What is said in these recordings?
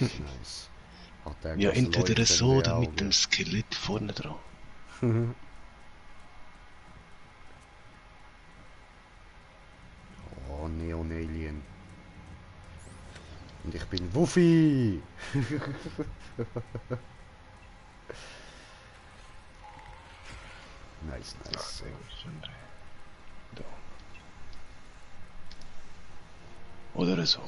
Nice. Hat der Ja, entweder so oder mit dem Auge. Skelett vorne dran. Oh, Neon Alien. Und ich bin Wuffi! Nice, nice. So. Da. Oder so.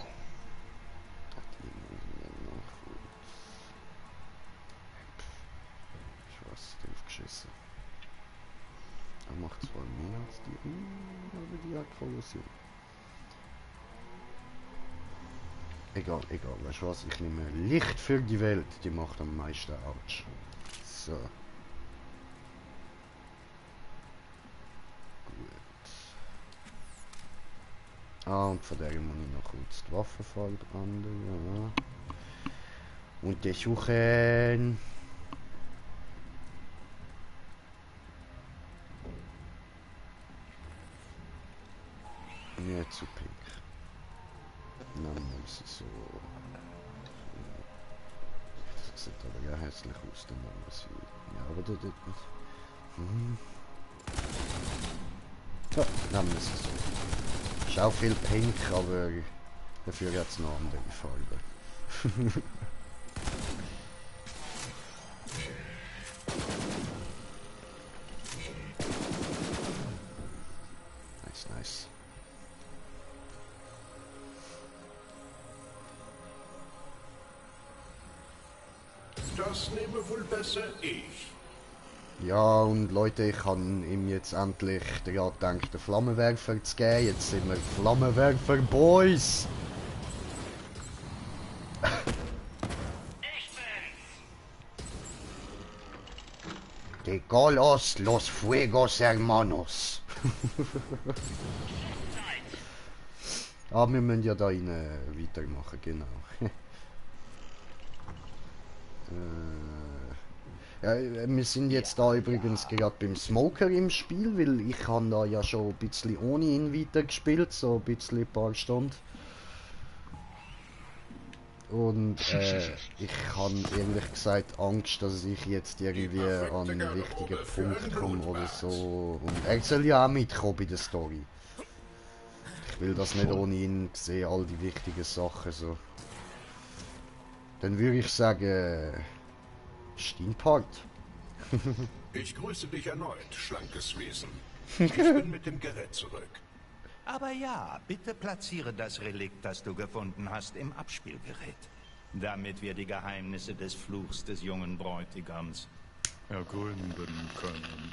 Schwarz drauf geschissen. Er macht zwar mehr als die, aber die hat Kollision. Egal, egal, weißt du was, ich nehme Licht für die Welt, die macht am meisten Autsch. So. Gut. Ah, und von der muss ich noch kurz die Waffenfall branden, ja. Und die suchen. Nicht zu pink. Dann muss ich so. Das sieht aber ja hässlich aus, dann muss ich. Ja, aber das nicht. Hm. Ja, dann muss ich so. Ist auch viel pink, aber dafür jetzt noch andere Farben. Nice, nice. Das nehme wohl besser ich. Ja, und Leute, ich kann ihm jetzt endlich daran gedacht, den Flammenwerfer zu geben. Jetzt sind wir Flammenwerfer Boys! De Golos los Fuegos Hermanos. Ah, wir müssen ja da rein weitermachen, genau. Ja, wir sind jetzt da übrigens gerade beim Smoker im Spiel, weil ich habe da ja schon ein bisschen ohne ihn weitergespielt, so ein bisschen ein paar Stunden. Und ich habe ehrlich gesagt Angst, dass ich jetzt irgendwie an einen wichtigen Punkt komme oder so. Und er soll ja auch mitkommen bei der Story. Ich will das nicht ohne ihn sehen, all die wichtigen Sachen so. Dann würde ich sagen, Steinpart. Ich grüße dich erneut, schlankes Wesen. Ich bin mit dem Gerät zurück. Aber ja, bitte platziere das Relikt, das du gefunden hast, im Abspielgerät. Damit wir die Geheimnisse des Fluchs des jungen Bräutigams ergründen können.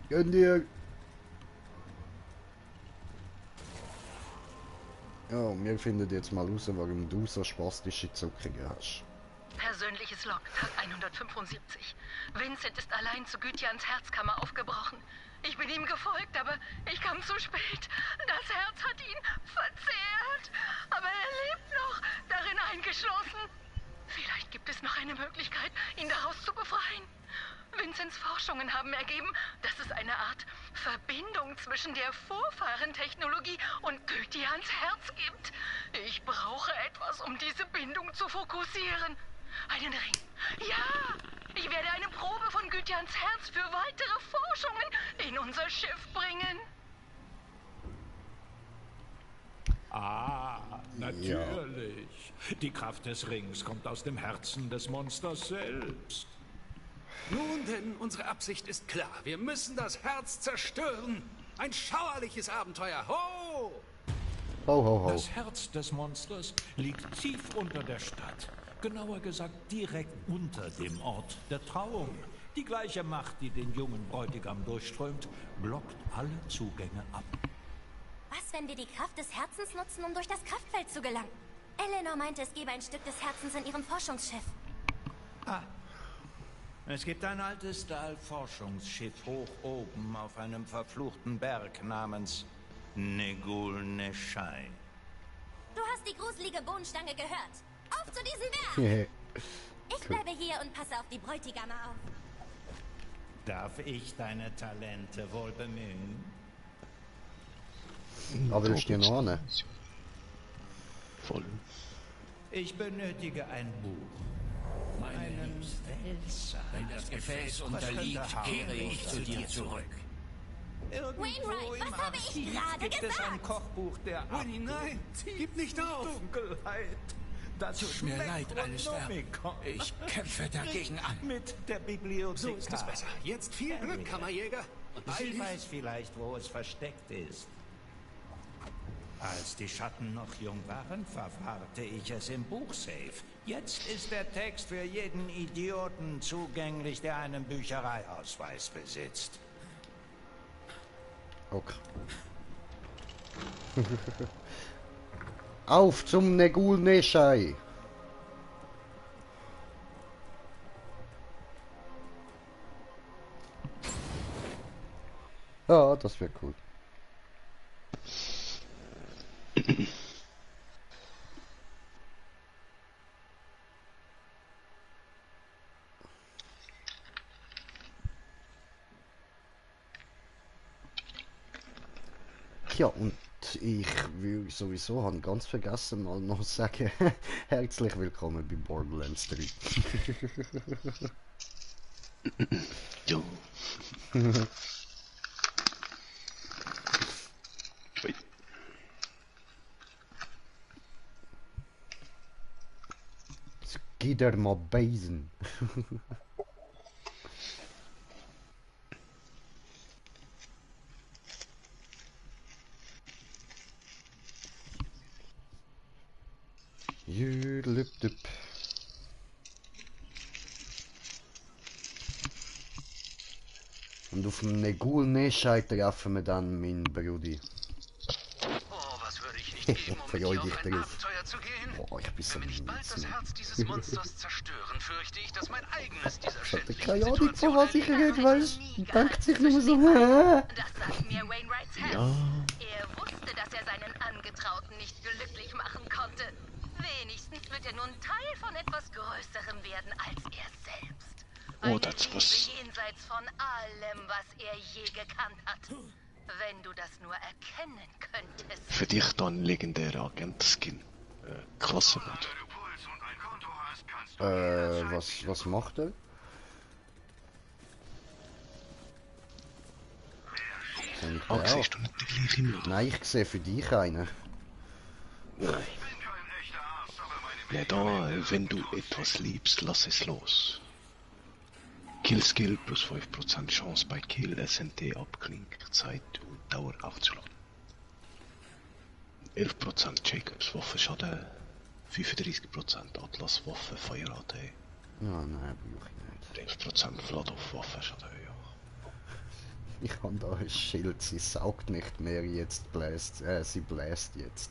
Gönn dir! Ja, wir finden jetzt mal raus, warum du so spastische Zuckungen hast. Persönliches Log, Tag 175. Vincent ist allein zu Gytians Herzkammer aufgebrochen. Ich bin ihm gefolgt, aber ich kam zu spät. Das Herz hat ihn verzehrt. Aber er lebt noch, darin eingeschlossen. Vielleicht gibt es noch eine Möglichkeit, ihn daraus zu befreien. Vincents Forschungen haben ergeben, dass es eine Art Verbindung zwischen der Vorfahrentechnologie und Gytians Herz gibt. Ich brauche etwas, um diese Bindung zu fokussieren. Einen Ring. Ja! Ich werde eine Probe von Gytians Herz für weitere Forschungen in unser Schiff bringen. Ah, natürlich. Ja. Die Kraft des Rings kommt aus dem Herzen des Monsters selbst. Nun denn, unsere Absicht ist klar. Wir müssen das Herz zerstören. Ein schauerliches Abenteuer. Ho! Ho, ho, ho. Das Herz des Monsters liegt tief unter der Stadt. Genauer gesagt direkt unter dem Ort der Trauung. Die gleiche Macht, die den jungen Bräutigam durchströmt, blockt alle Zugänge ab. Was, wenn wir die Kraft des Herzens nutzen, um durch das Kraftfeld zu gelangen? Eleanor meinte, es gebe ein Stück des Herzens in ihrem Forschungsschiff. Ah. Es gibt ein altes Stahlforschungsschiff hoch oben auf einem verfluchten Berg namens Negul Neshai. Du hast die gruselige Bohnenstange gehört. Auf zu diesem Berg! Ich bleibe hier und passe auf die Bräutigame auf. Darf ich deine Talente wohl bemühen? Aber willst du noch hin? Voll. Ich benötige ein Buch. Einen Wälzer. Wenn das Gefäß unterliegt, kehre ich zu dir zurück. Irgendwo Wainwright, im was habe ich Archiv gerade gibt es ein gesagt? Kochbuch der Winnie, nein! Gib nicht auf! Dunkelheit. Das Tut mir leid, Alistair. Necronomicon. Ich kämpfe dagegen an. Mit der Bibliothek. So ist es besser. Jetzt viel Glück, Kammerjäger. Und beeil Sie dich. weiß vielleicht, wo es versteckt ist. Als die Schatten noch jung waren, verwahrte ich es im Buchsafe. Jetzt ist der Text für jeden Idioten zugänglich, der einen Büchereiausweis besitzt. Okay. Auf zum Negul Neshai! Ja, das wäre cool. Ja, und ich will sowieso, haben ganz vergessen mal noch sagen, herzlich willkommen bei Borderlands 3. Jo. Jetzt geht er mal beißen. Jülüptüp. Und auf dem Negul Neshai treffen wir dann meinen Brudi. Oh, was würde ich nicht geben, um mit dir auf ein Abenteuer zu gehen? Boah, ich bin so Wenn wir nicht bald das Herz dieses Monsters zerstören, fürchte ich, dass mein eigenes dieser Ich hatte schändlichen keine Ahnung, von Situation was ich rede, weißt du? Denkt sich nur so, Das sagt mir Wainwrights Herz. Ja. Er wusste, dass er seinen Angetrauten nicht glücklich machen konnte. Wenigstens wird er nun Teil von etwas Größerem werden als er selbst. Eine das Liebe was. jenseits von allem, was er je gekannt hat. Wenn du das nur erkennen könntest. Für dich dann legendärer Agent-Skin. Klasse gut. was macht er? Sehe ich den auch? Siehst du nicht den gleichen, oder? Nein, ich sehe für dich einen. Nein. Ja, da, wenn du etwas liebst, lass es los. Kill Skill plus 5% Chance bei Kill, SNT abklingt, Zeit und Dauer aufzuladen. 11% Jacobs Waffenschaden, 35% Atlas Waffe Feuerrate, Ja, nein, brauche ich nicht. 11% Vladov Waffenschaden, ja. Ich habe da ein Schild, sie saugt nicht mehr, jetzt bläst, sie bläst jetzt.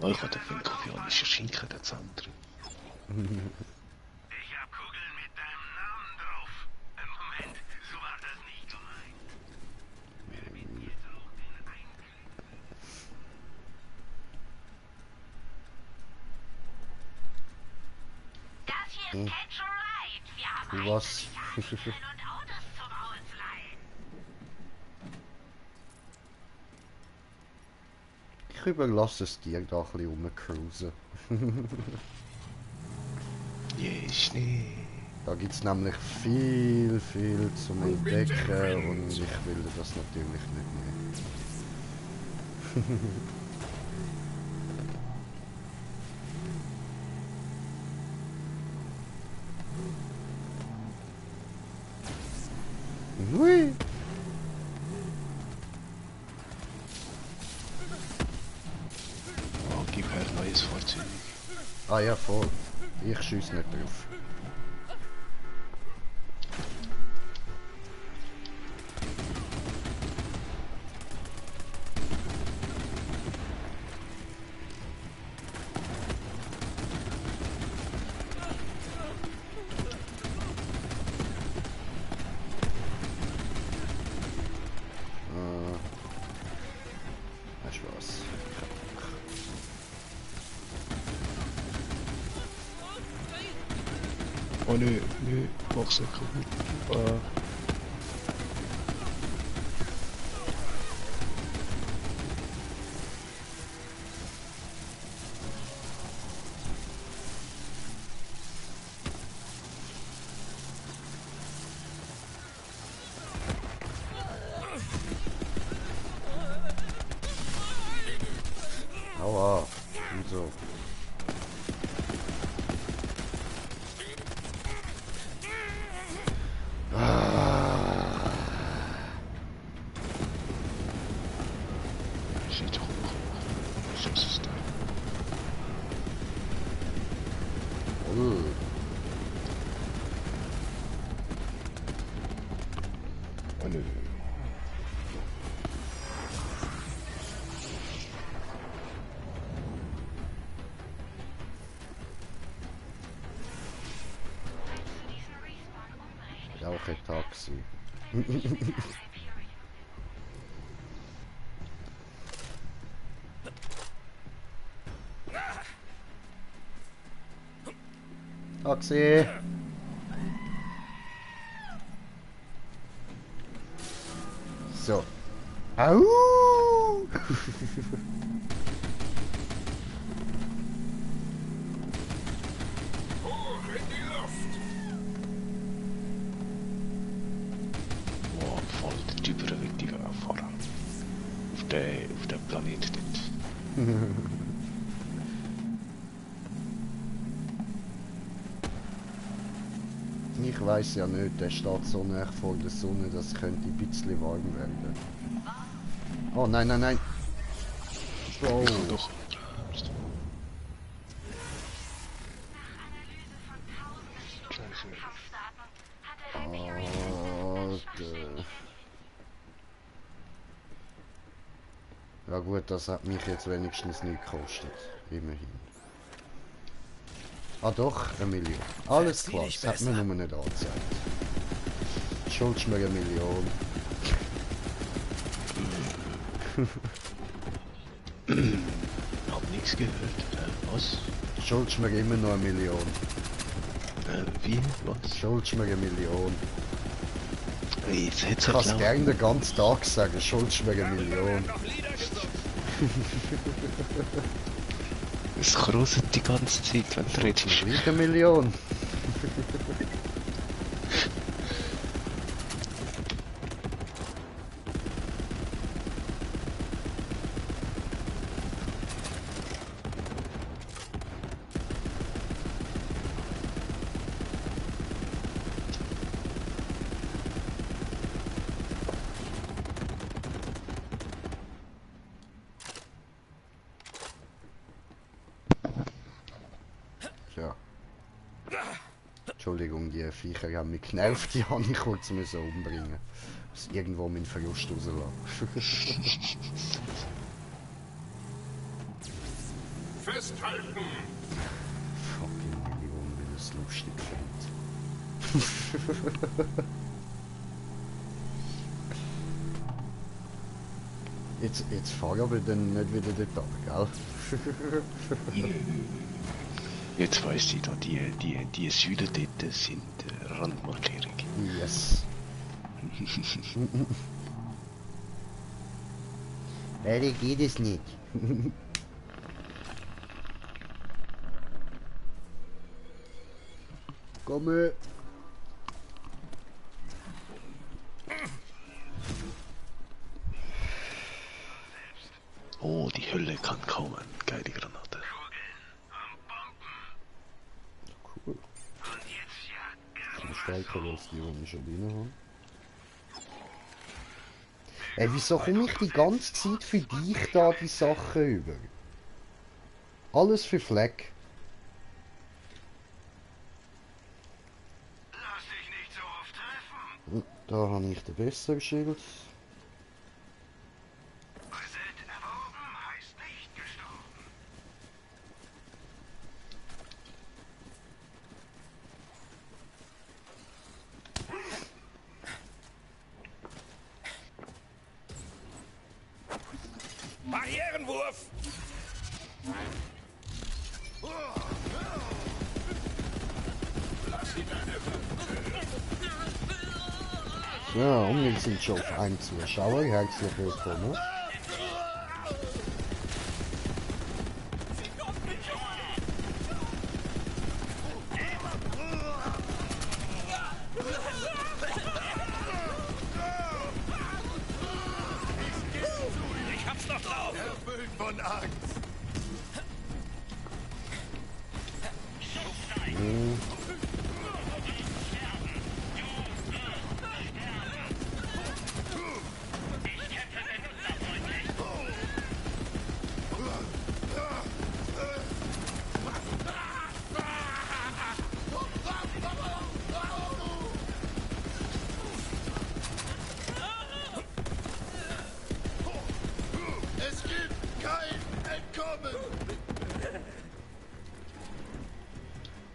Oh, ich hatte den koreanischen Schinken der Zentrum. Ich hab Kugeln mit deinem Namen drauf. Im Moment, so war das nicht gemeint. Verbieten jetzt auch den Einklick. Das hier ist Catch a Ride. Wir haben Du was? und Autos zum Ausleihen. Ich überlasse es dir, da ein bisschen rumcruisen. Je, Schnee. Da gibt es nämlich viel zum Entdecken und ich will das natürlich nicht mehr. Hui! Oh, gib her neues Fahrzeug. Ah ja, voll. Ich schieße nicht drauf. Weißt du was? Oh nö, mach's nicht kaputt. Aua. Und so. Shit hoch. So ist es da. Oh nö. Auch ein Taxi. Taxi! So. Au! Wow, voll der Typ weg die Fahrer. Auf der Planet dort. Ich weiß ja nicht, der steht so nah vor der Sonne, das könnte ein bisschen warm werden. Oh nein, nein, nein! Oh. Doch. Ja gut, das hat mich jetzt wenigstens nicht gekostet. Immerhin. Ah doch, 1 Million. Alles klar, das hat mir nur nicht angezeigt. Schuldest mir 1 Million. Hab nichts gehört. Was? Schuldest mir immer noch 1 Million. Wie? Was? Schuldest mir 1 Million. Jetzt Ich kann es gerne den ganzen Tag sagen, schuldest mir 1 Million. Es krosset die ganze Zeit, wenn du redest. Gleich 1 Million. Ja. Entschuldigung, die Viecher haben mich genervt, die habe ich kurz umbringen. Dass irgendwo mein Verlust rauslassen. Festhalten! Fucking Million, wenn es lustig findet. Jetzt fahr ich aber dann nicht wieder dort, gell? Jetzt weiss ich da, die Säulen dort sind Randmarkierung. Yes. Leider geht es nicht. Komme. Oh, die Hölle kann kommen. Geile Granate. Cool. Ich stärker als die ich schon drin habe. Ey, wieso komme ich die ganze Zeit für dich da die Sachen über? Alles für Fleck. Lass dich nicht so oft treffen. Da habe ich den besseren Schild. Reset erworben heißt nicht gestorben. Barrierenwurf! Ja, und wir sind schon auf einen Zuschauer. Herzlich willkommen. Ich hab's noch drauf! Erfüllt von Angst.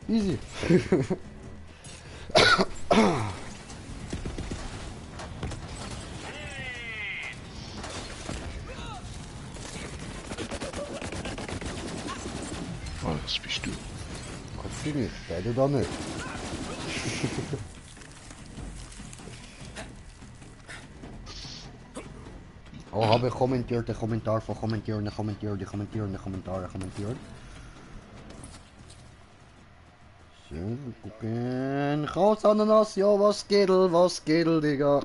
Easy. Was bist du? Kannst du nicht, beide da nicht. Oh, habe kommentiert, der Kommentar von kommentieren. So, gucken. Raus, Ananas, ja, was geht, Digga?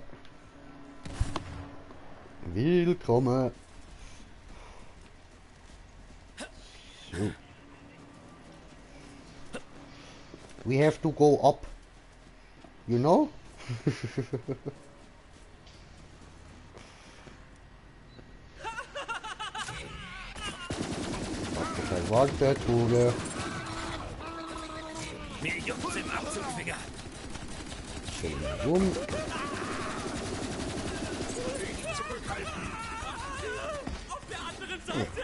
Willkommen. So. We have to go up. You know? Warte, Tode. Mir juckt's im Abzugfinger. Schön rum. Auf der anderen Seite.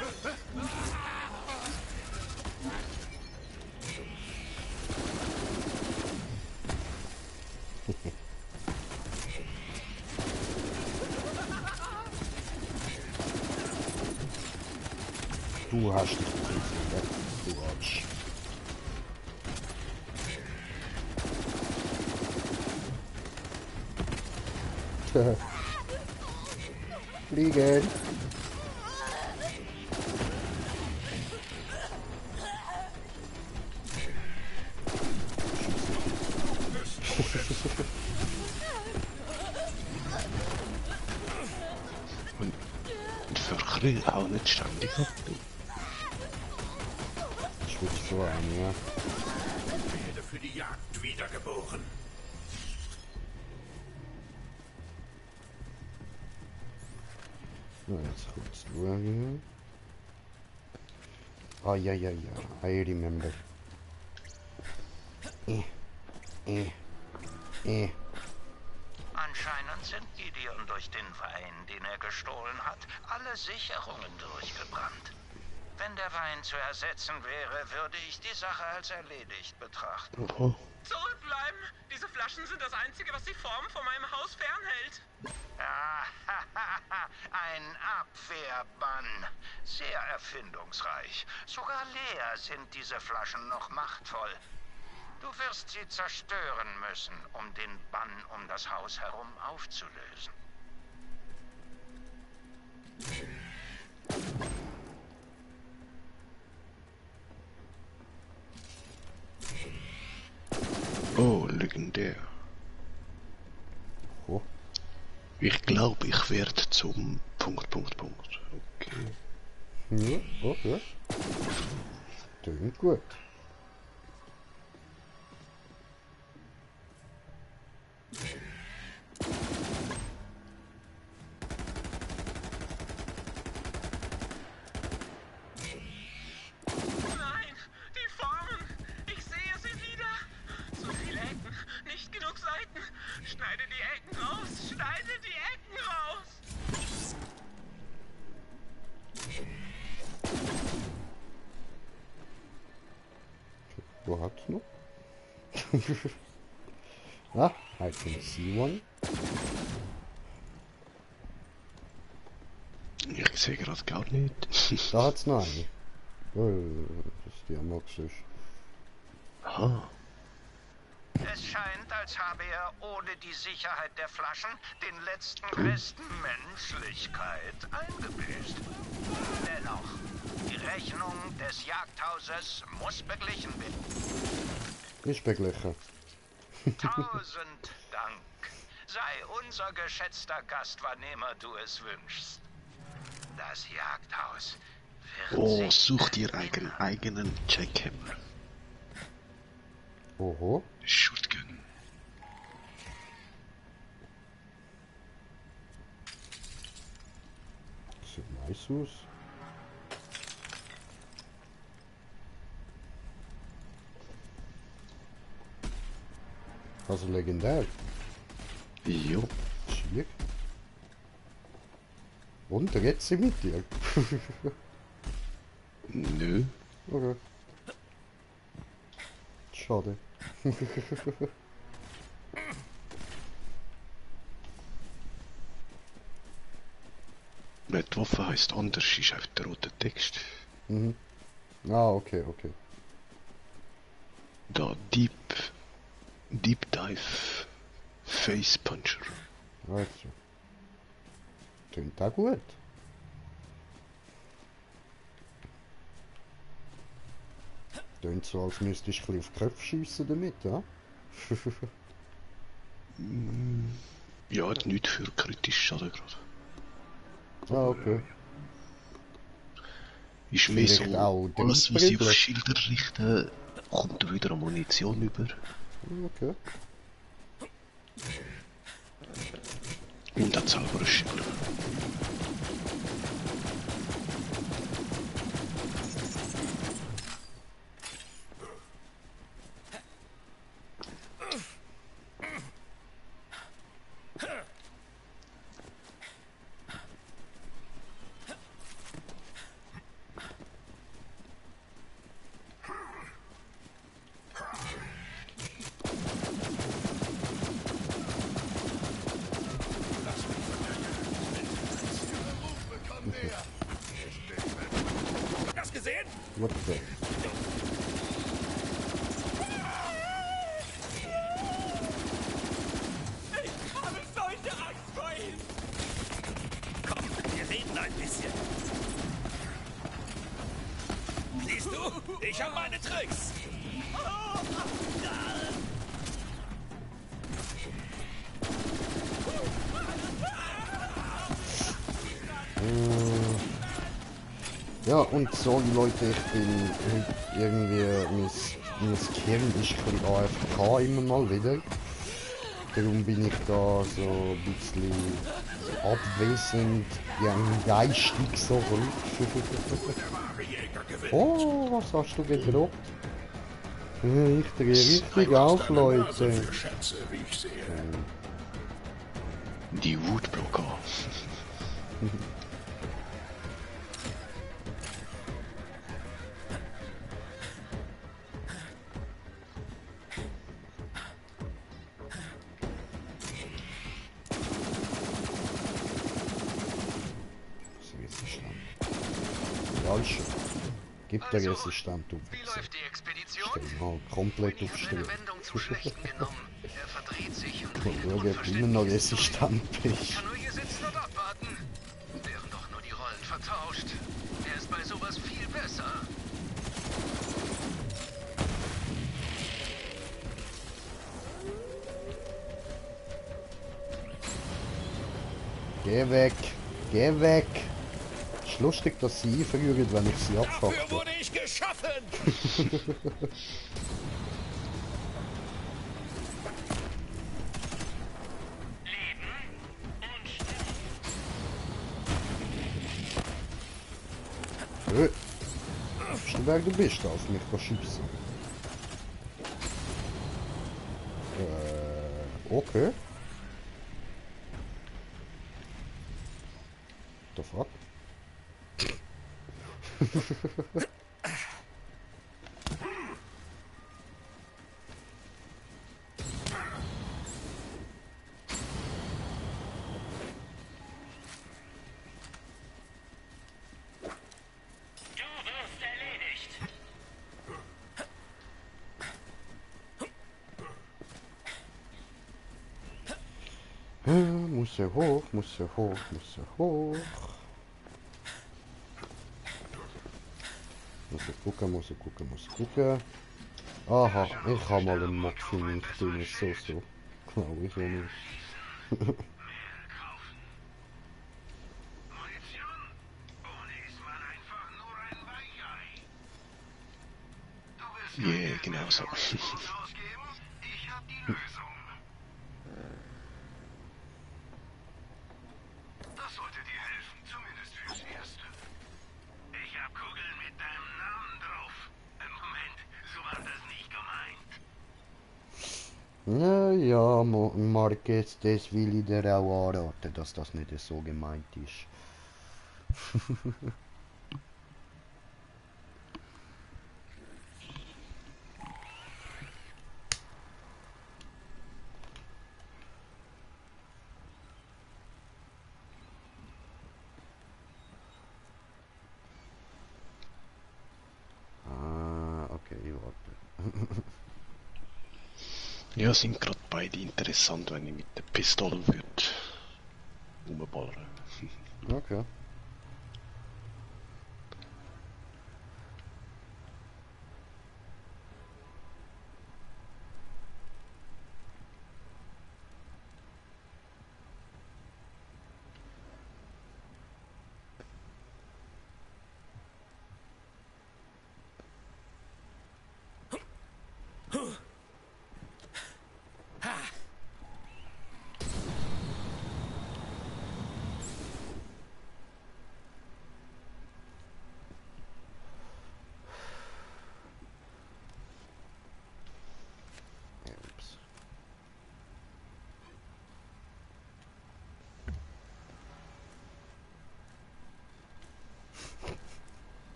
Du hast dich präsentiert. Du Arsch. Fliegen. Und verkrill auch nicht ständig ab. Ich würde so ein, ja. Ich werde für die Jagd wiedergeboren. So, jetzt kurz schauen. Ah, ja, I remember. Anscheinend sind Gideon durch den Wein, den er gestohlen hat, alle Sicherungen durchgebrannt. Wenn der Wein zu ersetzen wäre, würde ich die Sache als erledigt betrachten. Oh. Zurückbleiben! Diese Flaschen sind das Einzige, was die Form von meinem Haus fernhält. Ah, ein Abwehrbann. Sehr erfindungsreich. Sogar leer sind diese Flaschen noch machtvoll. Du wirst sie zerstören müssen, um den Bann um das Haus herum aufzulösen. Oh, legendär. Oh. Ich glaube, ich werde zum Punkt. Okay. Ja, oh, ja. Klingt gut. Nein, die Formen! Ich sehe sie wieder! So viele Ecken, nicht genug Seiten! Schneide die Ecken raus! Schneide die Ecken raus! Wo hat's noch? Ah, I can see one. Ich sehe gerade gar nicht. Da hat's noch eine. Das ist die am Oxisch. Aha. Es scheint, als habe er ohne die Sicherheit der Flaschen den letzten Rest Menschlichkeit eingebüßt. Dennoch, die Rechnung des Jagdhauses muss beglichen werden. Ist beglichen. 1000 Dank. Sei unser geschätzter Gast, wann immer du es wünschst. Das Jagdhaus wird Oh, such dir einen eigenen Jackhammer. Oho. Shotgun. Sieht nice aus. Also legendär. Jo. Schick. Und, da geht's sie mit dir. Nö. Okay. Schade. Die Waffe heisst anders, ist einfach der rote Text. Mhm. Ah, okay, okay. Da Deep Dive Face Puncher. Also. Klingt auch gut. Klingt so, als müsstest du ein bisschen auf die Köpfe schiessen damit, ja? Ja, hat nichts für kritisch Schaden gerade. Ah, okay. Ist mehr so, Vielleicht auch alles was ich auf Dreibrille. Schilder richte, kommt da wieder Munition über. Okay. Und hat selber ein Schild. Das gesehen? What the? Ich habe solche Angst vor ihm! Komm, wir reden ein bisschen. Siehst du? Ich habe meine Tricks. Ja, und sorry Leute, ich bin heute irgendwie, mein Gehirn ist ein bisschen AFK immer mal wieder. Darum bin ich da so ein bisschen abwesend, ja, geistig so ruhig. Oh, was hast du gedroppt? Ich drehe richtig auf, Leute. Die Wutblocker. Falsch. Gibt der Resistant auf. Wie läuft die Expedition? Genau, komplett aufstellen. Eine Wendung zum Schlechten genommen. Er verdreht sich und Und redet schau, ob du immer noch resistant Ich bist. kann nur hier sitzen und abwarten. Wären doch nur die Rollen vertauscht. Er ist bei sowas viel besser. Geh weg! Geh weg! Ist lustig, dass sie einfrieren, wenn ich sie Dafür abfachte. wurde ich geschaffen. Weißt du, wer du bist, auf mich schießen? Okay. The fuck? Muss ja hoch, muss ja hoch, muss ja hoch. Muss ich gucken, muss ich gucken, muss ich gucken. Aha, ich habe mal einen Mod für mich, den ist so. Glaube ich auch nicht. Yeah, genau so. Ich hab die Lösung. Das sollte dir helfen, zumindest fürs Erste. Ich hab Kugeln mit deinem Namen drauf. Moment, so war das nicht gemeint. Naja, Marquez, das will ich dir auch anraten, dass das nicht so gemeint ist. Ja, sind gerade beide interessant, wenn ich mit der Pistole würde rumballern. Okay.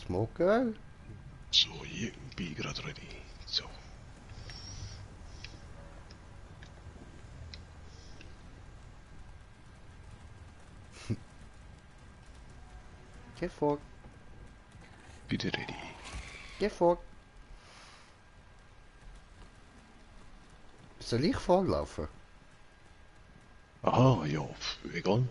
Smoker? So, ich bin gerade ready. So. Geh vor. Bitte ready. Geh vor. Soll ich vorlaufen? Aha, ja, egal.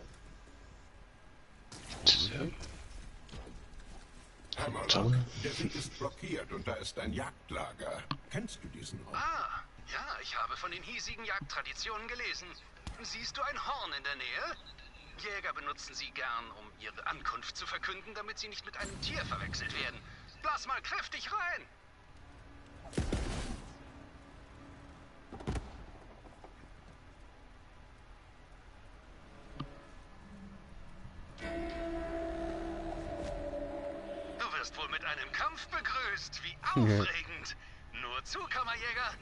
Hammerlock, der Weg ist blockiert und da ist ein Jagdlager. Kennst du diesen Ort? Ah, ja, ich habe von den hiesigen Jagdtraditionen gelesen. Siehst du ein Horn in der Nähe? Jäger benutzen sie gern, um ihre Ankunft zu verkünden, damit sie nicht mit einem Tier verwechselt werden. Blass mal kräftig rein! Du wirst wohl mit einem Kampf begrüßt. Wie aufregend! Nur zu, Kammerjäger!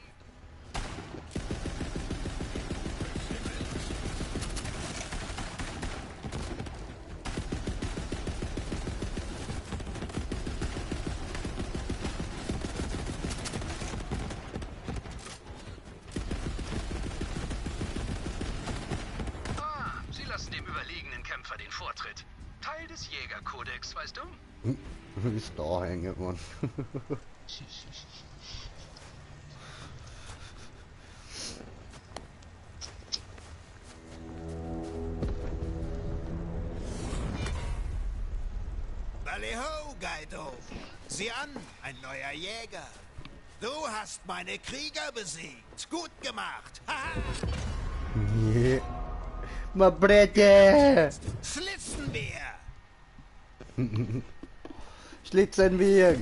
Sie lassen dem überlegenen Kämpfer den Vortritt. Teil des Jägerkodex, weißt du? Ist da hängen, Mann. Balleho, Gaido! Sieh an, ein neuer Jäger. Du hast meine Krieger besiegt. Gut gemacht. Yeah. Ma Brette! Schlitzen wir! Schlitzen wir!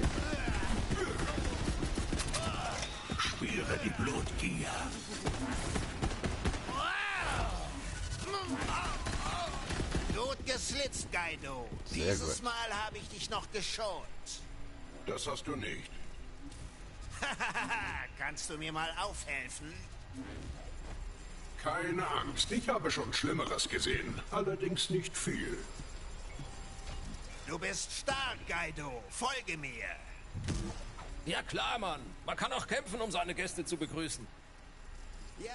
Spüre die Blutgier. Gut geslitzt, Gaido. Dieses Mal habe ich dich noch geschont. Das hast du nicht. Kannst du mir mal aufhelfen? Keine Angst, ich habe schon Schlimmeres gesehen. Allerdings nicht viel. Du bist stark, Gaido. Folge mir. Ja klar, Mann. Man kann auch kämpfen, um seine Gäste zu begrüßen. Ja,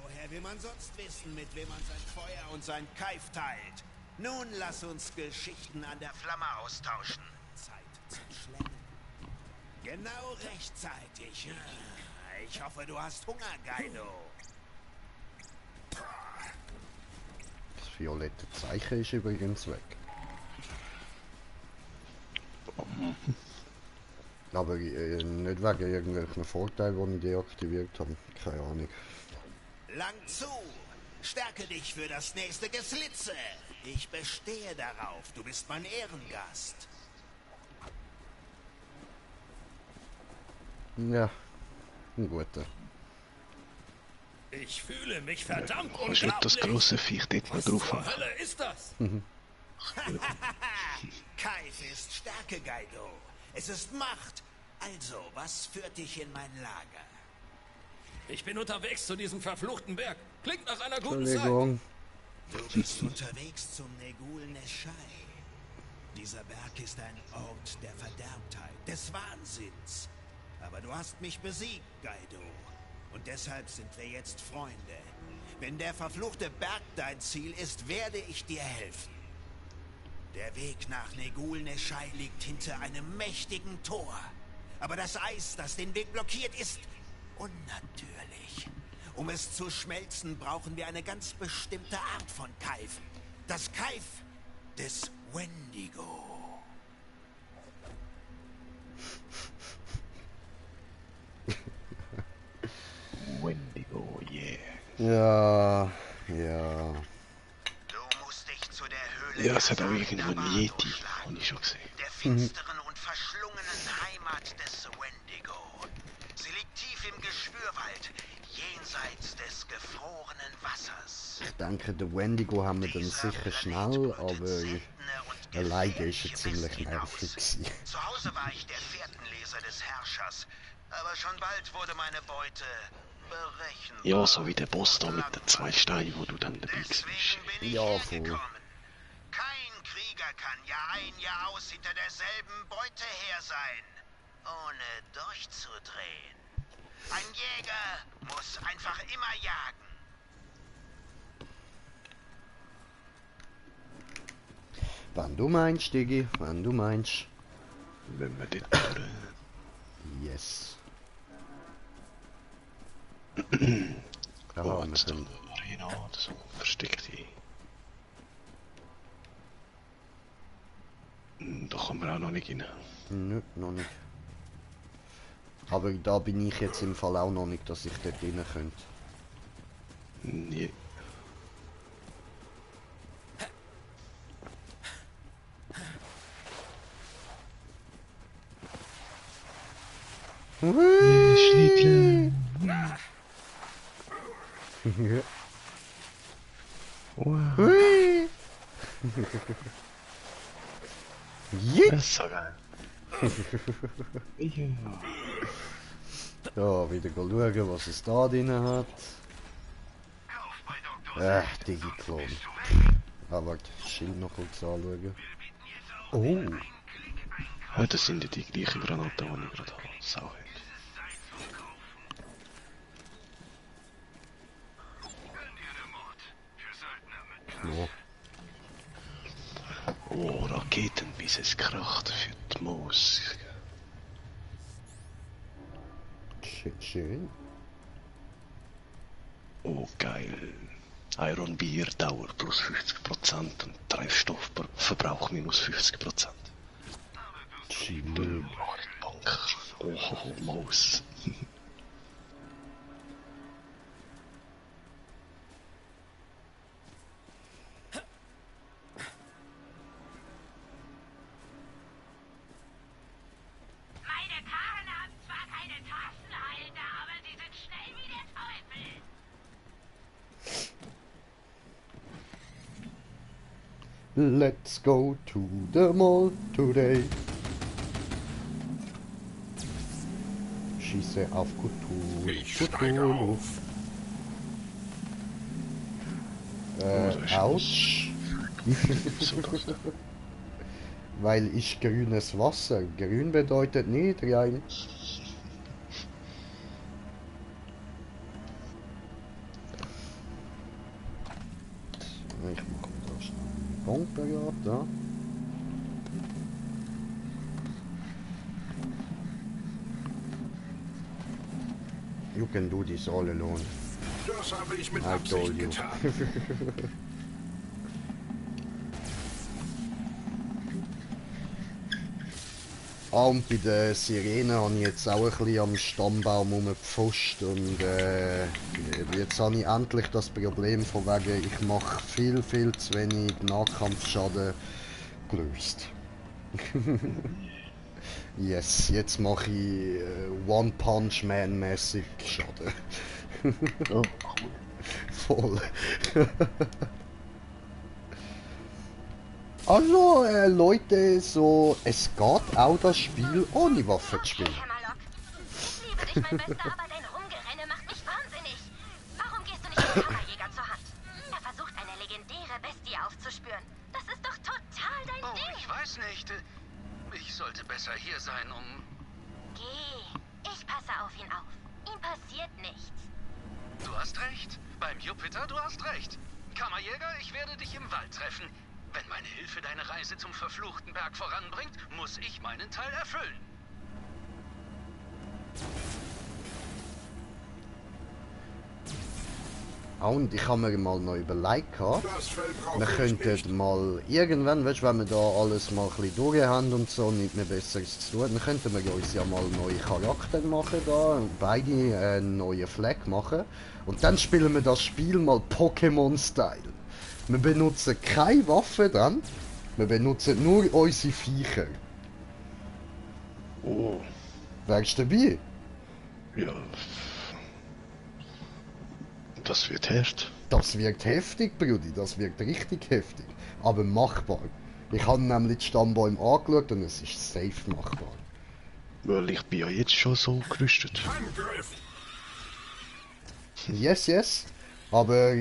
woher will man sonst wissen, mit wem man sein Feuer und sein Keif teilt? Nun lass uns Geschichten an der Flamme austauschen. Zeit zum Schlemmen. Genau rechtzeitig. Ich hoffe, du hast Hunger, Gaido. Das violette Zeichen ist übrigens weg. Aber nicht wegen irgendwelchen Vorteilen, die ich deaktiviert habe. Keine Ahnung. Lang zu! Stärke dich für das nächste Geslitze! Ich bestehe darauf. Du bist mein Ehrengast. Ja, ein guter. Ich fühle mich verdammt Kannst du das große Viech dort mal drauf haben? Was zur Hölle ist das? Keif ist Stärke, Gaido. Es ist Macht. Also, was führt dich in mein Lager? Ich bin unterwegs zu diesem verfluchten Berg. Klingt nach einer guten Entschuldigung. Du bist unterwegs zum Negul Neshai. Dieser Berg ist ein Ort der Verderbtheit, des Wahnsinns. Aber du hast mich besiegt, Gaido. Und deshalb sind wir jetzt Freunde. Wenn der verfluchte Berg dein Ziel ist, werde ich dir helfen. Der Weg nach Negul Neshai liegt hinter einem mächtigen Tor. Aber das Eis, das den Weg blockiert, ist unnatürlich. Um es zu schmelzen, brauchen wir eine ganz bestimmte Art von Kaif. Das Kaif des Wendigo. Wendigo, yeah. Ja, ja. Du musst dich zu der Höhle. Ja, es hat auch irgendwo ein Yeti, habe ich schon gesehen. Der finsteren und verschlungenen Heimat des Wendigo. Sie liegt tief im Geschwürwald, jenseits des gefrorenen Wassers. Ich denke, den Wendigo haben wir dann sicher schnell, aber alleine ist er ziemlich nervig gewesen. Zu Hause war ich der Fährtenleser des Herrschers, aber schon bald wurde meine Beute berechenbar. Ja, so wie der Boss da mit den 2 Steinen, wo du dann dabei bist. Ja, voll. Kein Krieger kann Jahr ein, Jahr aus hinter derselben Beute her sein, ohne durchzudrehen. Ein Jäger muss einfach immer jagen. Wenn du meinst, Diggi, wenn du meinst. Wenn wir das tun. Yes. Oh, jetzt haben wir Arena, das versteckte. Da kommen wir auch noch nicht rein. Nö, noch nicht. Aber da bin ich jetzt im Fall auch noch nicht, dass ich dort rein könnte. Nee. Hui! Hui! Das ist so geil. Ja, wieder schauen, was es da drin hat. Digi-Klon. Ah, warte, das Schild noch kurz anschauen. Oh! Ja, das sind ja die gleichen Granaten, die ich gerade habe. Sauhund. Ja. Oh, Raketen, bis es kracht für die Maus. Schön. Oh, geil. Iron Beer Dauer plus 50% und Treibstoffverbrauch minus 50%. Chile. Oh, Maus. Let's go to the mall today. Schieße auf Cthulhu. Ich steige auf. Autsch. Weil ich grünes Wasser. Grün bedeutet nicht rein. Ich mache da schnell einen Bunker da. You can do this all alone. Das habe ich mit I Absicht told you. getan. Und bei der Sirene habe ich jetzt auch ein bisschen am Stammbaum rumgepfuscht und jetzt habe ich endlich das Problem von wegen, ich mache viel zu wenig Nahkampfschaden gelöst. Yes, jetzt mache ich One Punch Man mäßig Schaden. Oh, Voll. Also Leute, so es geht auch das Spiel ohne Waffe zu spielen. Ich liebe dich, mein Bester, aber dein Rumgerenne macht mich wahnsinnig. Warum gehst du nicht dem Kammerjäger zur Hand? Er versucht, eine legendäre Bestie aufzuspüren. Das ist doch total dein Ding. Ich weiß nicht. Ich sollte besser hier sein, um... Geh. Ich passe auf ihn auf. Ihm passiert nichts. Du hast recht. Beim Jupiter, du hast recht. Kammerjäger, ich werde dich im Wald treffen. Wenn meine Hilfe deine Reise zum verfluchten Berg voranbringt, muss ich meinen Teil erfüllen. Und ich habe mir mal noch überlegt, wir könnten mal irgendwann, weißt, wenn wir da alles mal ein bisschen durch haben und so, nicht mehr Besseres zu tun, dann könnten wir uns ja mal neue Charakter machen da, beide einen neuen Flag machen und dann spielen wir das Spiel mal Pokémon-Style. Wir benutzen keine Waffe dann, wir benutzen nur unsere Viecher. Oh. Wärst du dabei? Ja. Das wird hart. Das wird heftig, Brudi, das wird richtig heftig. Aber machbar. Ich habe nämlich die Stammbäume angeschaut und es ist safe machbar. Weil ich bin ja jetzt schon so gerüstet. Yes, yes. Aber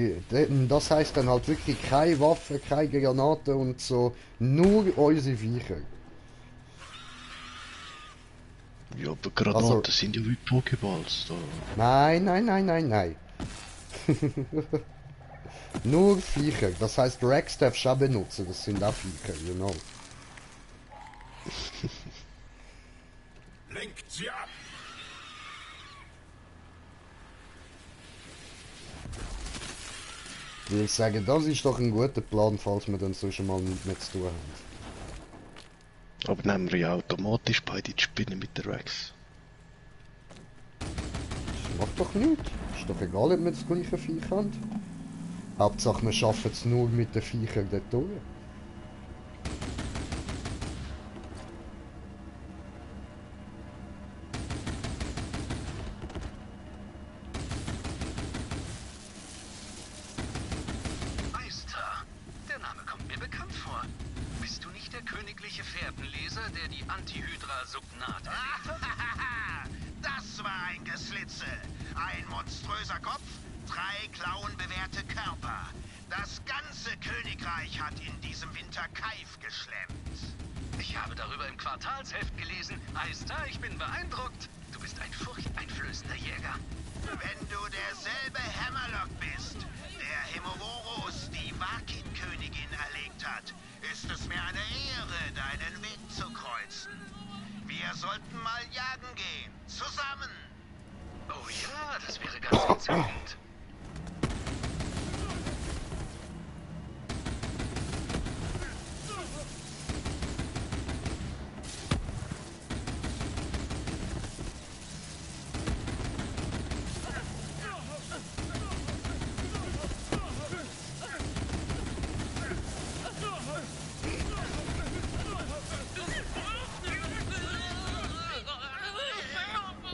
das heisst dann halt wirklich keine Waffen, keine Granaten und so. Nur unsere Viecher. Ja, aber Granaten sind ja wie Pokeballs da. Nein, nein, nein, nein, nein. Nur Viecher. Das heißt, Rex darfst du auch benutzen. Das sind auch Viecher, you know. Lenkt sie ab! Ich will sagen, das ist doch ein guter Plan, falls wir dann so schon mal nichts mehr zu tun haben. Aber nehmen wir ja automatisch beide die Spinne mit der Rex. Das macht doch nichts. Ist doch egal, ob wir das gleiche Viech haben. Hauptsache, wir schaffen es nur mit den Viechern dort durch. Aistar, der Name kommt mir bekannt vor. Bist du nicht der königliche Fährtenleser, der die Antihydra-Subnat Das war ein Geslitze. Ein monströser Kopf, 3 klauenbewehrte Körper. Das ganze Königreich hat in diesem Winter Kaif geschlemmt. Ich habe darüber im Quartalsheft gelesen. Aistar, ich bin beeindruckt. Du bist ein furchteinflößender Jäger. Wenn du derselbe Hammerlock bist, der Hemororus, die Wakin-Königin, erlegt hat, ist es mir eine Ehre, deinen Weg zu kreuzen. Wir sollten mal jagen gehen. Zusammen. Oh ja, das wäre ganz entzückend.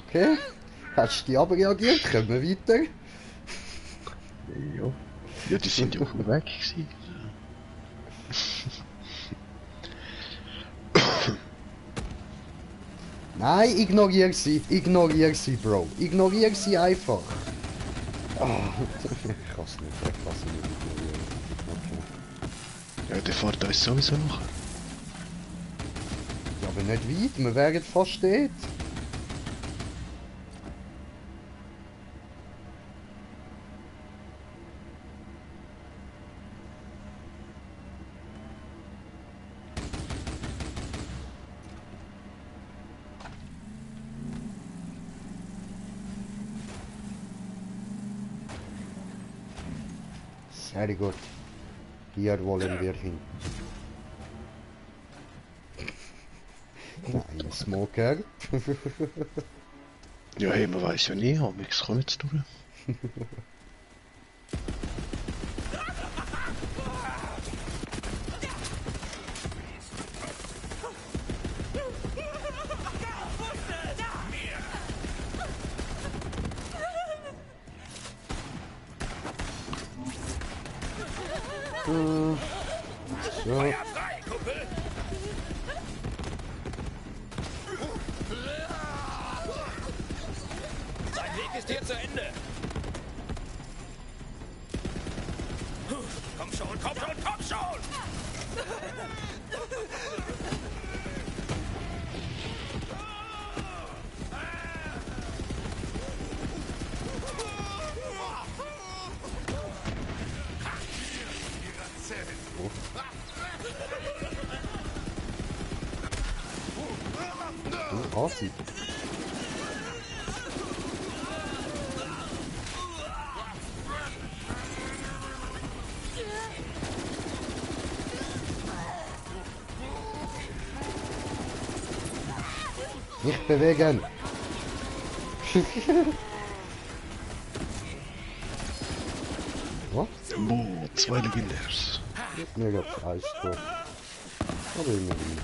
Okay. Hast du die aber reagiert? Können wir weiter? Ja. Ja, die sind ja auch weg gewesen. Nein, ignorier sie, Bro. Ignorier sie einfach. Oh, ich kann es nicht, ich kann sie nicht ignorieren. Okay. Ja, der fährt uns sowieso noch. Ja, aber nicht weit, wir wären fast dort. Sehr gut. Hier wollen wir hin. Nein, Smoker. Ja, hey, man weiß ja nie, aber ich kann jetzt durch. So. Sein Weg ist hier zu Ende. Komm schon, komm schon, komm schon! Hasi. Nicht bewegen! Was? Boah, 2 Legendärs. Mir gab's Eis drauf. Aber immer nicht.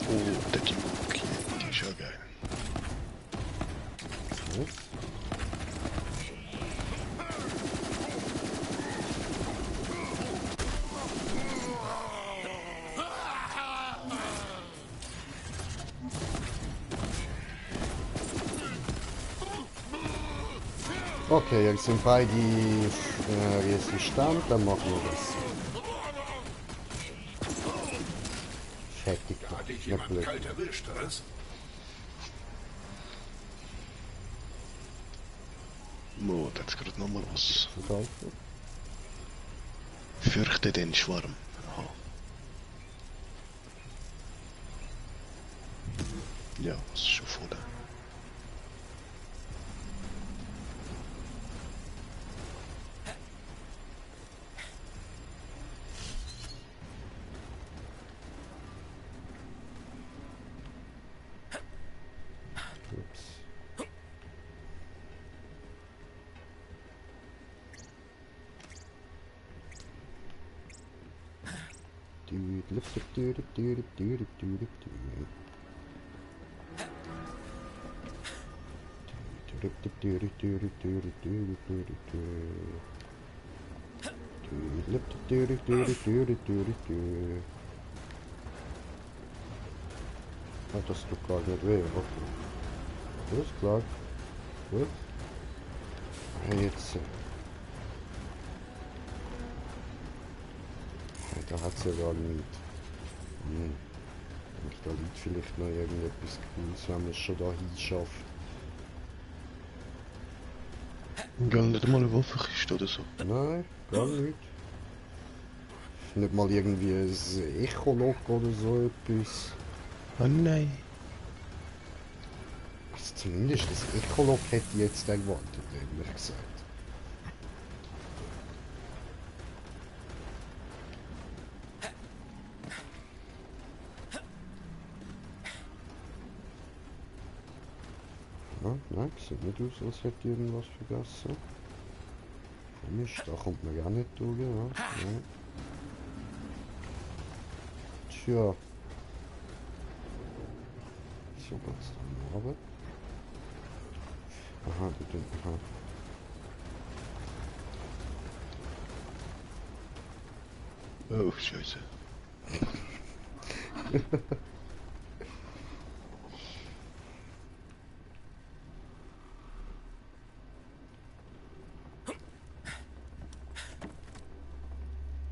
Oh, der Duke. Die ist ja geil. Okay, jetzt sind beide resistent, dann machen wir das. Fertig. Hat dich jemand kalt erwischt, was? Boah, da hat's gerade nochmal was. Danke. Fürchte den Schwarm. Aha. Ja, was ist schon voll. Das tut gar nicht weh, okay. Alles klar. Gut. Jetzt. Da hat es ja gar nicht. Da liegt vielleicht noch irgendetwas Cooles, wenn man es schon da hinschafft. Gar nicht mal eine Waffenkiste oder so? Nein, gar nicht. Nicht mal irgendwie ein Echolog oder so etwas. Oh nein. Also zumindest das Echolog hätte ich jetzt erwartet, ehrlich gesagt. Ja, nein, sieht nicht aus, als hätte ich irgendwas vergessen. Komisch, da kommt man gar nicht durch, ja. Nein. Tja. So geht's dann aber. Aha, bitte, aha. Oh, scheiße.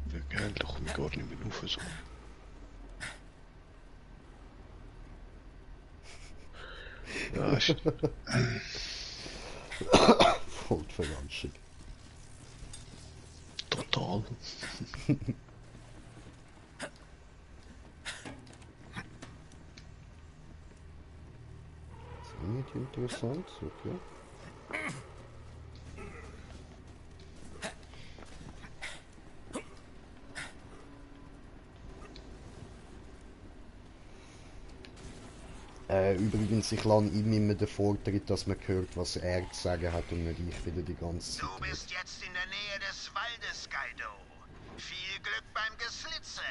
Wäre geil, doch mir gar nicht mehr auf so. Ja, voll verwanschig. Total. Das ist nicht interessant, okay. Übrigens, ich lasse ihm immer den Vortritt, dass man hört, was er zu sagen hat und nicht ich wieder die ganze Zeit. Du bist jetzt in der Nähe des Waldes, Kaido. Viel Glück beim Geslitze.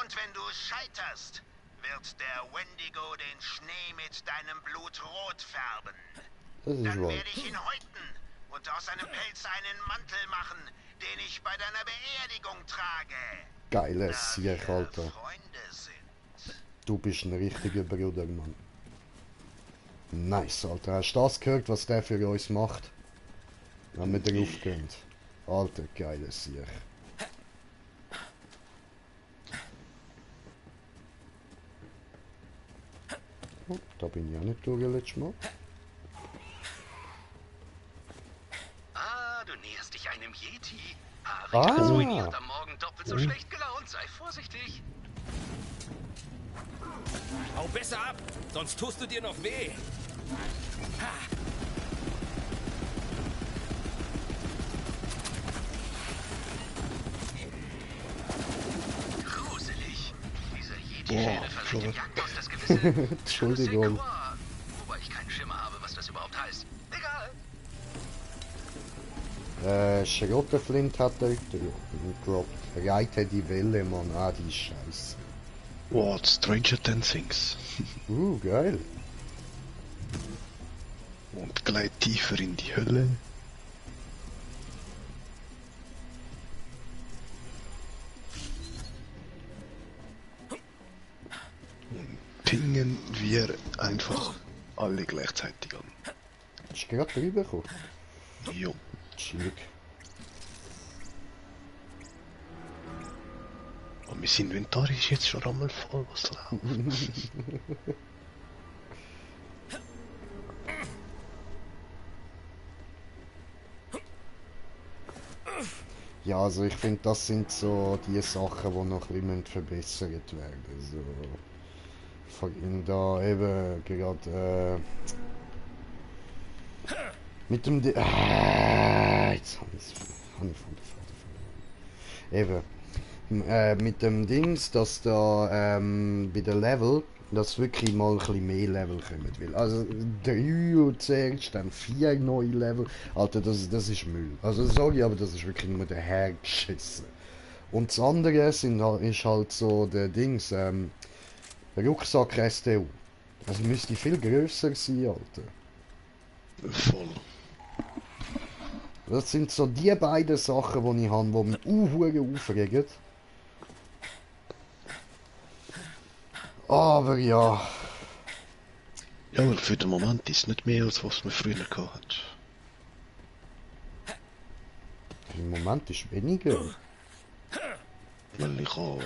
Und wenn du scheiterst, wird der Wendigo den Schnee mit deinem Blut rot färben. Das ist Dann wahr. werde ich ihn häuten und aus seinem Pelz einen Mantel machen, den ich bei deiner Beerdigung trage. Geiles Sieg, Alter. Freunde sind. Du bist ein richtiger Bruder, Mann. Nice, Alter. Hast du das gehört, was der für uns macht? Wenn wir drauf gehen. Alter, geiles Sieg. Oh, da bin ich auch nicht durch letztes Mal. Ah, du näherst dich einem Yeti. Ah. Recht ruiniert am Morgen doppelt so schlecht gelaunt. Sei vorsichtig. Hau besser ab, sonst tust du dir noch weh. Ha. Gruselig. Dieser Yeti-Schädel verleiht dem Jagdboss das gewisse Entschuldigung. Wobei ich keinen Schimmer habe, was das überhaupt heißt. Egal. Schrottenflint hat er gedroppt. Reite die Welle, Mann. Ah, die Scheiße. What? Stranger Than Things. Geil. Und gleich tiefer in die Hölle. Und pingen wir einfach alle gleichzeitig an. Ist gerade drüber gekommen? Jo. Chillig. Und mein Inventar ist jetzt schon einmal voll, was läuft. Ja, also ich finde, das sind so die Sachen, die noch ein bisschen verbessert werden. So, da eben gerade mit dem... jetzt habe ich von der Faden verloren. Eben, mit dem Dings, dass da bei der Level, dass wirklich mal ein bisschen mehr Level kommen will. Also 3 und zuerst, dann 4 neue Level. Alter, das ist Müll. Also sorry, aber das ist wirklich nur der hergeschissen. Und das andere ist halt so der Dings, Rucksack STU. Das müsste viel grösser sein, Alter. Voll. Das sind so die beiden Sachen, die ich habe, die mich aufregen. Aber ja. Ja, aber für den Moment ist es nicht mehr, als was man früher hatte. Im Moment ist weniger. Weil ich habe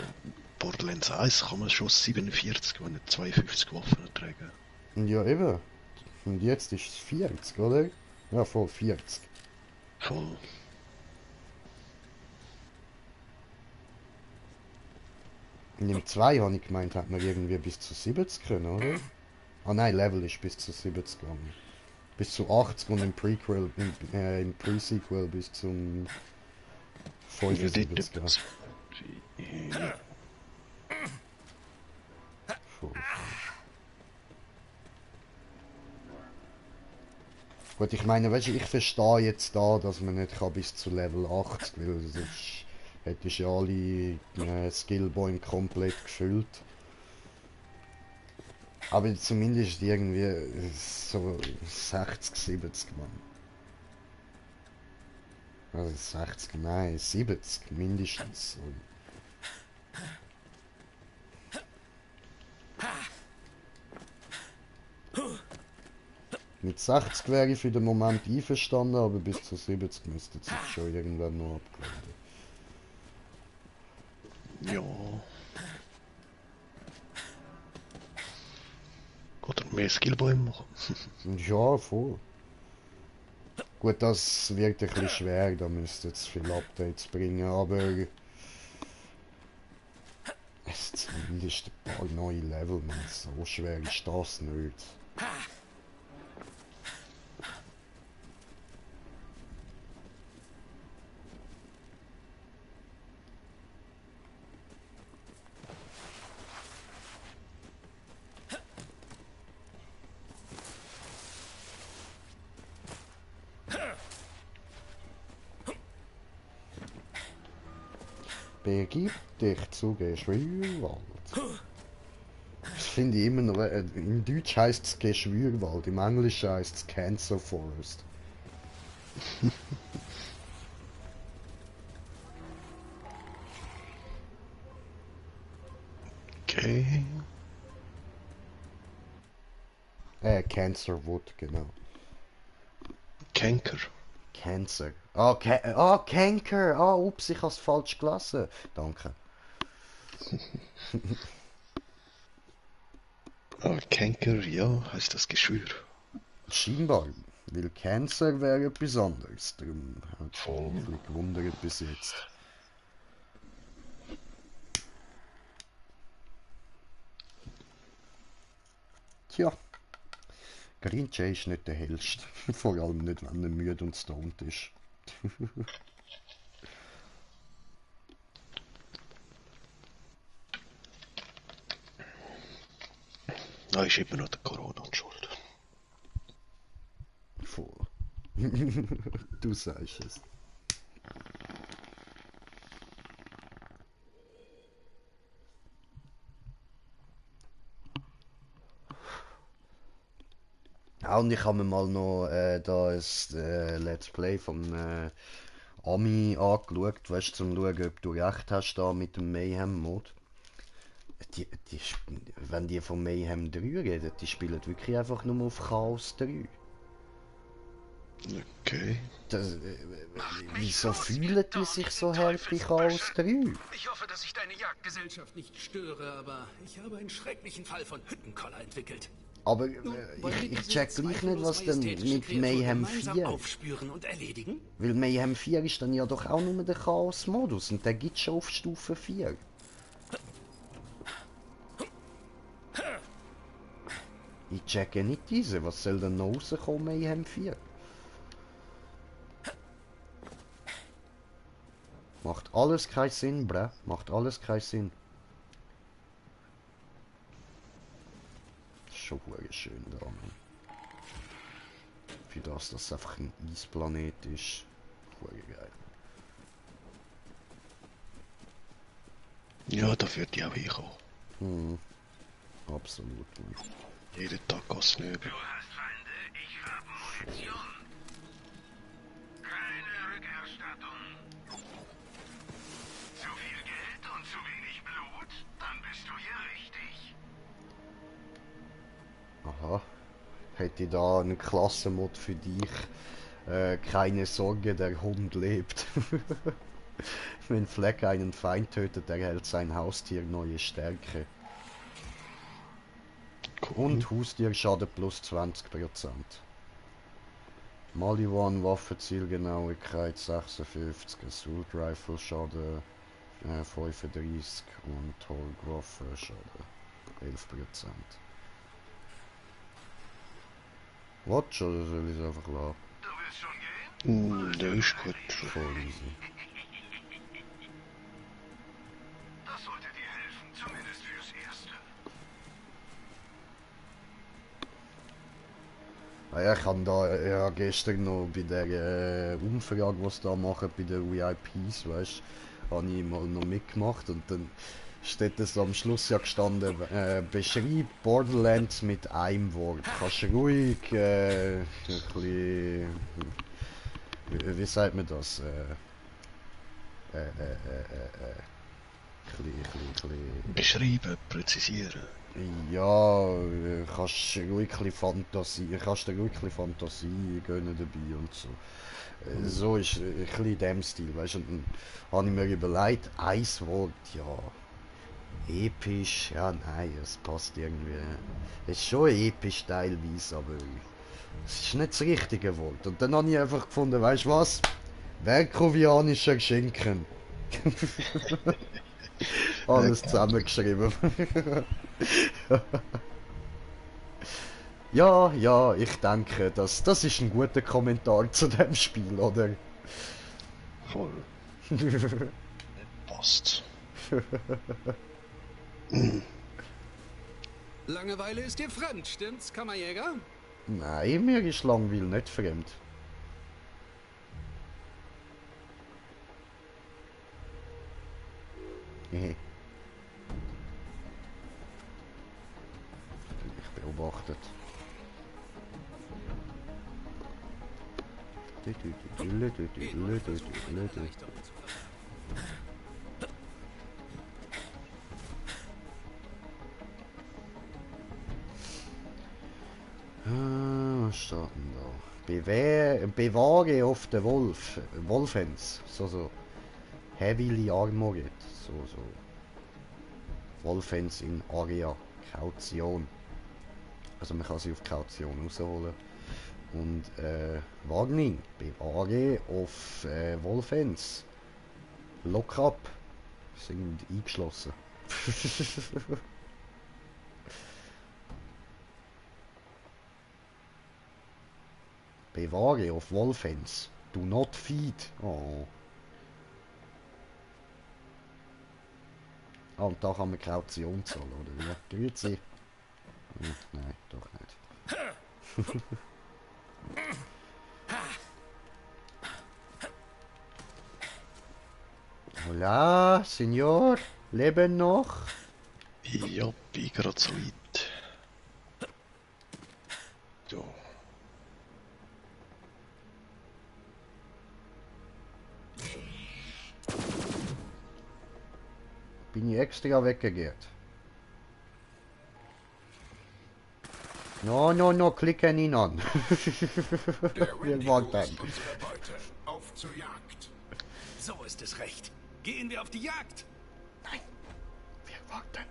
Borderlands 1 kann man schon 47, wenn nicht 52 Waffen tragen. Ja, eben. Und jetzt ist es 40, oder? Ja, voll 40. Voll. Und im 2 habe ich gemeint, hat man irgendwie bis zu 70 können, oder? Ah nein, Level ist bis zu 70 gegangen. Bis zu 80 und im Prequel, im Pre-Sequel bis zum 75 gegangen. Gut, ich meine, weißt du, ich verstehe jetzt da, dass man nicht kann bis zu Level 80, weil sonst hättest du ja alle Skillbäume komplett gefüllt. Aber zumindest irgendwie so 60, 70 Mann. Also 60, nein, 70 mindestens. Mit 60 wäre ich für den Moment einverstanden, aber bis zu 70 müsste es schon irgendwann noch abgeladen. Ja. Oder mehr Skillbäume machen. Ja, voll. Gut, das wird ein bisschen schwer, da müsste es viele Updates bringen, aber es ist zumindest ein paar neue Level, man. So schwer ist das nicht. Begib dich zu Geschwürwald. Das finde ich immer noch. Im Deutsch heißt es Geschwürwald, im Englischen heißt es Cancer Forest. Okay. Cancer Wood, genau. Canker. Cancer. Canker. Ups, ich hab's falsch gelesen. Danke. Canker, ja, heißt das Geschwür. Scheinbar, weil Cancer wäre etwas anderes. Darum hat es mich ein bisschen gewundert bis jetzt. Tja, Green Jay ist nicht der hellste. Vor allem nicht, wenn er müde und stoned ist. Da ist immer noch der Corona schuld. Voll. Du sagst es. Ja, und ich habe mir mal noch da ein Let's Play von Ami angeschaut, weißt du, zum schauen, ob du recht hast da mit dem Mayhem-Mod. Wenn die von Mayhem 3 reden, die spielen wirklich einfach nur auf Chaos 3. Okay. Wieso fühlen die sich so hart wie Chaos 3? Ich hoffe, dass ich deine Jagdgesellschaft nicht störe, aber ich habe einen schrecklichen Fall von Hüttenkoller entwickelt. Aber ich check gleich nicht, was denn mit Mayhem 4. Aufspüren und erledigen? Weil Mayhem 4 ist dann ja doch auch nur der Chaos-Modus und der gibt schon auf Stufe 4. Ich checke nicht diese, was soll denn noch rauskommen, Mayhem 4? Macht alles keinen Sinn, bruh. Macht alles keinen Sinn. Schon schön da, man. Für das, dass es einfach ein Eisplanet ist. Geil. Ja, da wird die auch hinkommen. Absolut. Jeden Tag Gasnöbel. Du hast Feinde, ich habe Munition. Keine Rückerstattung. Zu viel Geld und zu wenig Blut? Dann bist du hier richtig. Aha. Hätte ich da einen Klassenmod für dich? Keine Sorge, der Hund lebt. Wenn Fleck einen Feind tötet, erhält sein Haustier neue Stärke. Cool. Und Haustierschaden plus 20%. Maliwan Waffenzielgenauigkeit 56, Assault Rifle Schaden 35 und Torgwaffe Schaden 11%. Watch oder soll ich es einfach lassen? Du willst schon gehen? Der ist gut. Voll easy. Das sollte dir helfen, zumindest fürs Erste. Ah ja, ich habe da gestern noch bei der Umfrage, die sie da machen, bei den VIPs, weißt du, habe ich mal noch mitgemacht und dann steht es am Schluss ja gestanden, beschreib Borderlands mit einem Wort. Kannst du ruhig ein bisschen, wie sagt man das? Beschreiben, präzisieren. Ja, kannst ruhig ein bisschen Fantasie gönnen dabei und so. So ist ein bisschen in dem Stil, weißt du. Und dann habe ich mir überlegt, ein Wort, ja, episch, ja nein, es passt irgendwie. Es ist schon episch teilweise, aber es ist nicht das richtige Wort. Und dann habe ich einfach gefunden, weißt du was? Verkovianischer Schinken. Alles zusammengeschrieben. Ja, ich denke, das ist ein guter Kommentar zu dem Spiel, oder? Voll. Passt. Langeweile ist dir fremd, stimmt's, Kammerjäger? Nein, mir ist Langweil nicht fremd. Ich beobachtet. Was steht denn da? Bewahre auf den Wolfens. So. Heavily Armored. So. Wolfens in Aria. Kaution. Also man kann sie auf Kaution rausholen. Und Warning, bewahre auf Wolfens. Lock up. Sind eingeschlossen. Bewahre auf Wolfens. Do not feed. Oh. Ah, und da kann man Kaution zahlen, oder wie? Grüezi. Hm, nein, doch nicht. Hola, Signor. Leben noch? Ja, bin gerade so weit. So. Bin ich extra weggegangen. No, klicken ihn an. Wir warten. Auf zur Jagd. So ist es recht. Gehen wir auf die Jagd. Nein, wir warten.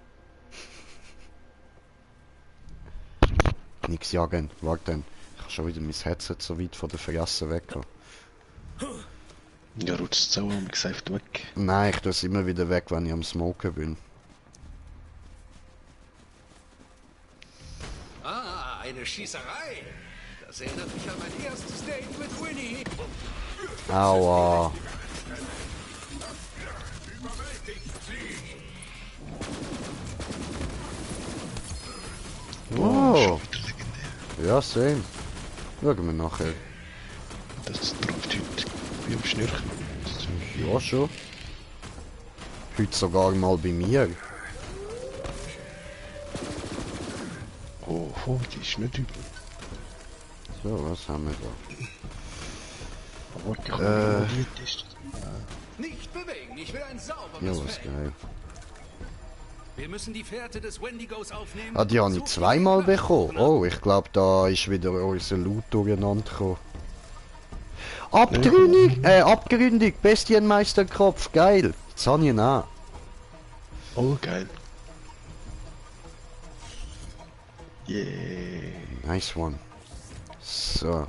Nix jagen, warten. Ich habe schon wieder mein Headset so weit von der Fresse weg. Ja, rutscht es auch am Geseift weg. Nein, ich tue es immer wieder weg, wenn ich am Smoken bin. Ah, eine Schießerei. Das erinnert mich an mein erstes Date mit Winnie. Aua. Wow. Ja, same. Schauen wir nachher. Das tropft heute wie am Schnürchen. Ja, schon. Heute sogar mal bei mir. Oh, die ist nicht übel. So, was haben wir da? Nicht bewegen, ich will ein sauberes Ja, was Feld. geil. Wir müssen die Fährte des Wendigos aufnehmen. Ah, die habe ich zweimal bekommen. Oh, ich glaube, da ist wieder unser Loot durcheinander gekommen. Abgründig, Bestienmeisterkopf, geil. Jetzt habe ich ihn auch. Oh, geil. Yeah. Nice one. So.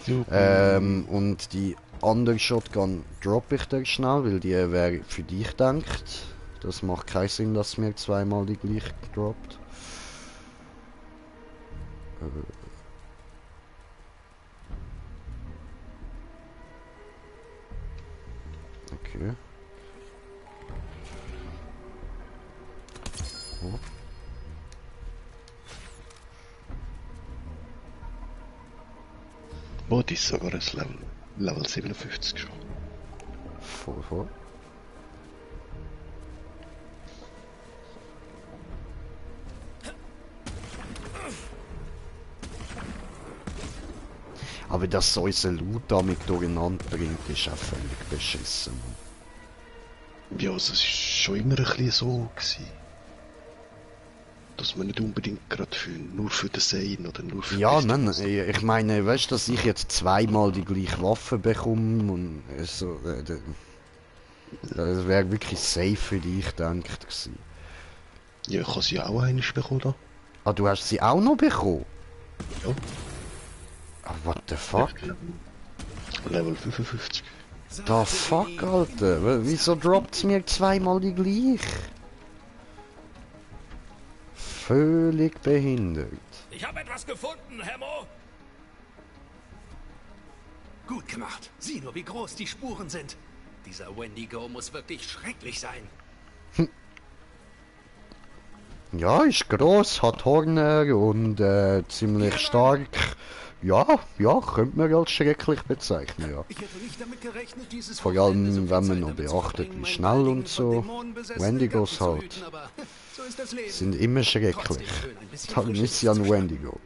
Super. Und die andere Shotgun droppe ich dir schnell, weil die wäre für dich gedacht. Das macht keinen Sinn, dass mir zweimal die gleiche droppt. Okay. Oh. Bot ist sogar ein Level 57 schon. Voll. Aber dass so unser Loot damit durcheinander bringt, ist auch völlig beschissen. Ja, also es war schon immer ein bisschen so gewesen. Dass man nicht unbedingt gerade nur für den Sein oder nur für... Ja, nein, ich meine, weißt du, dass ich jetzt zweimal die gleiche Waffe bekomme und so, das wäre wirklich safe für dich gedacht gewesen. Ja, ich habe sie auch einmal bekommen da. Ah, du hast sie auch noch bekommen? Ja. Ah, what the fuck? Level 55. Da fuck, Alter. Wieso droppt es mir zweimal die gleich? Völlig behindert. Ich habe etwas gefunden, Hemmo. Gut gemacht. Sieh nur, wie groß die Spuren sind. Dieser Wendigo muss wirklich schrecklich sein. Ja, ist gross, hat Horner und ziemlich stark. Ja, könnte man als schrecklich bezeichnen, ja. Ich hätte nicht damit gerechnet, dieses Vor allem, wenn man noch beachtet, wie schnell und so. Wendigos halt. Sind immer schrecklich. Darum ist ja ein Wendigo.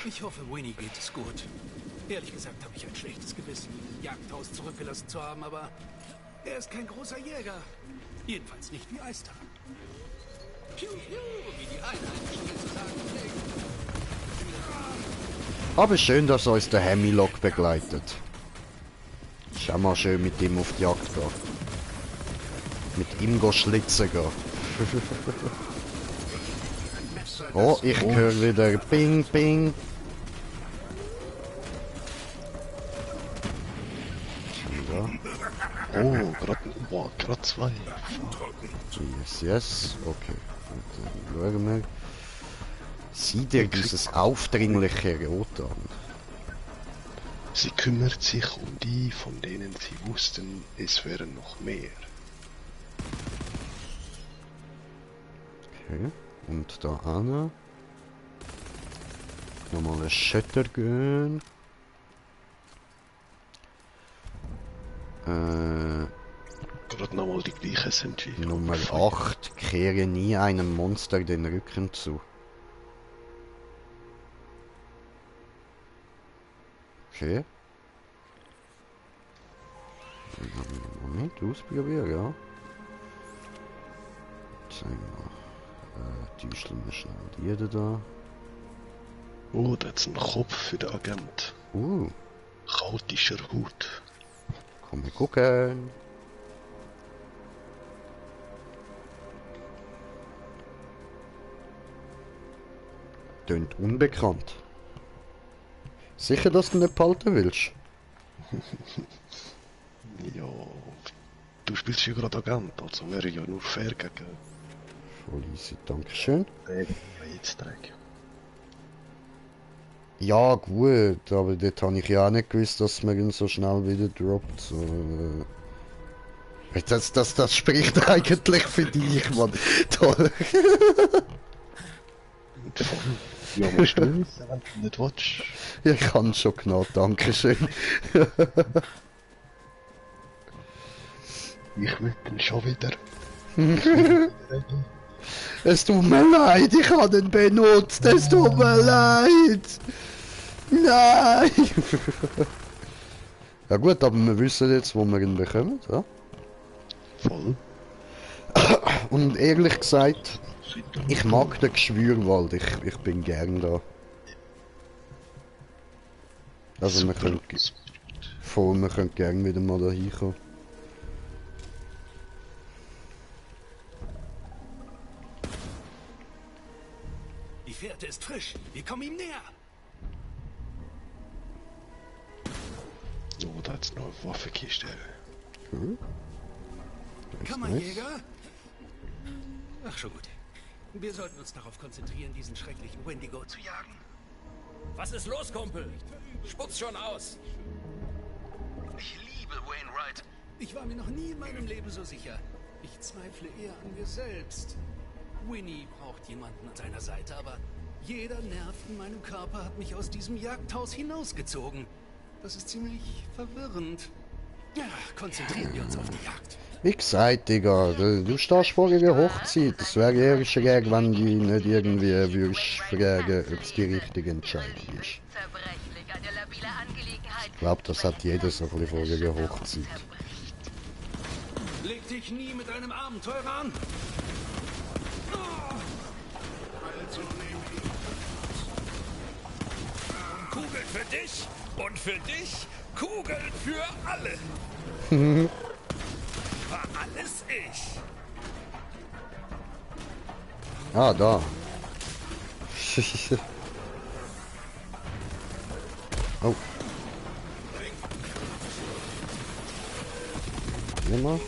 Ich hoffe, Winnie geht es gut. Ehrlich gesagt habe ich ein schlechtes Gewissen, ihn im Jagdhaus zurückgelassen zu haben, aber er ist kein großer Jäger. Jedenfalls nicht wie Eister. Piu, piu, wie die Einheimischen hier zu sagen pflegen. Aber schön, dass uns der Hemilog begleitet. Ist auch mal schön mit ihm auf die Jagd gehen. Mit ihm schlitzen gehen. Oh, ich höre wieder Ping, Ping. Oh, grad zwei. Yes, yes. Okay. Und dann schauen wir. Sieh dir dieses aufdringliche Rot an. Sie kümmert sich um die, von denen sie wussten, es wären noch mehr. Okay. Und da Anna. Nochmal ein Shutter gehen. Gerade nochmal die gleichen sind wie. Nummer 8. Kehre nie einem Monster den Rücken zu. Okay. Moment, ausprobieren, ja. Zeigen wir. Täuscheln wir schnell die da. Oh, da hat's einen Kopf für den Agent. Chaotischer Hut. Komm, wir gucken. Tönt unbekannt. Sicher, dass du nicht behalten willst? Ja, du spielst ja gerade Agent, also wäre ja nur fair gegen... Voll easy, dankeschön. Jetzt träge. Ja gut, aber dort habe ich ja auch nicht gewusst, dass man ihn so schnell wieder droppt. So, das spricht eigentlich für dich, Mann. Toll. Ja, musst du wissen, wenn du nicht willst. Ja, ich kann schon genau, dankeschön. Ich will ihn schon wieder. Es tut mir leid, ich habe ihn benutzt, es tut mir leid. Nein! Ja gut, aber wir wissen jetzt, wo wir ihn bekommen, ja? Voll. Und ehrlich gesagt, ich mag den Geschwürwald, ich bin gern da. Also wir können gern wieder mal da hinkommen. Die Fährte ist frisch, wir kommen ihm näher. Oh, da hat's noch eine Waffenkiste. Kammerjäger? Ach, schon gut. Wir sollten uns darauf konzentrieren, diesen schrecklichen Wendigo zu jagen. Was ist los, Kumpel? Sputz schon aus. Ich liebe Wainwright. Ich war mir noch nie in meinem Leben so sicher. Ich zweifle eher an mir selbst. Winnie braucht jemanden an seiner Seite, aber jeder Nerv in meinem Körper hat mich aus diesem Jagdhaus hinausgezogen. Das ist ziemlich verwirrend. Ja, konzentrieren wir uns auf die Jagd. Wie gesagt, Digga, du stehst vor ihrer Hochzeit. Es wäre eher schräg, wenn du nicht irgendwie würdest fragen, ob es die richtige Entscheidung ist. Ich glaube, das hat jeder so ein bisschen vor ihrer Hochzeit. Leg dich nie mit einem Abenteurer an. Kugeln für dich und für dich Kugeln für alle. War alles ich. Ah, da. Oh. Immer.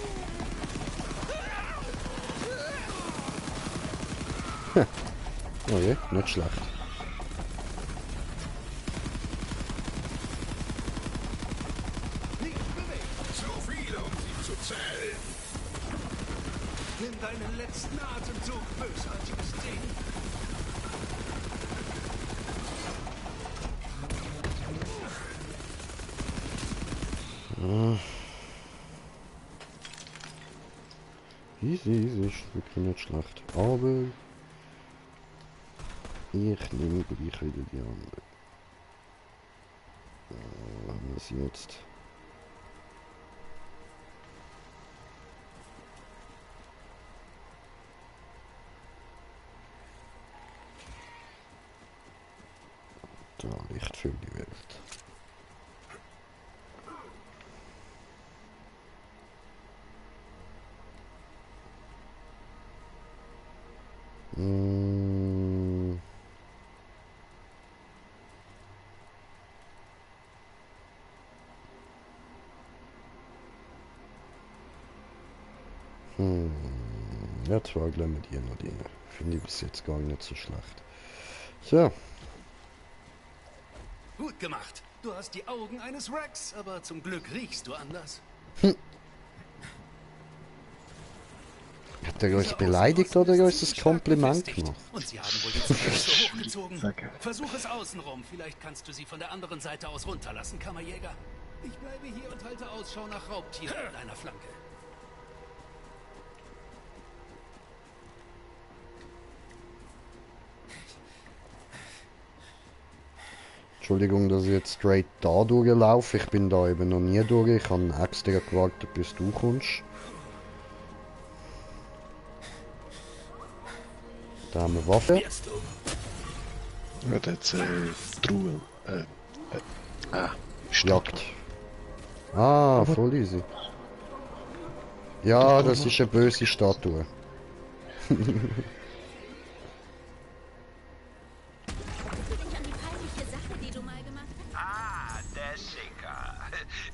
Oh je, nicht schlecht. So viele, um sie zu zählen. Nimm deinen letzten Atemzug, bösartiges Ding. Easy, ist wirklich nicht schlecht. Aber ich nehme gleich wieder die andere. Haben wir sie jetzt? Da, Licht für die Welt. Ja, zwar gleich mit ihr noch rein. Finde ich bis jetzt gar nicht so schlecht. So. Gut gemacht. Du hast die Augen eines Rex, aber zum Glück riechst du anders. Hat er euch beleidigt oder euch das Kompliment gemacht? Und sie haben wohl die Zähne so hochgezogen. Versuch es außenrum. Vielleicht kannst du sie von der anderen Seite aus runterlassen, Kammerjäger. Ich bleibe hier und halte Ausschau nach Raubtieren an deiner Flanke. Entschuldigung, dass ich jetzt straight da durchlaufe. Ich bin da eben noch nie durch. Ich habe extra gewartet, bis du kommst. Da haben wir Waffe. Ja, das Truhe. Jagd. Ah, voll easy. Ja, das ist eine böse Statue.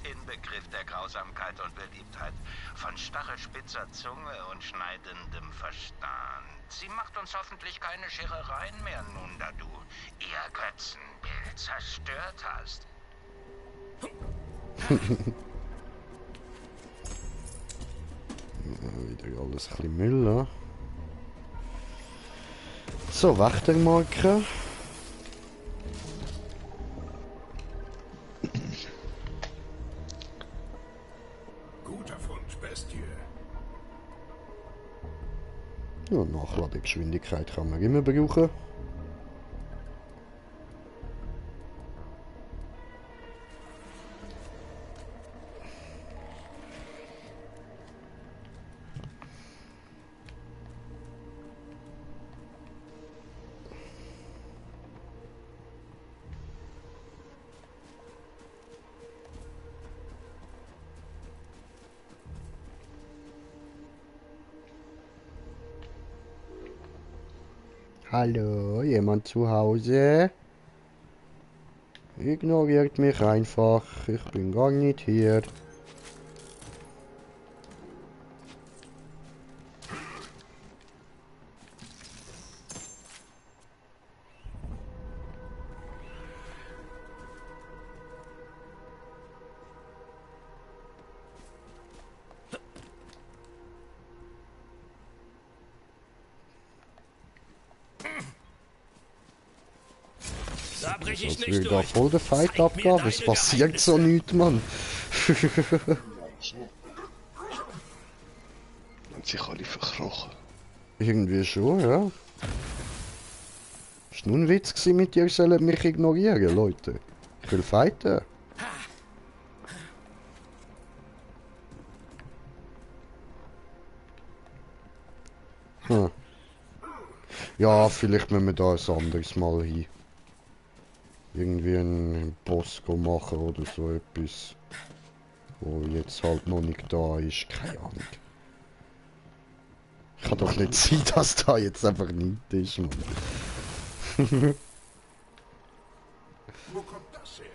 Inbegriff der Grausamkeit und Beliebtheit, von stachelspitzer Zunge und schneidendem Verstand. Sie macht uns hoffentlich keine Scherereien mehr, nun da du ihr Götzenbild zerstört hast. Wieder alles ein bisschen Müll, ja. So, Wächtermarke. Ja, Nachladegeschwindigkeit kann man immer brauchen. Hallo, jemand zu Hause? Ignoriert mich einfach, ich bin gar nicht hier. Jetzt will da voll der Fight abgehen, es passiert so nichts, Mann. Und sich alle verkrochen. Irgendwie schon, ja. Ist nur ein Witz gewesen, mit ihr sollen mich ignorieren, Leute. Ich will fighten. Ja, vielleicht müssen wir da ein anderes Mal hin. Irgendwie einen Boss machen oder so etwas, wo jetzt halt noch nicht da ist, keine Ahnung. Kann doch nicht sein, dass da jetzt einfach nichts ist, Mann. Wo kommt das her?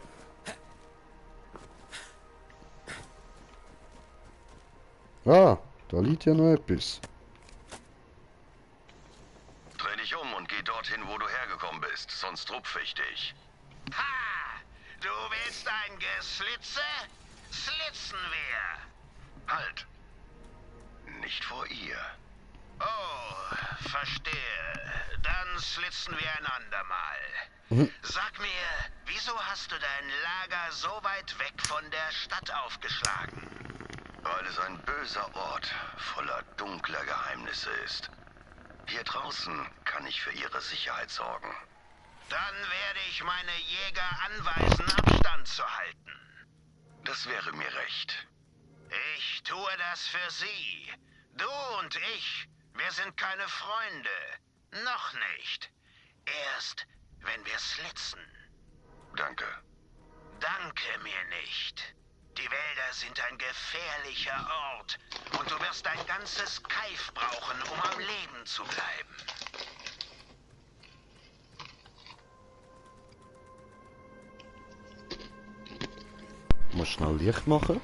Ah, da liegt ja noch etwas. Dreh dich um und geh dorthin, wo du hergekommen bist, sonst rupfe ich dich. Ha! Du willst ein Geslitze? Slitzen wir! Halt! Nicht vor ihr. Oh, verstehe. Dann slitzen wir ein andermal. Sag mir, wieso hast du dein Lager so weit weg von der Stadt aufgeschlagen? Weil es ein böser Ort voller dunkler Geheimnisse ist. Hier draußen kann ich für ihre Sicherheit sorgen. Dann werde ich meine Jäger anweisen, Abstand zu halten. Das wäre mir recht. Ich tue das für Sie. Du und ich, wir sind keine Freunde. Noch nicht. Erst, wenn wir slitzen. Danke. Danke mir nicht. Die Wälder sind ein gefährlicher Ort. Und du wirst dein ganzes Kaif brauchen, um am Leben zu bleiben. Muss schnell Licht machen.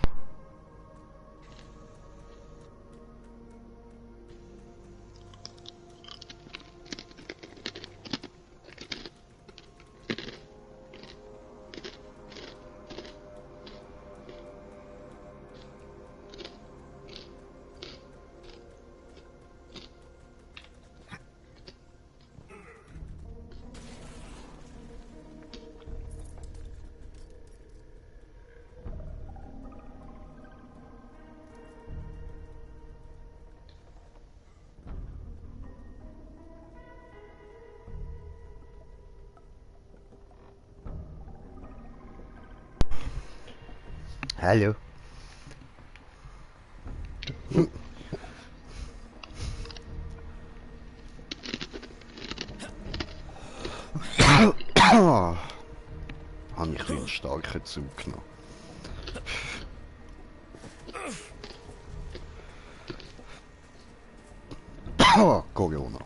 Hallo. Habe ich einen starken Zug genommen. Corona.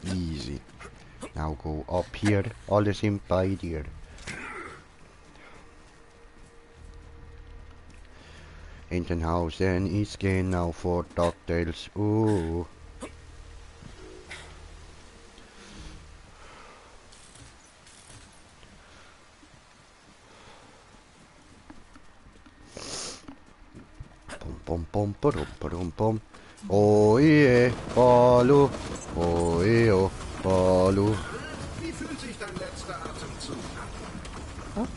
Easy. Now go up here. Alle sind bei dir. Entenhausen ist genau vor DuckTales. Pom pom pom pom pom. Oh je, Balu. Oh je, oh, Balu. Wie fühlt sich dein letzter Atemzug an?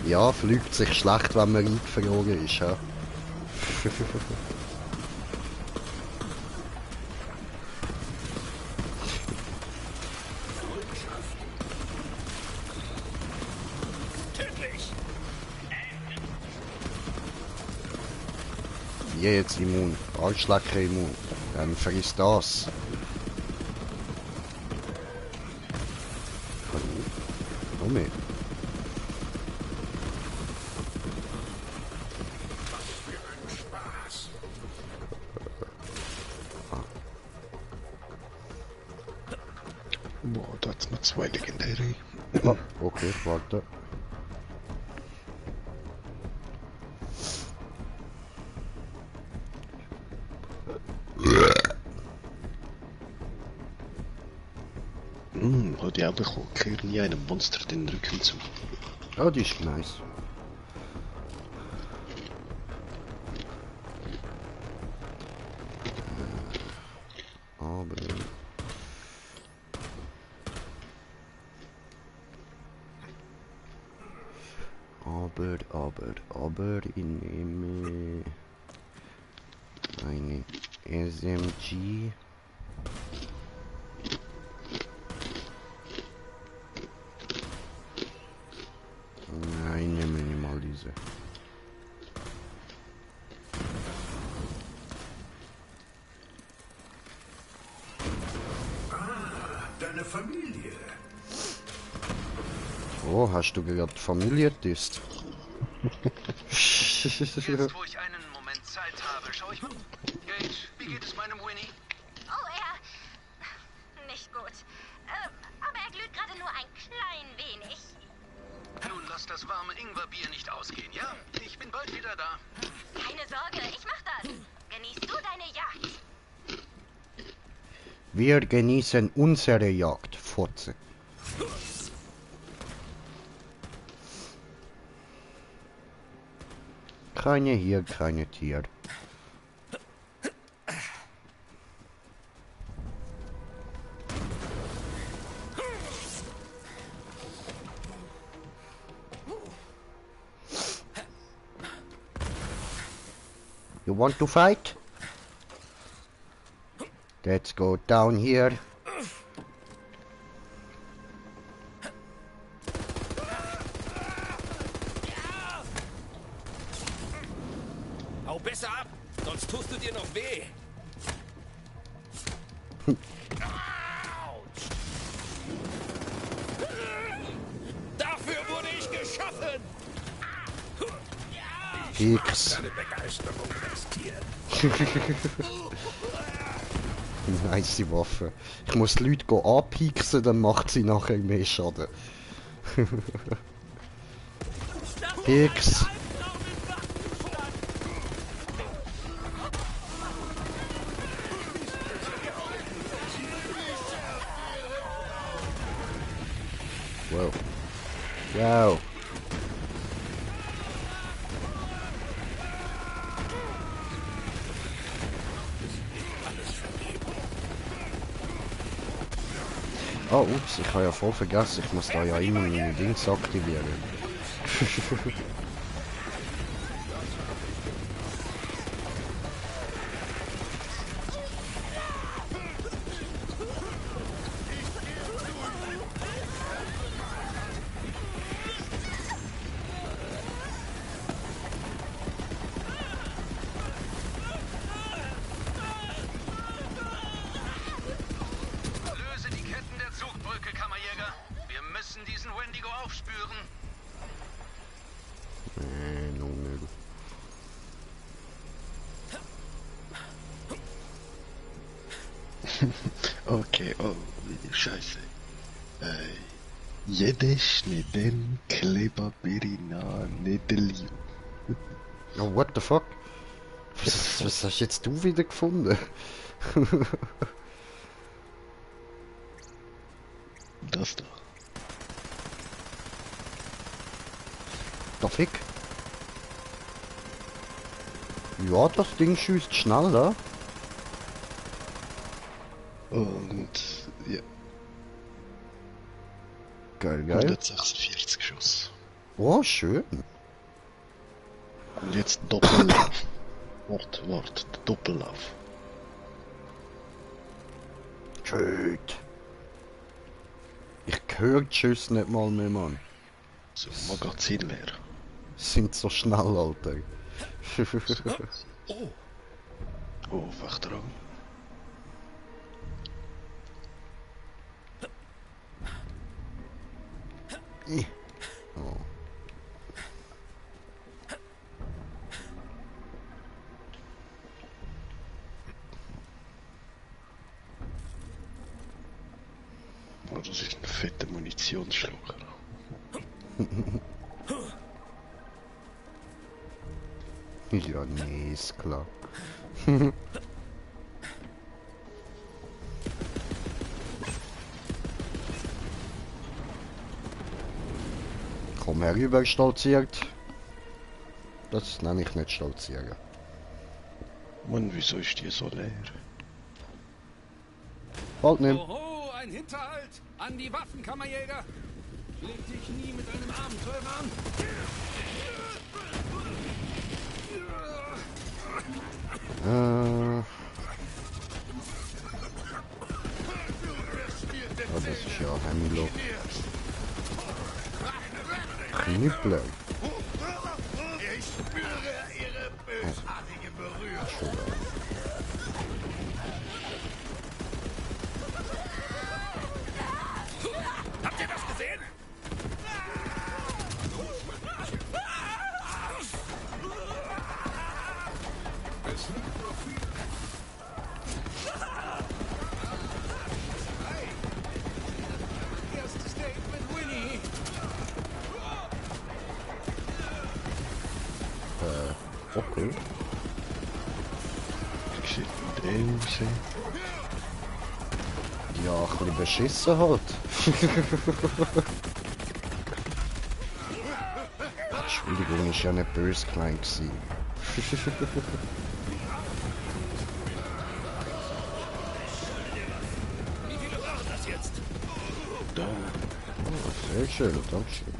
Ja, fliegt sich schlecht, wenn man eingefroren ist, ja. Wie jetzt immun? Arschlecker immun. Dann frisst das. Noch mehr. Boah, da hat's noch 2 Legendäre. Ah, okay, warte. Hat die auch bekommen. Gehören nie einem Monster den Rücken zu. Oh, die ist nice. Aber ich nehme eine SMG. Nein, nehme ich mal diese. Deine Familie. Oh, hast du gerade Familie ist? Jetzt, wo ich einen Moment Zeit habe, schau ich mal. Gage, wie geht es meinem Winnie? Oh, er... nicht gut. Aber er glüht gerade nur ein klein wenig. Nun lass das warme Ingwerbier nicht ausgehen, ja? Ich bin bald wieder da. Keine Sorge, ich mach das. Genießt du deine Jagd? Wir genießen unsere Jagd, Fotze. Keine hier, keine Tier. You want to fight? Let's go down here. Hau besser ab, sonst tust du dir noch weh. Dafür wurde ich geschaffen. X. Nice die Waffe. Ich muss die Leute anpieksen, dann macht sie nachher mehr Schaden. X. Wow. Wow. Ah, ups, ich habe ja voll vergessen, ich muss da ja immer meine Dings aktivieren. Löse die Ketten der Zugbrücke, Kammerjäger. Wir müssen diesen Wendigo aufspüren. No, nö. Okay, oh, scheiße. Jedes Neden Kleber Berina Nedeliu. Oh, what the fuck? Was hast jetzt du wieder gefunden? Das da. Der Fick? Ja, das Ding schießt schneller. Und ja, Geil, geil. 146 Schuss. Oh, schön. Und jetzt Doppellauf. Wort, Doppellauf. Schön. Ich höre die Schüsse nicht mal mehr, Mann. So, Magazin leer. Sind so schnell, Alter. Oh, Wachtraum. Oh. Oh, das ist ein fetter Munitionsschlucker. Ja, nee, ist klar. Komm herüber, stolziert. Das nenne ich nicht stolzieren. Mann, wieso ist die so leer? Bald nimm. Oho, ein Hinterhalt! An die Waffen, Kammerjäger! Leg dich nie mit einem Abenteurer an! Oh, das ist ja Hemilo. Knüppler. Ich spüre ihre bösartige Berührung. Habt ihr das gesehen? Erstes Date mit Winnie. Okay. Ich sehe den Dreh. Ja, ein bisschen beschissen halt. Entschuldigung, ist ja nicht böse gemeint gewesen. Wie viele waren das jetzt? Da. Oh, sehr schön, dankeschön.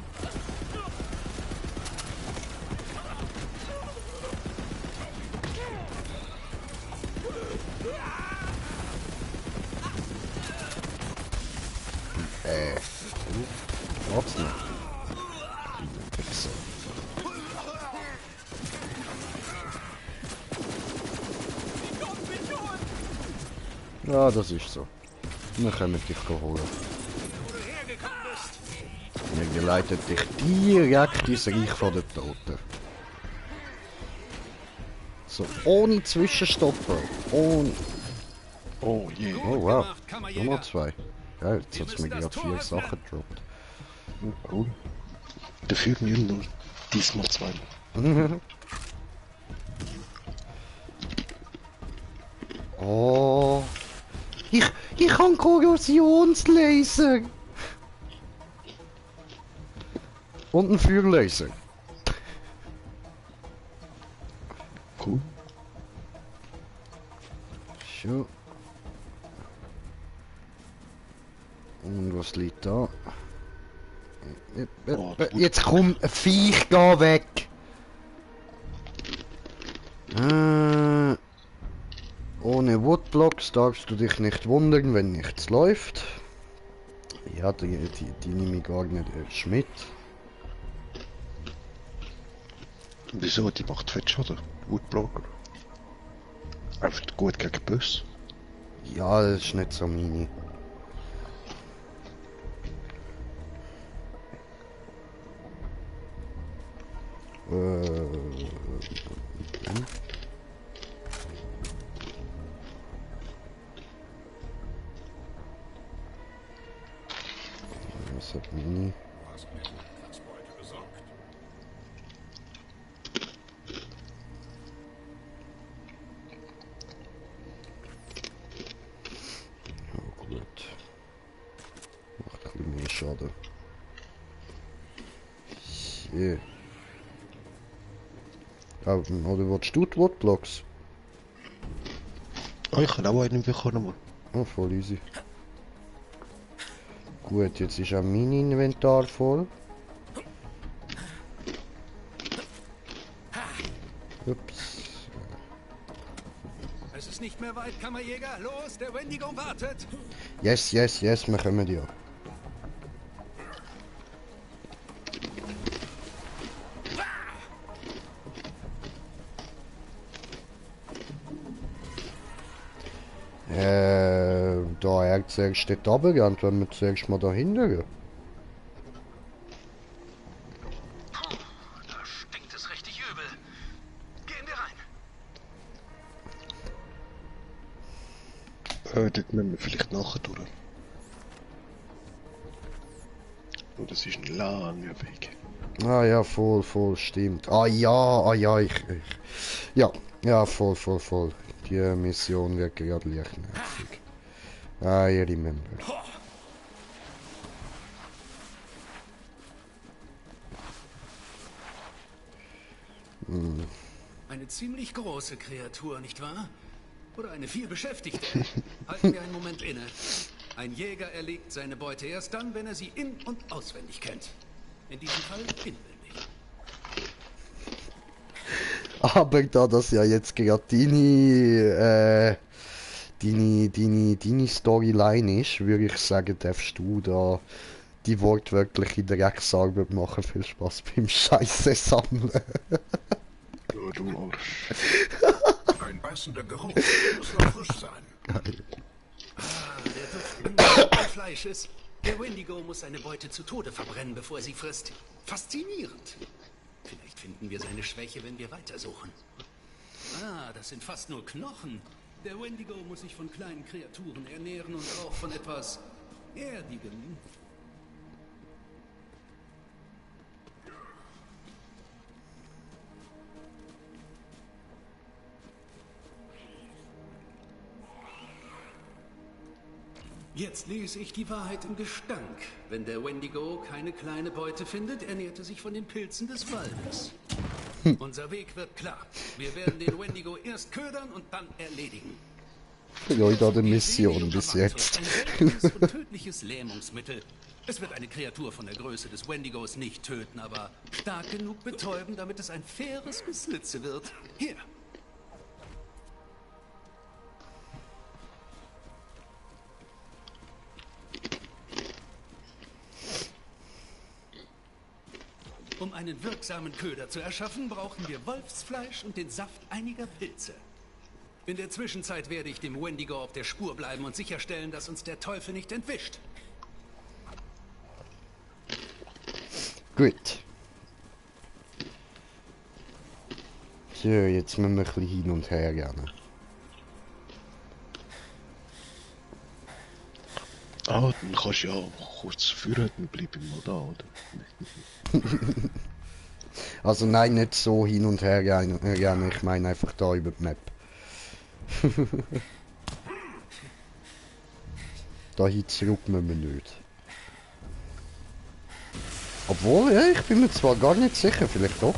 What's noch? Wichser. Ja, das ist so. Wir können dich holen. Wir geleiten dich direkt ins Reich von den Toten. So, ohne Zwischenstoppen. Ohne... Oh je. Oh wow. Nummer 2. Geil, jetzt hat es mir gerade 4 Sachen gedroppt. Cool. Dafür nur diesmal 2. Oh. Ich kann Korrosionslaser. Und einen Feuerlaser. Cool. Schon. Und was liegt da? Jetzt komm, Viech, geh weg! Ohne Woodblocks darfst du dich nicht wundern, wenn nichts läuft. Ja, die nehme ich gar nicht erst mit. Wieso? Die macht Fettschaden. Woodblocker. Einfach gut gegen Böse. Ja, das ist nicht so meine. Was hat Mini? Oh gut. Macht ein bisschen mehr Schaden. Yeah. Oder willst du die Woodblocks? Oh, ich kann auch einen bekommen. Oh, voll easy. Gut, jetzt ist auch mein Inventar voll. Ups. Es ist nicht mehr weit, Kammerjäger. Los, der Wendigo wartet. Yes, yes, yes, wir kommen ja. Da er zuerst dort runtergeht, wenn wir zuerst mal dahinter gehen. Da stinkt es richtig übel. Gehen wir rein. Dort müssen wir vielleicht nachher durch. Oh, das ist ein langer Weg. Ah ja, voll, stimmt. Ja, ja, voll. Die Mission wird gerade leicht nervig. I remember. Eine ziemlich große Kreatur, nicht wahr? Oder eine viel beschäftigte? Halten wir einen Moment inne. Ein Jäger erlegt seine Beute erst dann, wenn er sie in- und auswendig kennt. In diesem Fall inwendig. Aber da das ja jetzt gerade deine Storyline ist, würde ich sagen, darfst du da die wortwörtliche Drecksarbeit machen. Viel Spaß beim Scheiße sammeln. Ja, du Arsch. Ein beißender Geruch. Muss noch frisch sein. Geil. Der Duft des Fleisches. Der Wendigo muss seine Beute zu Tode verbrennen, bevor er sie frisst. Faszinierend. Vielleicht finden wir seine Schwäche, wenn wir weitersuchen. Ah, das sind fast nur Knochen. Der Wendigo muss sich von kleinen Kreaturen ernähren und auch von etwas Erdigem. Jetzt lese ich die Wahrheit im Gestank. Wenn der Wendigo keine kleine Beute findet, ernährt er sich von den Pilzen des Waldes. Unser Weg wird klar. Wir werden den Wendigo erst ködern und dann erledigen. Leute, die Mission bis jetzt. Ein seltenes und tödliches Lähmungsmittel. Es wird eine Kreatur von der Größe des Wendigos nicht töten, aber stark genug betäuben, damit es ein faires Gesnitze wird. Hier. Um einen wirksamen Köder zu erschaffen, brauchen wir Wolfsfleisch und den Saft einiger Pilze. In der Zwischenzeit werde ich dem Wendigo auf der Spur bleiben und sicherstellen, dass uns der Teufel nicht entwischt. Gut. So, jetzt müssen wir ein bisschen hin und her gehen. Ah, dann kannst du ja kurz führen, dann bleib ich mal da, oder? Also nein, nicht so hin und her gehen, ich meine einfach da über die Map. Dahin zurück müssen wir nicht. Obwohl, ja, ich bin mir zwar gar nicht sicher, vielleicht doch.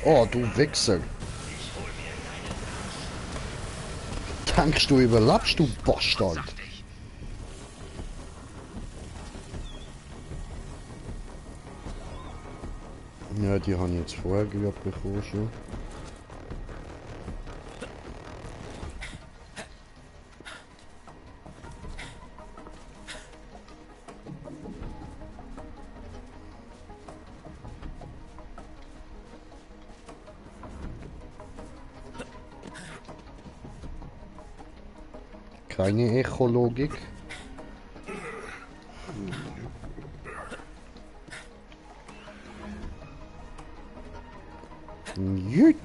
Oh, du Wichser. Denkst du überlebst, du Bastard? Ja, die habe ich jetzt vorher bekommen schon. Keine Echologik. Jüt.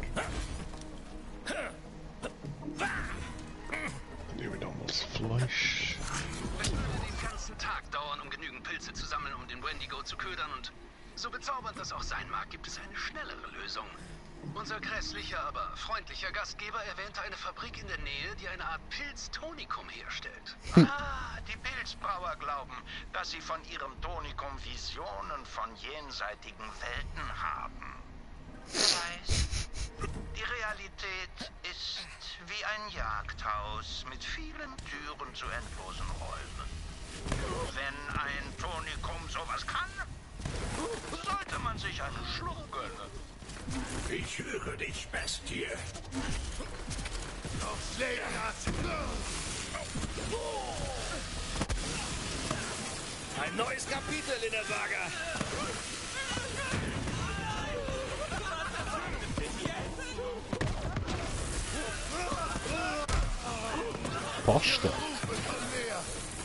Nehmen wir damals Fleisch. Es würde den ganzen Tag dauern, um genügend Pilze zu sammeln, um den Wendigo zu ködern, und so bezaubernd das auch sein mag, gibt es eine schnellere Lösung. Unser grässlicher, aber freundlicher Gastgeber erwähnte eine Fabrik in der Nähe, die eine Art Pilztonikum herstellt. Ah, die Pilzbrauer glauben, dass sie von ihrem Tonikum Visionen von jenseitigen Welten haben. Wer weiß, die Realität ist wie ein Jagdhaus mit vielen Türen zu endlosen Räumen. Wenn ein Tonikum sowas kann, sollte man sich einen Schluck gönnen. Ich höre dich, Bestie. Aufs Leben! Ein neues Kapitel in der Saga. Pasta.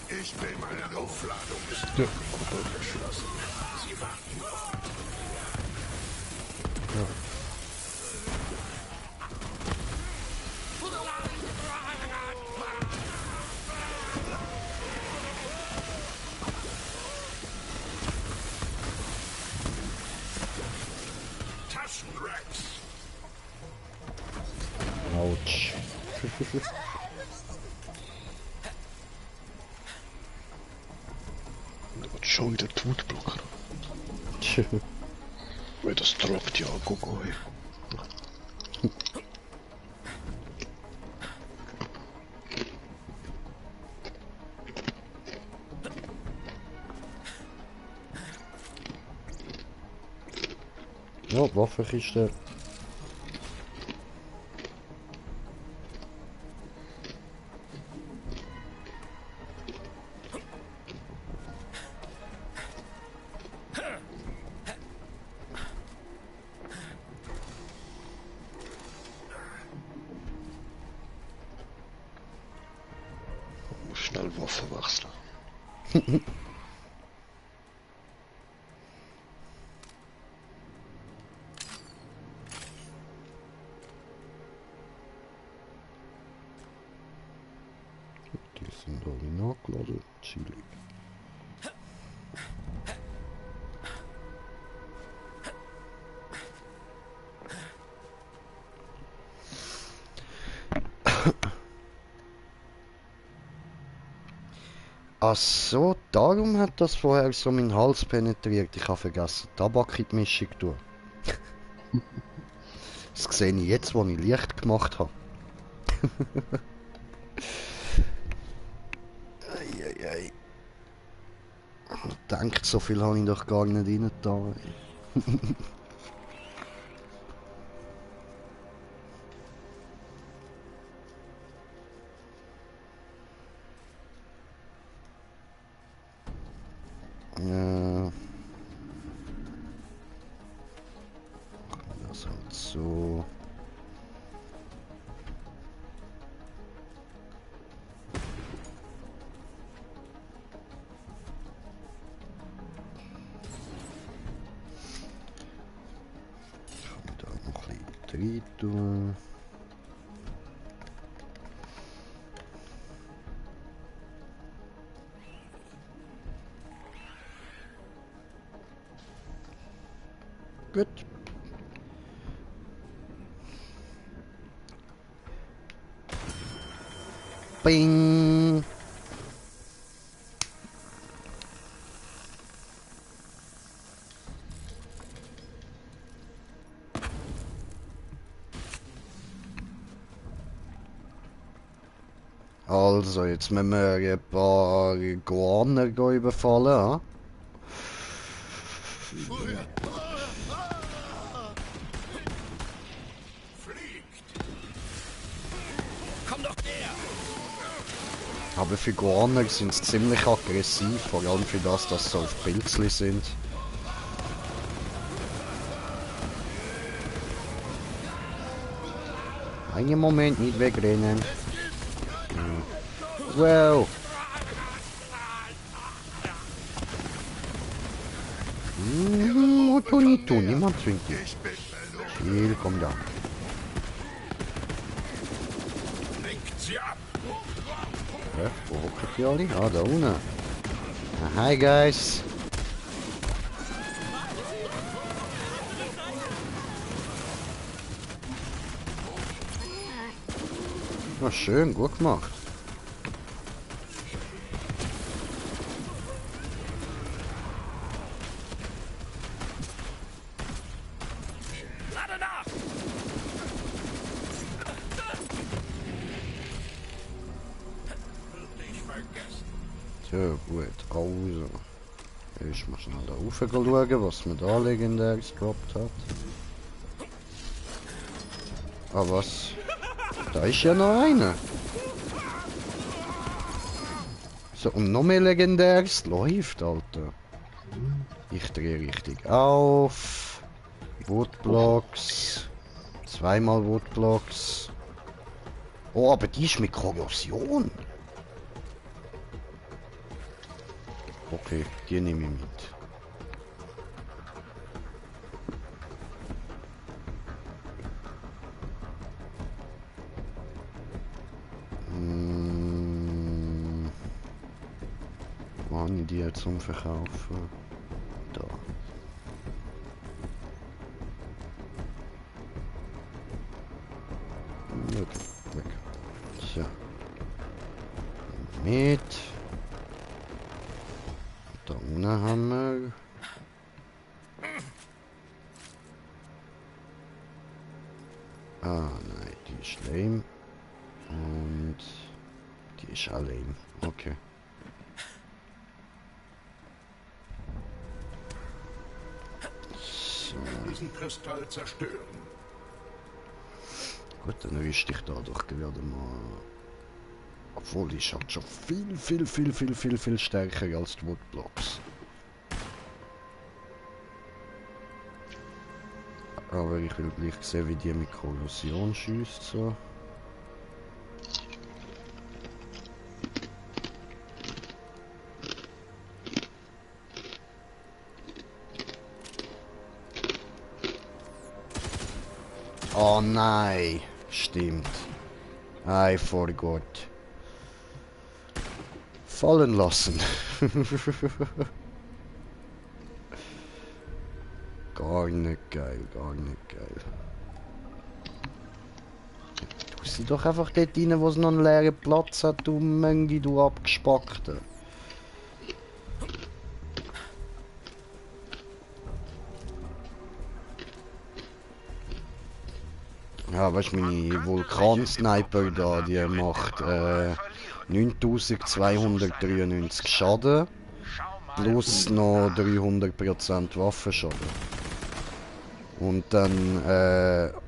Ich will meine Aufladung ist geschlossen. Sie warten auf. Ja. Taschenrex. Autsch. Schon wieder Totblocker. Weil das droppt ja, Gogo. Ja, Waffenkiste. Schnell Waffe wechseln. Die sind alle nachgeladen. Chillig. Ach so, darum hat das vorher so meinen Hals penetriert. Ich habe vergessen, Tabak in die Mischung zu tun. Das sehe ich jetzt, wo ich Licht gemacht habe. Eieiei. Denkt, so viel habe ich doch gar nicht rein da. Das halt so. Kann da noch ein bisschen rein tun. Gut. Bing. Also, jetzt müssen wir ein paar Guaner überfallen, hm? Komm doch näher! Aber für Guaner sind sie ziemlich aggressiv, vor allem für das, dass sie auf Pilzli sind. Einen Moment, nicht wegrennen. Wow! Was kann ich tun? Niemand zwingt dich. Chill, komm da. Wo hocken die alle? Ah, da unten. Hi, guys. Na schön, gut gemacht. So, gut, also. Ich muss schnell da rauf schauen, was mir da legendäres gedroppt hat. Ah, was? Da ist ja noch einer. So, und noch mehr legendäres läuft, Alter. Ich drehe richtig auf. Woodblocks. Zweimal Woodblocks. Oh, aber die ist mit Korrosion. Okay, die nehme ich mit. Wo habe ich die jetzt zum Verkaufen? Da. Weg, weg. So. Mit. Da unten haben wir. Ah, nein, die ist lame. Und die ist auch lame. Okay. So. Diesen Kristall zerstören. Gut, dann rüste ich dadurch gerade mal. Obwohl, die ist halt schon viel stärker als die Woodblocks. Aber ich will gleich sehen, wie die mit Korrosion schießt. So. Oh nein, stimmt. I forgot. Fallen lassen. Gar nicht geil, gar nicht geil. Du sie doch einfach dort rein, wo es noch einen leeren Platz hat, du Möngi, du Abgespackte. Ja, weißt du, meine Vulkan-Sniper da, die macht 9293 Schaden plus noch 300% Waffenschaden. Und dann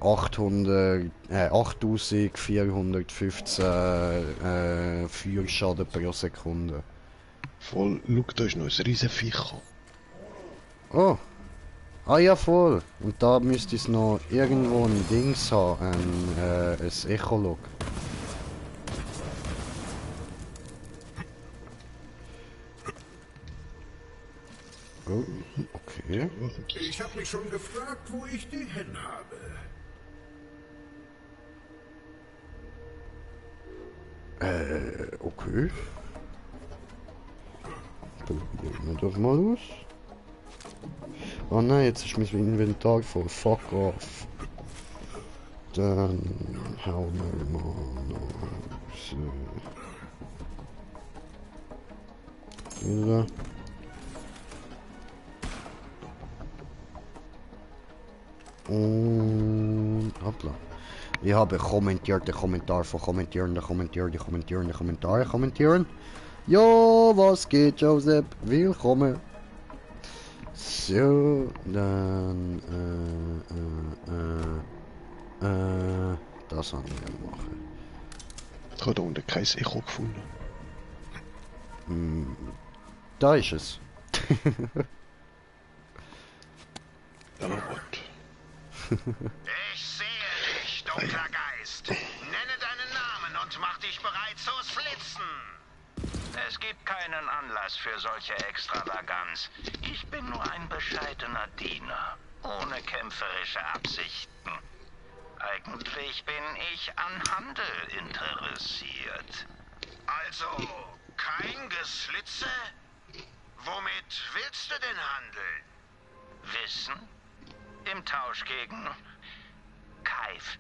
8415 Feuerschaden pro Sekunde. Voll, schau, da ist noch ein riesen Viech. Oh! Ah ja, voll. Und da müsste es noch irgendwo ein Dings haben, ein Echolog. Oh, okay. Ich habe mich schon gefragt, wo ich die hin habe. Okay. Probieren wir das mal aus. Oh nein, jetzt ist mein Inventar voll. Fuck off. Dann hauen wir mal noch so. Wieder. Und hoppla. Ich habe kommentiert den Kommentar von kommentieren. Jo, was geht, Joseph? Willkommen. So, dann, das haben wir machen. Ich habe da unten kein Echo gefunden. Da ist es. Ich sehe dich, dunkler Geist. Nenne deinen Namen und mach dich bereit zu flitzen. Es gibt keinen Anlass für solche Extravaganz. Ich bin nur ein bescheidener Diener, ohne kämpferische Absichten. Eigentlich bin ich an Handel interessiert. Also, kein Geslitze? Womit willst du denn handeln? Wissen? Im Tausch gegen Kaif.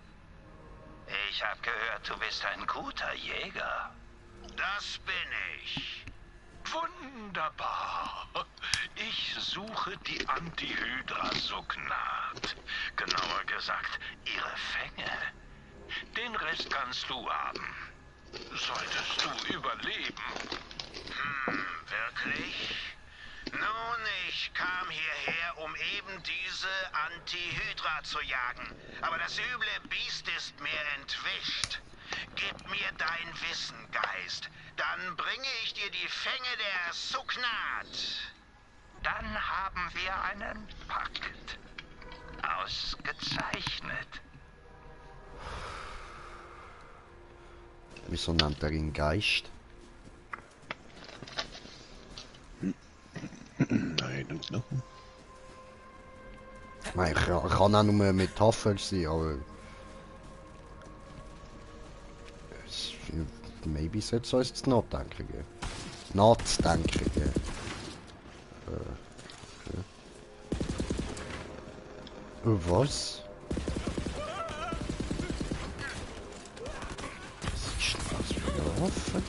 Ich habe gehört, du bist ein guter Jäger. Das bin ich. Wunderbar. Ich suche die Antihydra-Sugnat. Genauer gesagt, ihre Fänge. Den Rest kannst du haben. Solltest du überleben. Wirklich? Nun, ich kam hierher, um eben diese Antihydra zu jagen. Aber das üble Biest ist mir entwischt. Gib mir dein Wissen, Geist. Dann bringe ich dir die Fänge der Sugnat. Dann haben wir einen Pakt. Ausgezeichnet. Wieso nennt er ihn Geist? Nein, no. Nein, kann auch nur eine Metapher sein, aber... Maybe sollte es uns jetzt nachdenken geben. Nachzudenken geben. Okay. Was? Was ist das für eine Waffe?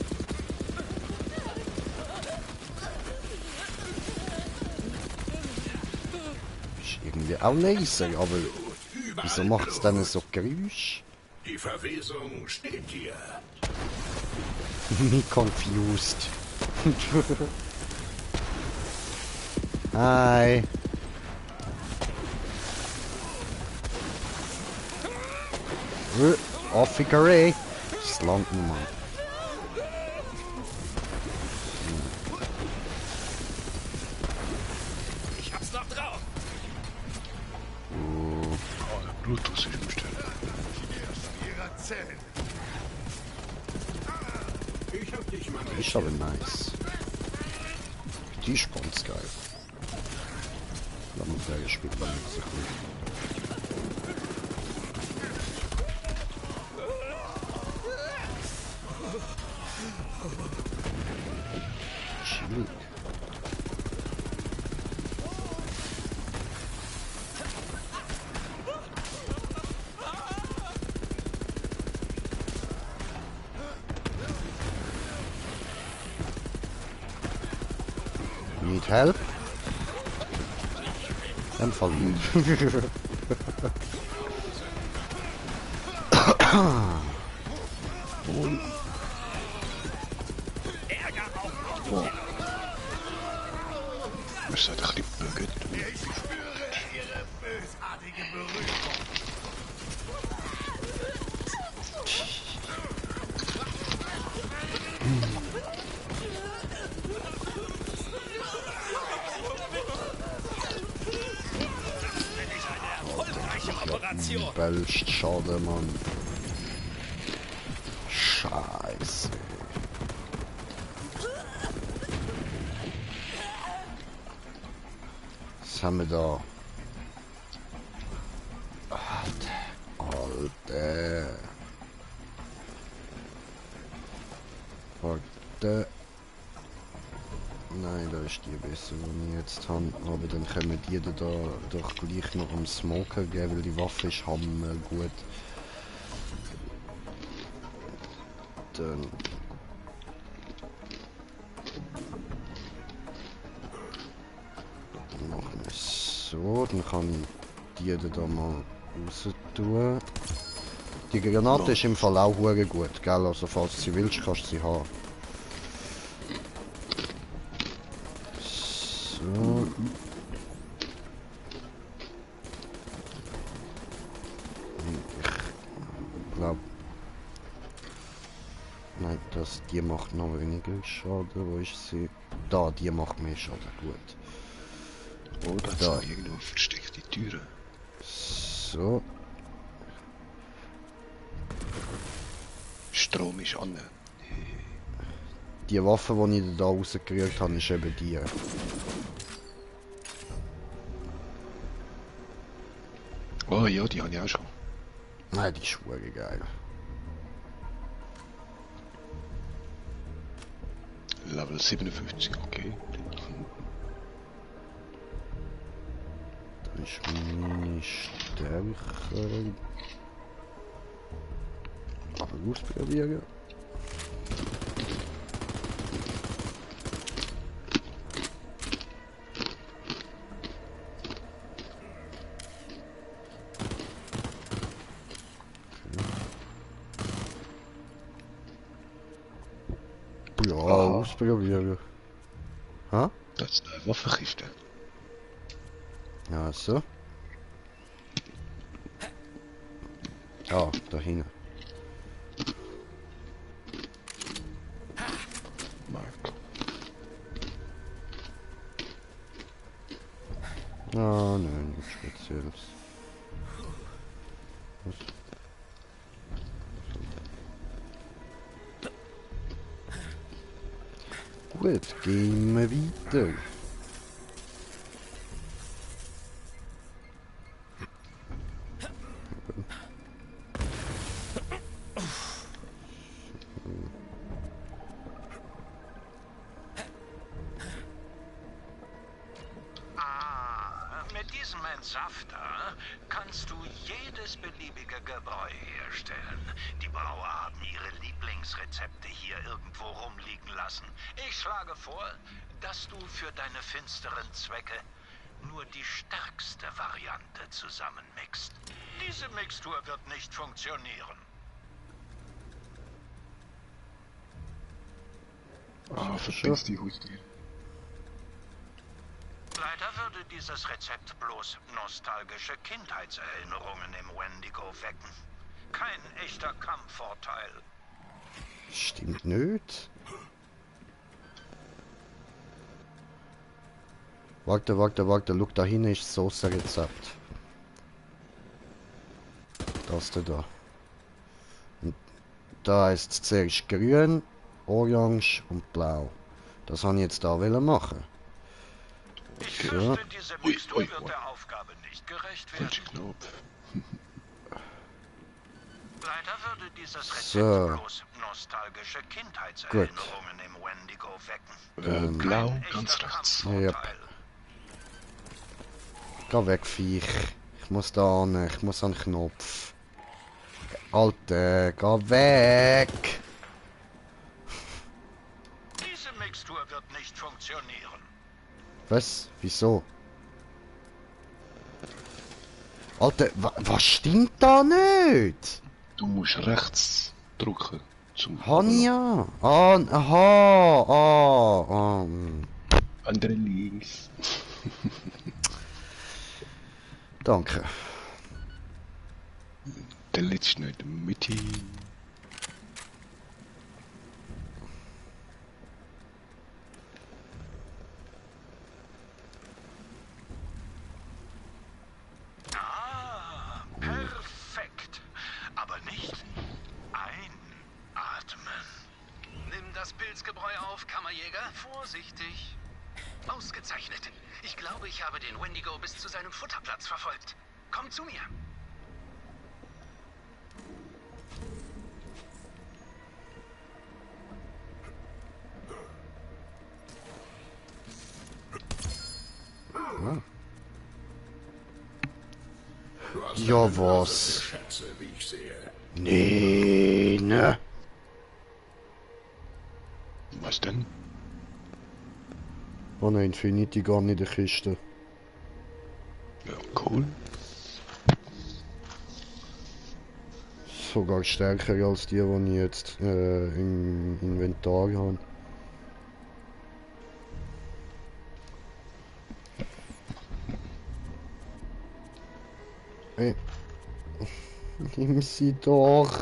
Ist irgendwie auch Laser, aber wieso macht es dann so Geräusch? Die Verwesung steht dir. Me confused. Hi. Officeré. Slant me mal. Ich hab's noch drauf. Bluetooth ist umstellen. Die ist aber nice. Die ist ganz geil. Da muss er spielt man nicht so gut. Chillig. Need help? Dann fallen. Boah. Ist das doch die Böcke? Ich spüre ihre bösartige Berührung. Übelst schade, Mann. Scheiße. Was haben wir da? Alter. Warte. Nein, da ist die besser, die ich jetzt habe. Aber dann können die da doch gleich noch am Smoker geben, weil die Waffe ist hammer gut. Dann... machen wir es so, dann kann ich die da mal raus tun. Die Granate ist im Fall auch hure gut, gell? Also falls du sie willst, kannst du sie haben. So. Ich glaube... Nein, die macht noch weniger Schaden. Wo ist sie? Da, die macht mehr Schaden. Gut. Oh, da sind irgendwo versteckte Türen. So. Strom ist an. Die Waffe, die ich da rausgerührt habe, ist eben die. Oh ja, die habe ich auch schon. Nein, die ist wirklich geil. Level 57, okay. Das ist meine Stärke. Aber ausprobieren. Ja, ausprobieren. Ha? Das ist eine Waffenkiste. Ja, so. Ah, da hinten. Ah, nein, nichts Spezielles. Was? Gut, gehen wir weiter. Mit diesem Entsafter kannst du jedes beliebige Gebräu herstellen. Die Brauer haben ihre Lieblingsrezepte hier irgendwo rumliegen lassen. Ich schlage vor, dass du für deine finsteren Zwecke nur die stärkste Variante zusammenmixt. Diese Mixtur wird nicht funktionieren. Ah, verpiss die Hustür. Leider würde dieses Rezept bloß nostalgische Kindheitserinnerungen im Wendigo wecken. Kein echter Kampfvorteil. Stimmt nicht. Warte, schau, da hinten ist das Soße-Rezept. Das da. Und da ist es zuerst grün, orange und blau. Das habe ich jetzt da machen. Ich fürchte, diese Mixtur wird der Aufgabe nicht gerecht werden. Leider würde dieses Rezept bloß nostalgische Kindheitserinnerungen im Wendigo wecken. Blau, ganz rechts. Yep. Geh weg, Viech. Ich muss da an, ich muss an den Knopf. Alter, geh weg! Diese Mixtur wird nicht funktionieren. Was? Wieso? Alter, was stimmt da nicht? Du musst rechts drücken. Ja. Aha. Andere links. Danke. Der letzte nicht in der Mitte. Perfekt. Aber nicht einatmen. Nimm das Pilzgebräu auf, Kammerjäger. Vorsichtig. Ausgezeichnet. Ich glaube, ich habe den Wendigo bis zu seinem Futterplatz verfolgt. Komm zu mir. Ah. Ja, was? Schätze, wie ich sehe. Nee, ne? Was denn? Oh nein, Infinity gar nicht in der Kiste. Ja, cool. sogar stärker als die ich jetzt im Inventar habe. Hey. Nimm sie doch!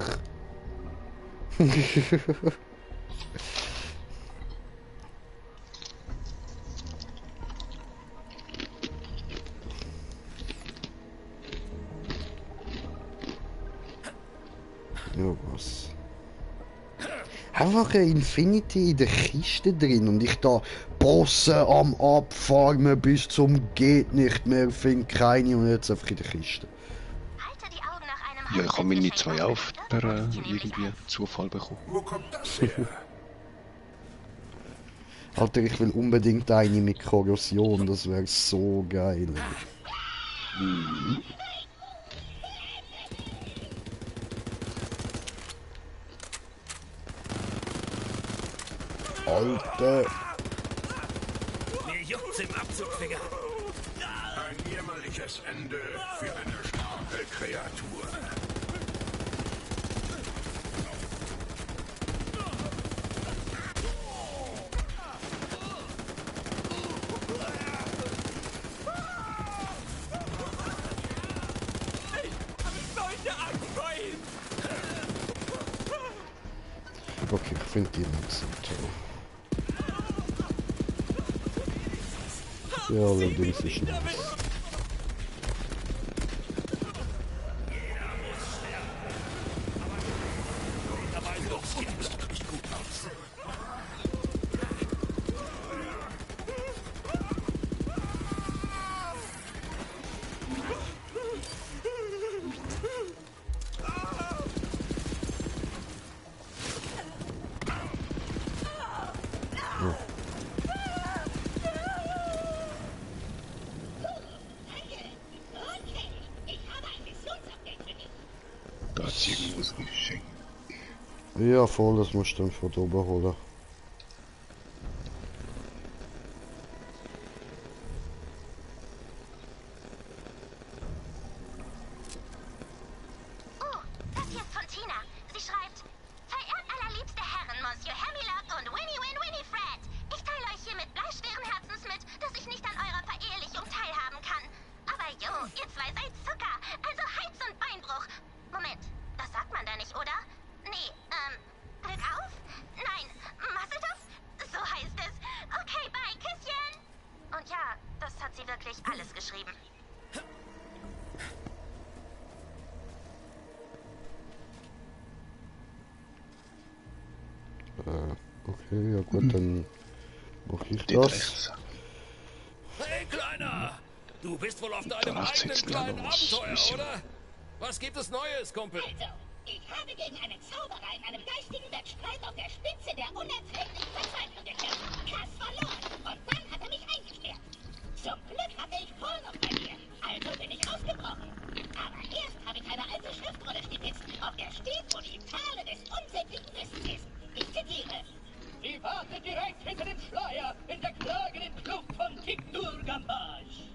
Ja, was? Einfach ein Infinity in der Kiste drin und ich da Bosse am Abfarmen bis zum geht nicht mehr, finde keine und jetzt einfach in der Kiste. Ja, ich habe meine 2 auf per irgendwie Zufall bekommen. Wo kommt das her? Alter, ich will unbedingt eine mit Korrosion, das wäre so geil. Alter! Mir juckt's im Abzug, Finger. Ein jämmerliches Ende für eine starke Kreatur. Okay, ich finde die nicht so toll. Ja, allerdings ist nice. Da hat sie irgendwas geschenkt. Ja, voll, das musst du dann von oben holen. Okay, ja gut, dann mach ich das. Hey, Kleiner! Du bist wohl auf deinem eigenen kleinen Abenteuer, oder? Was gibt es Neues, Kumpel? Also, ich habe gegen einen Zauberer in einem geistigen Wettstreit auf der Spitze der unerträglichen Verzweiflung gekämpft. Krass verloren. Und dann hat er mich eingesperrt. Zum Glück hatte ich Paul noch bei mir. Also bin ich ausgebrochen. Aber erst habe ich eine alte Schriftrolle stibitzt, auf der steht, wo die Perle des unsäglichen Wissens ist. Ich zitiere. Sie wartet direkt hinter dem Schleier in der klagenden Kluft von Tigdur-Gambage.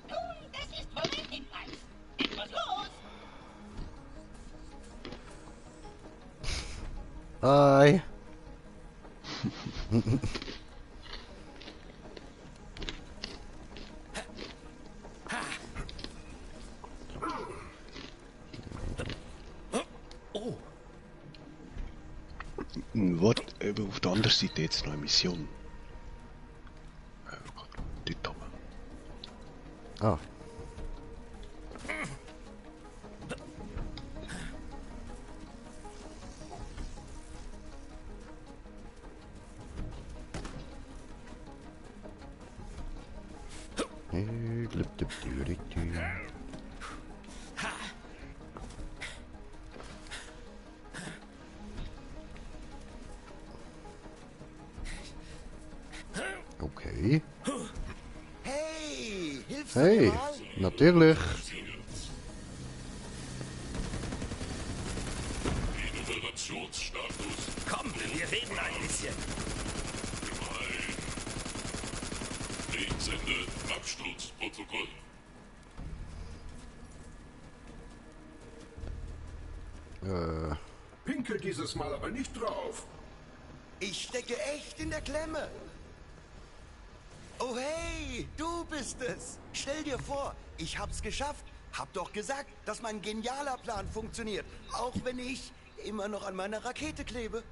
Nun, das ist wohl mein Hinweis. Etwas los! Hi. Was, auf der anderen Seite jetzt noch eine Mission. Dort oben. Ah. Okay. Hey, hilfst Hey, du mal? natürlich. Innovationsstatus. Komm, wir reden ein bisschen. Sende Absturzprotokoll. Pinkel dieses Mal aber nicht drauf. Ich stecke echt in der Klemme. Oh hey, du bist es. Stell dir vor, ich hab's geschafft. Hab doch gesagt, dass mein genialer Plan funktioniert. Auch wenn ich immer noch an meiner Rakete klebe.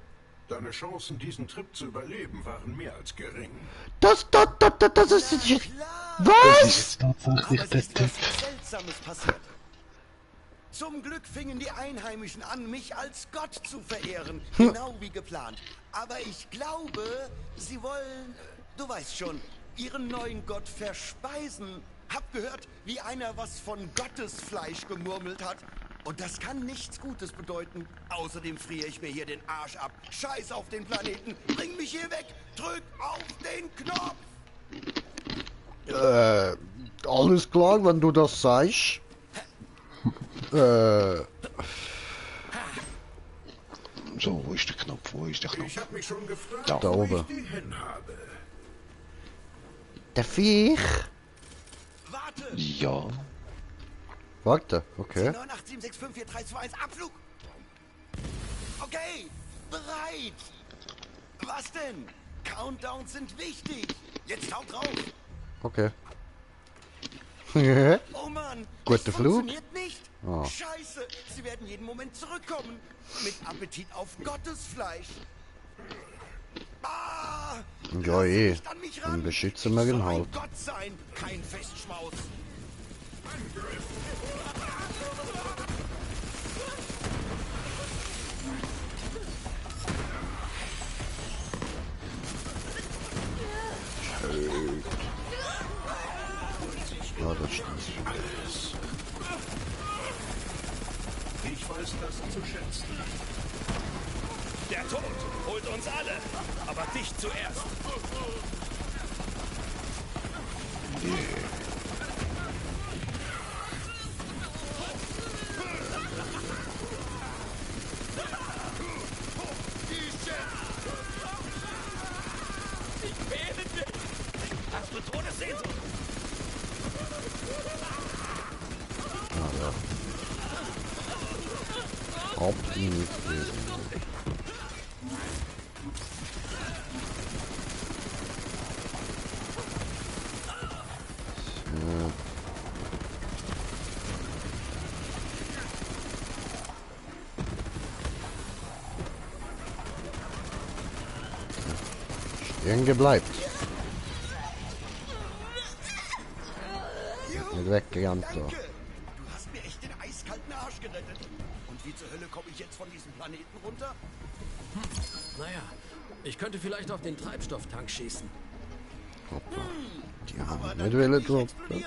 Deine Chancen, diesen Trip zu überleben, waren mehr als gering. Das ist jetzt... Was? Aber es ist was Seltsames passiert. Zum Glück fingen die Einheimischen an, mich als Gott zu verehren. Genau wie geplant. Aber ich glaube, sie wollen, du weißt schon, ihren neuen Gott verspeisen. Hab gehört, wie einer was von Gottesfleisch gemurmelt hat. Und das kann nichts Gutes bedeuten. Außerdem friere ich mir hier den Arsch ab. Scheiß auf den Planeten. Bring mich hier weg. Drück auf den Knopf. Alles klar, wenn du das sagst. So, wo ist der Knopf? Wo ist der Knopf? Ich hab mich schon gefragt, Da wo oben. ich die hin habe. Der Viech? Warte. Ja. Warte, okay. 987654321 Abflug. Okay, bereit. Was denn? Countdowns sind wichtig. Jetzt haut drauf. Okay. Oh Mann, Guter das Flug. funktioniert nicht. Oh. Scheiße, sie werden jeden Moment zurückkommen. Mit Appetit auf Gottesfleisch. Ah, Ja, eh. nicht an mich ran. Dann beschützen wir ihn Soll ein halt. Gott sein, kein Festschmaus. Ja, das stimmt. Ich weiß das zu schätzen. Der Tod holt uns alle, aber dich zuerst. Ich fehle dich. Hast du Todessehnsucht? Ab ihn nicht lesen. So. Stehen gebleibt. Nicht weggerannt da. Du hast mir echt den eiskalten Arsch gerettet. Und wie zur Hölle komme ich jetzt von diesem Planeten runter? Naja, ich könnte vielleicht auf den Treibstofftank schießen. Die haben nicht wollen droppen.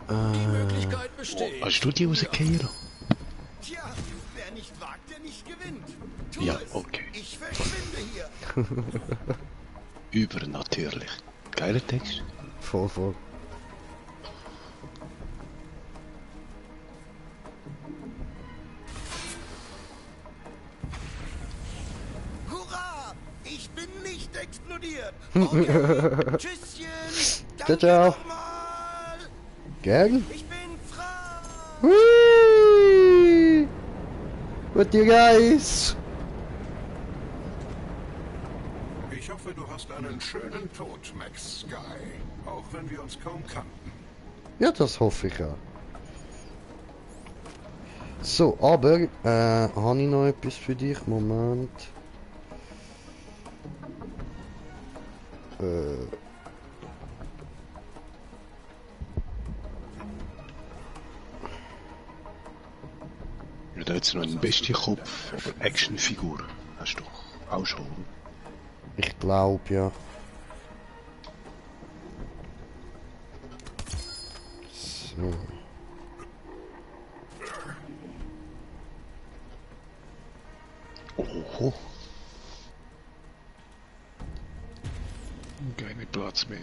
Die Möglichkeit besteht. Hast du die rausgekehrt? Tja, wer nicht wagt, der nicht gewinnt. Tu Ja, es. okay. Ich verschwinde hier. Übernatürlich. Geiler Text. Voll, voll. Hurra! Ich bin nicht explodiert. Okay. Tschüsschen. Ciao, ciao. Nochmal. Gern? Ich bin frei. Hui! What you guys? Ich hoffe, du hast einen schönen Tod, Max Sky. Auch wenn wir uns kaum kannten. Ja, das hoffe ich auch. So, aber, habe ich noch etwas für dich? Moment. Ja, da hat noch einen Bestienkopf, aber Actionfigur. Hast du doch auch schon. Ich glaube, ja. So. Oho. Keine Platz mehr.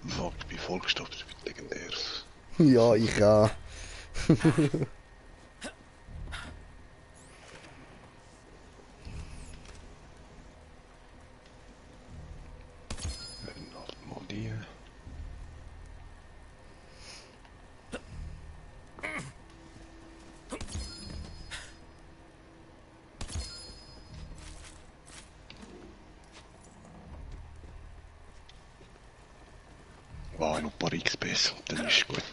Fuck, ich bin vollgestopft, ich bin legendär. Ja, ich auch. Mal die. war noch ein paar XPs, dann ist gut.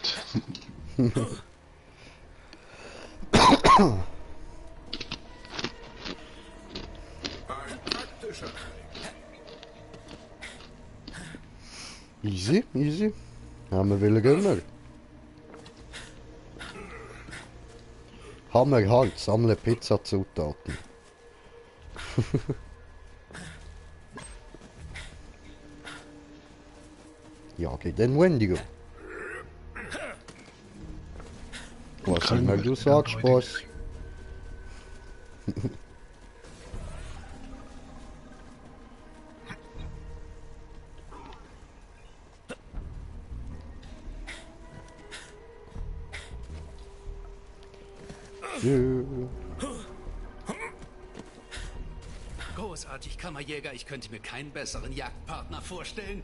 Easy, easy. Haben wir wollen gönnen. Hammer halt, sammle Pizzazutaten. Jage den Wendigo. Was immer du sagst, Boss. Großartig, Kammerjäger. Ich könnte mir keinen besseren Jagdpartner vorstellen.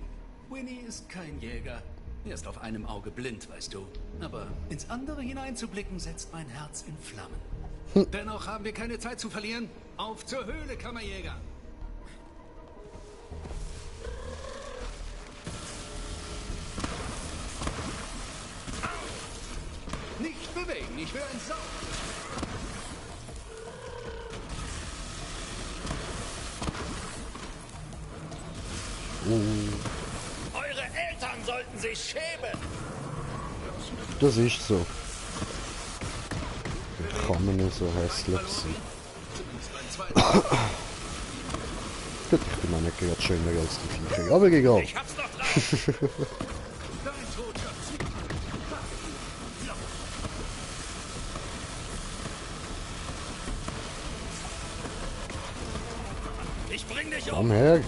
Winnie ist kein Jäger. Er ist auf einem Auge blind, weißt du. Aber ins andere hineinzublicken, setzt mein Herz in Flammen. Dennoch haben wir keine Zeit zu verlieren. Auf zur Höhle, Kammerjäger. Nicht bewegen, ich will ein Sau. Eure Eltern sollten sich schämen. Das ist so. Das kann man nicht so hässlich sein. Gut, ich bin auch nicht gerade schöner als die Viecher, aber egal. Ich hab's doch drauf. Ich bring dich um. Komm her.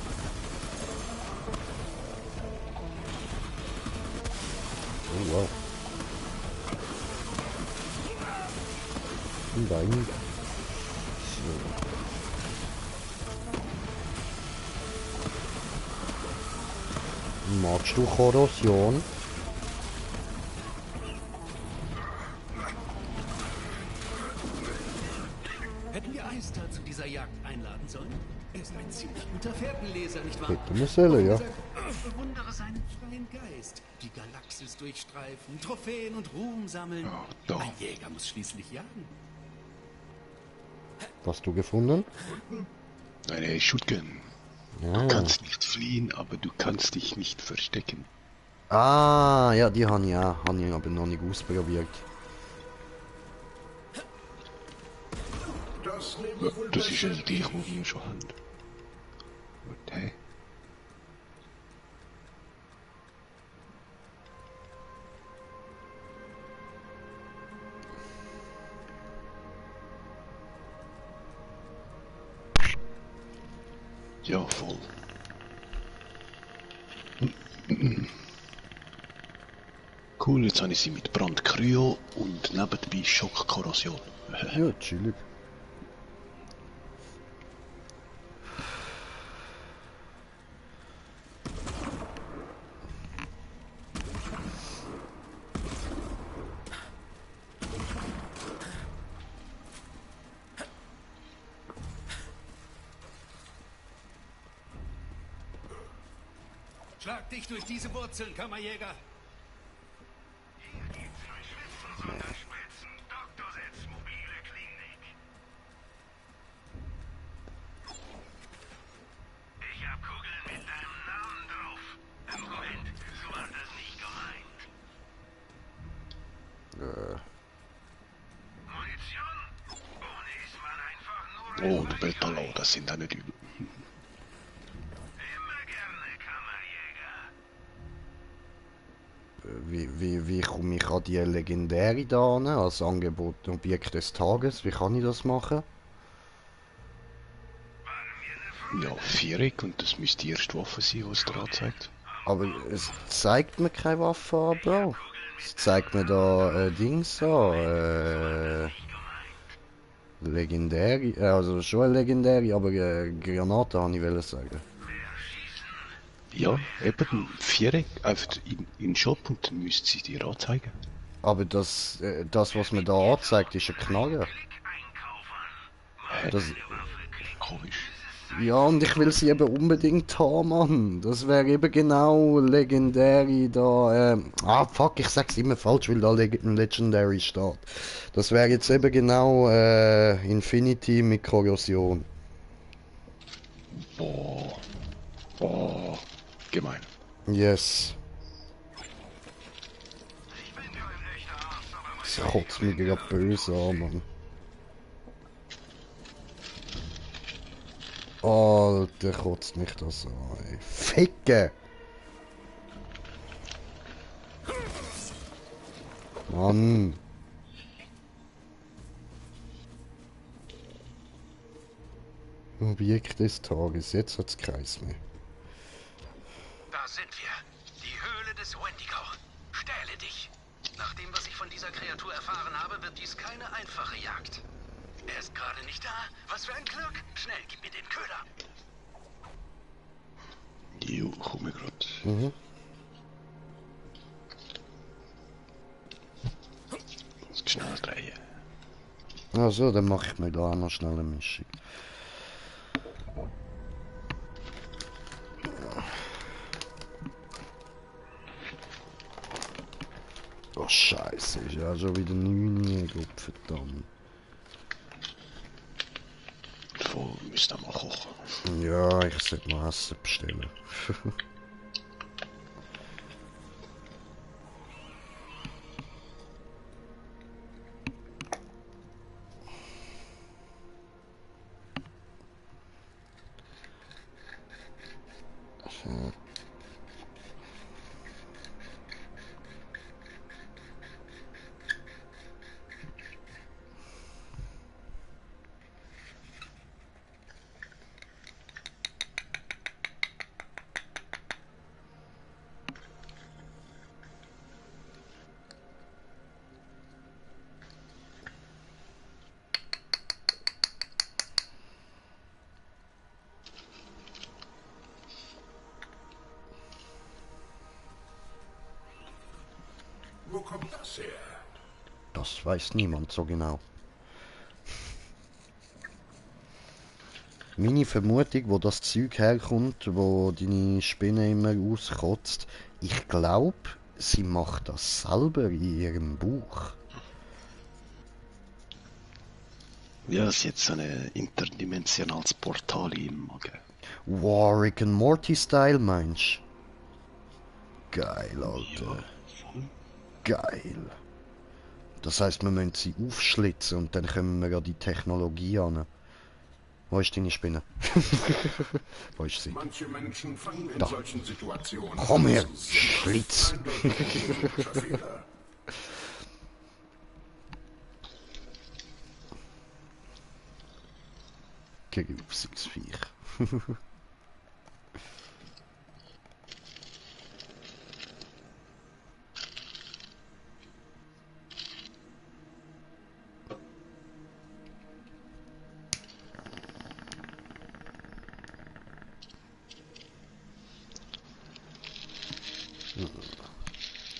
Oh wow. Nein. So. Magst du Korrosion? Hätten wir Eistar zu dieser Jagd einladen sollen? Er ist ein ziemlich guter Fährtenleser, nicht wahr? Hätte man sollen, ja. Ich bewundere seinen freien Geist. Die Galaxis durchstreifen, Trophäen und Ruhm sammeln. Ein Jäger muss schließlich jagen. Hast du gefunden? Eine Shotgun. Ja. Du kannst nicht fliehen, aber du kannst dich nicht verstecken. Ah, ja, die habe ich auch. Habe ich aber noch nicht ausprobiert. Das ist ein Tier, wo wir schon haben. Und hey. Ja, voll. Cool, jetzt habe ich sie mit Brandkryo und nebenbei Schockkorrosion. Ja, chillig. Schlag dich durch diese Wurzeln, Kammerjäger. Hier gibt's für Schwitzen, Doktorsitz, mobile Klinik. Ich hab Kugeln mit deinem Namen drauf. Moment, so war das nicht gemeint. Munition? Ohne ist man einfach nur... Oh, und Betalo, das sind eine Dübel. Wie komme ich an die Legendäre da an, als Angebot Objekt des Tages? Wie kann ich das machen? Ja, Viereck und das müsste die erste Waffe sein, die es dir anzeigt. Aber es zeigt mir keine Waffe an, Bro. Es zeigt mir da Dings an. Legendäre, also schon eine Legendäre, aber Granate habe ich wollen sagen. Ja, eben Viereck, einfach in den Shop und dann müsste sie dir anzeigen. Aber das was mir da anzeigt, ist ein Knaller. Das, komisch. Ja, und ich will sie eben unbedingt haben, Mann. Das wäre eben genau Legendary da, fuck, ich sag's immer falsch, weil da Legendary steht. Das wäre jetzt eben genau, Infinity mit Korrosion. Boah. Boah. Gemein. Yes. Das kotzt mich gerade böse an, Mann. Alter, kotzt mich das an, ey. Ficke! Mann! Objekt des Tages, jetzt hat's Kreis mehr. Da sind wir. Die Höhle des Wendigo. Stähle dich. Nach dem, was ich von dieser Kreatur erfahren habe, wird dies keine einfache Jagd. Er ist gerade nicht da. Was für ein Glück. Schnell, gib mir den Köder. Jo, komm ich grad. Mhm. Muss ich schnell drehen. Also, dann mache ich mir da auch noch schnell eine Mischung. Oh Scheiße, ist ja schon wieder 9 Uhr, verdammt. Wo müsst ihr mal kochen? Ja, ich sollte mal Essen bestellen. Wo kommt das her? Das weiß niemand so genau. Meine Vermutung, wo das Zeug herkommt, wo deine Spinne immer auskotzt, ich glaube, sie macht das selber in ihrem Bauch. Ja, sie hat so ein interdimensionales Portal im Magen. Wow, Rick and Morty Style, meinst du? Geil, Alter. Geil. Das heisst, wir müssen sie aufschlitzen und dann kommen wir an die Technologie an. Wo ist deine Spinne? Wo ist sie? Manche Menschen fangen in Da. solchen Situationen. Komm her, an. Schlitz! Fehler. Gegen Aufsichtsviech.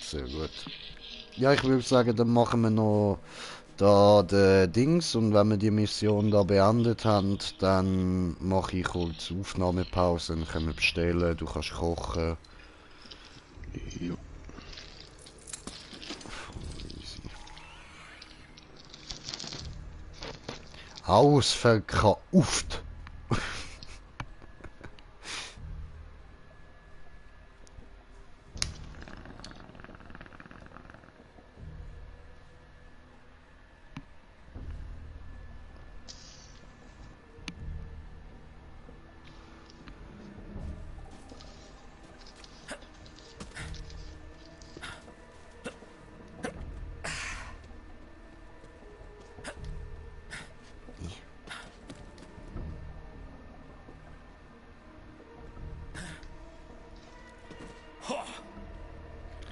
Sehr gut. Ja, ich würde sagen, dann machen wir noch da den Dings und wenn wir die Mission da beendet haben, dann mache ich kurz Aufnahmepause, dann können wir bestellen, du kannst kochen. Ja. Ausverkauft!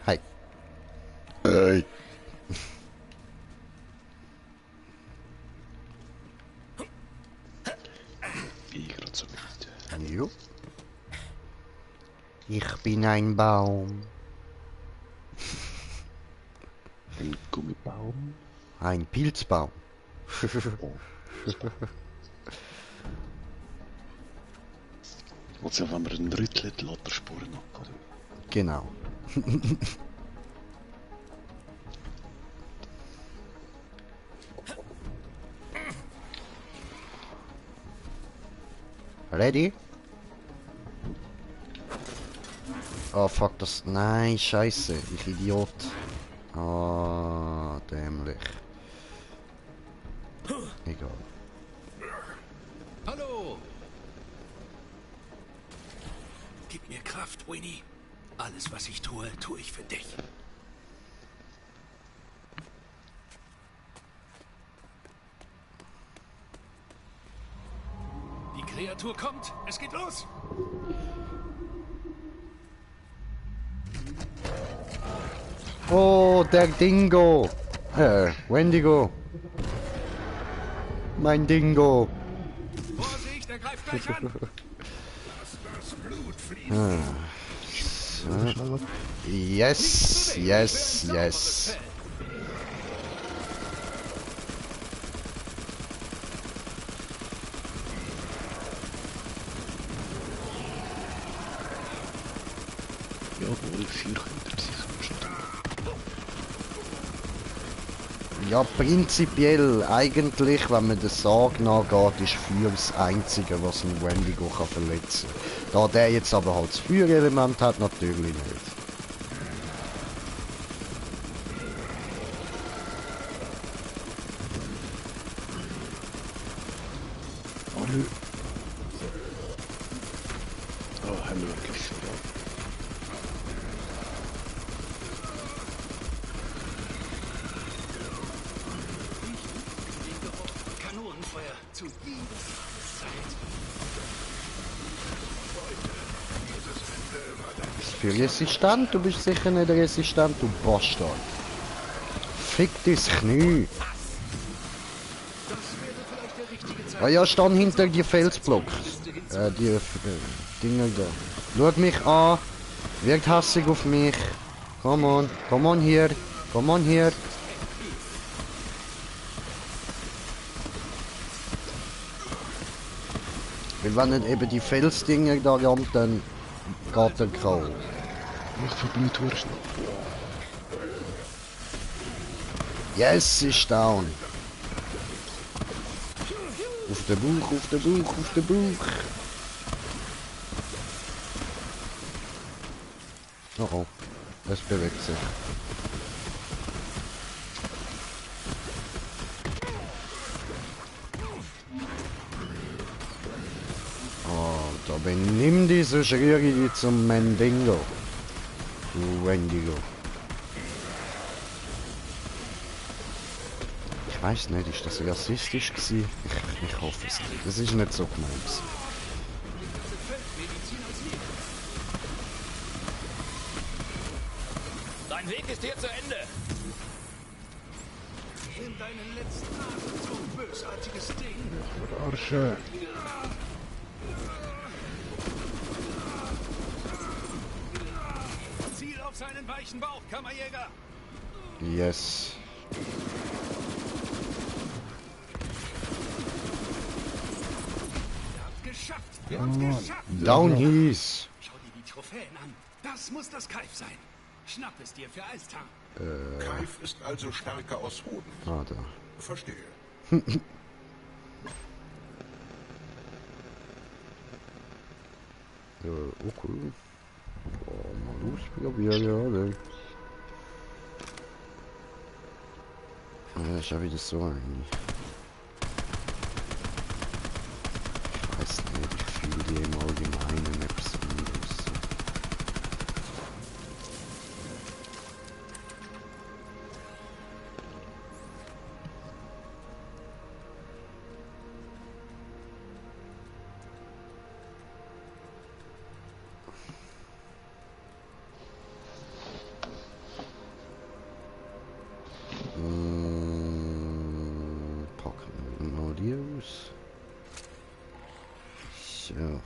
Hi. Hey. Wie gerade so mit. Jo. Ich bin ein Baum. Ein Gummibaum? Ein Pilzbaum. Also wenn wir ein Drittel die Lotterspuren ab, oder? Genau. Ready? Oh fuck, das... Nein, scheiße, ich Idiot. Ah, dämlich. Egal. Hallo! Gib mir Kraft, Winnie. Alles, was ich tue, tue ich für dich. Die Kreatur kommt. Es geht los. Oh, der Dingo. Wendigo. Mein Dingo. Vorsicht, er greift gleich an. So. Yes, yes, yes. Jawohl, 400 sind schon da. Ja, prinzipiell, eigentlich, wenn man der Sage nachgeht, ist Feuer das Einzige, was einen Wendigo kann verletzen kann. Da der jetzt aber halt das Feuerelement hat, natürlich nicht. Oh, haben wir wirklich so. Kanonenfeuer zu jeder Zeit. Für resistent? Du bist sicher nicht resistent, du Bastard. Fick dein Knie. Ah ja, stand hinter die Felsblocks. Die Dinger da. Schau mich an. Wirkt hassig auf mich. Come on hier. Come on hier. Weil wenn nicht eben die Felsdinger da rammt, dann geht der K.O. Ich verblüht Wurst. Yes, ist down. Auf den Bauch, auf den Bauch, auf den Bauch. Oh oh, es bewegt sich. Oh, da benimm dich, sonst rühre ich dich zum Mendingo. Du Wendigo. Ich weiß nicht, ist das rassistisch gewesen? Ich hoffe es nicht. Das ist nicht so gemeint gewesen. Dein Weg ist hier zu Ende. Nimm deinen letzten Atemzug, bösartiges Ding. Arsche. Ziel auf seinen weichen Bauch, Kammerjäger. Yes. Geschafft! Wir haben's geschafft! Down he's. Schau dir die Trophäen an. Das muss das Kaif sein. Schnapp es dir für Alstar. Kaif ist also stärker aus Hoden. Ah, da. Verstehe. Okay. Oh, mal ausprobieren, ja, dann. Ja, ist ja wieder so ein. Ich weiß nicht, ich fühle die im Allgemeinen etwas anderes. Packen wir mal die aus. So.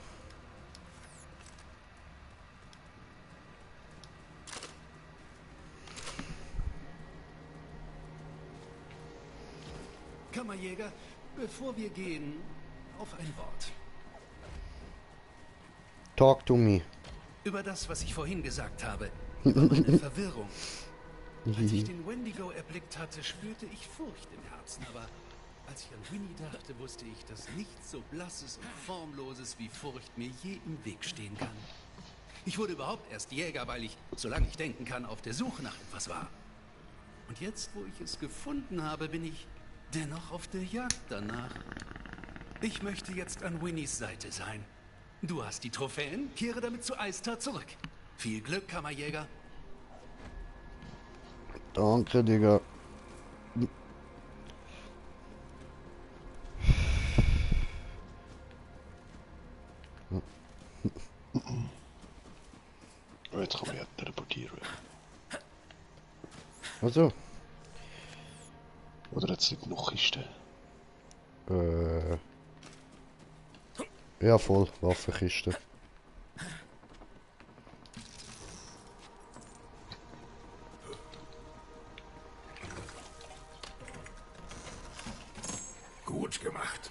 Kammerjäger, bevor wir gehen, auf ein Wort. Talk to me. Über das, was ich vorhin gesagt habe. Über meine Verwirrung. Als ich den Wendigo erblickt hatte, spürte ich Furcht im Herzen, aber als ich an Winnie dachte, wusste ich, dass nichts so Blasses und Formloses wie Furcht mir je im Weg stehen kann. Ich wurde überhaupt erst Jäger, weil ich, solange ich denken kann, auf der Suche nach etwas war. Und jetzt, wo ich es gefunden habe, bin ich dennoch auf der Jagd danach. Ich möchte jetzt an Winnies Seite sein. Du hast die Trophäen, kehre damit zu Eistar zurück. Viel Glück, Kammerjäger. Danke, Digga. Jetzt kann man ja teleportieren. Also. Oder jetzt nicht noch Kiste? Ja, voll. Waffenkiste. Gut gemacht.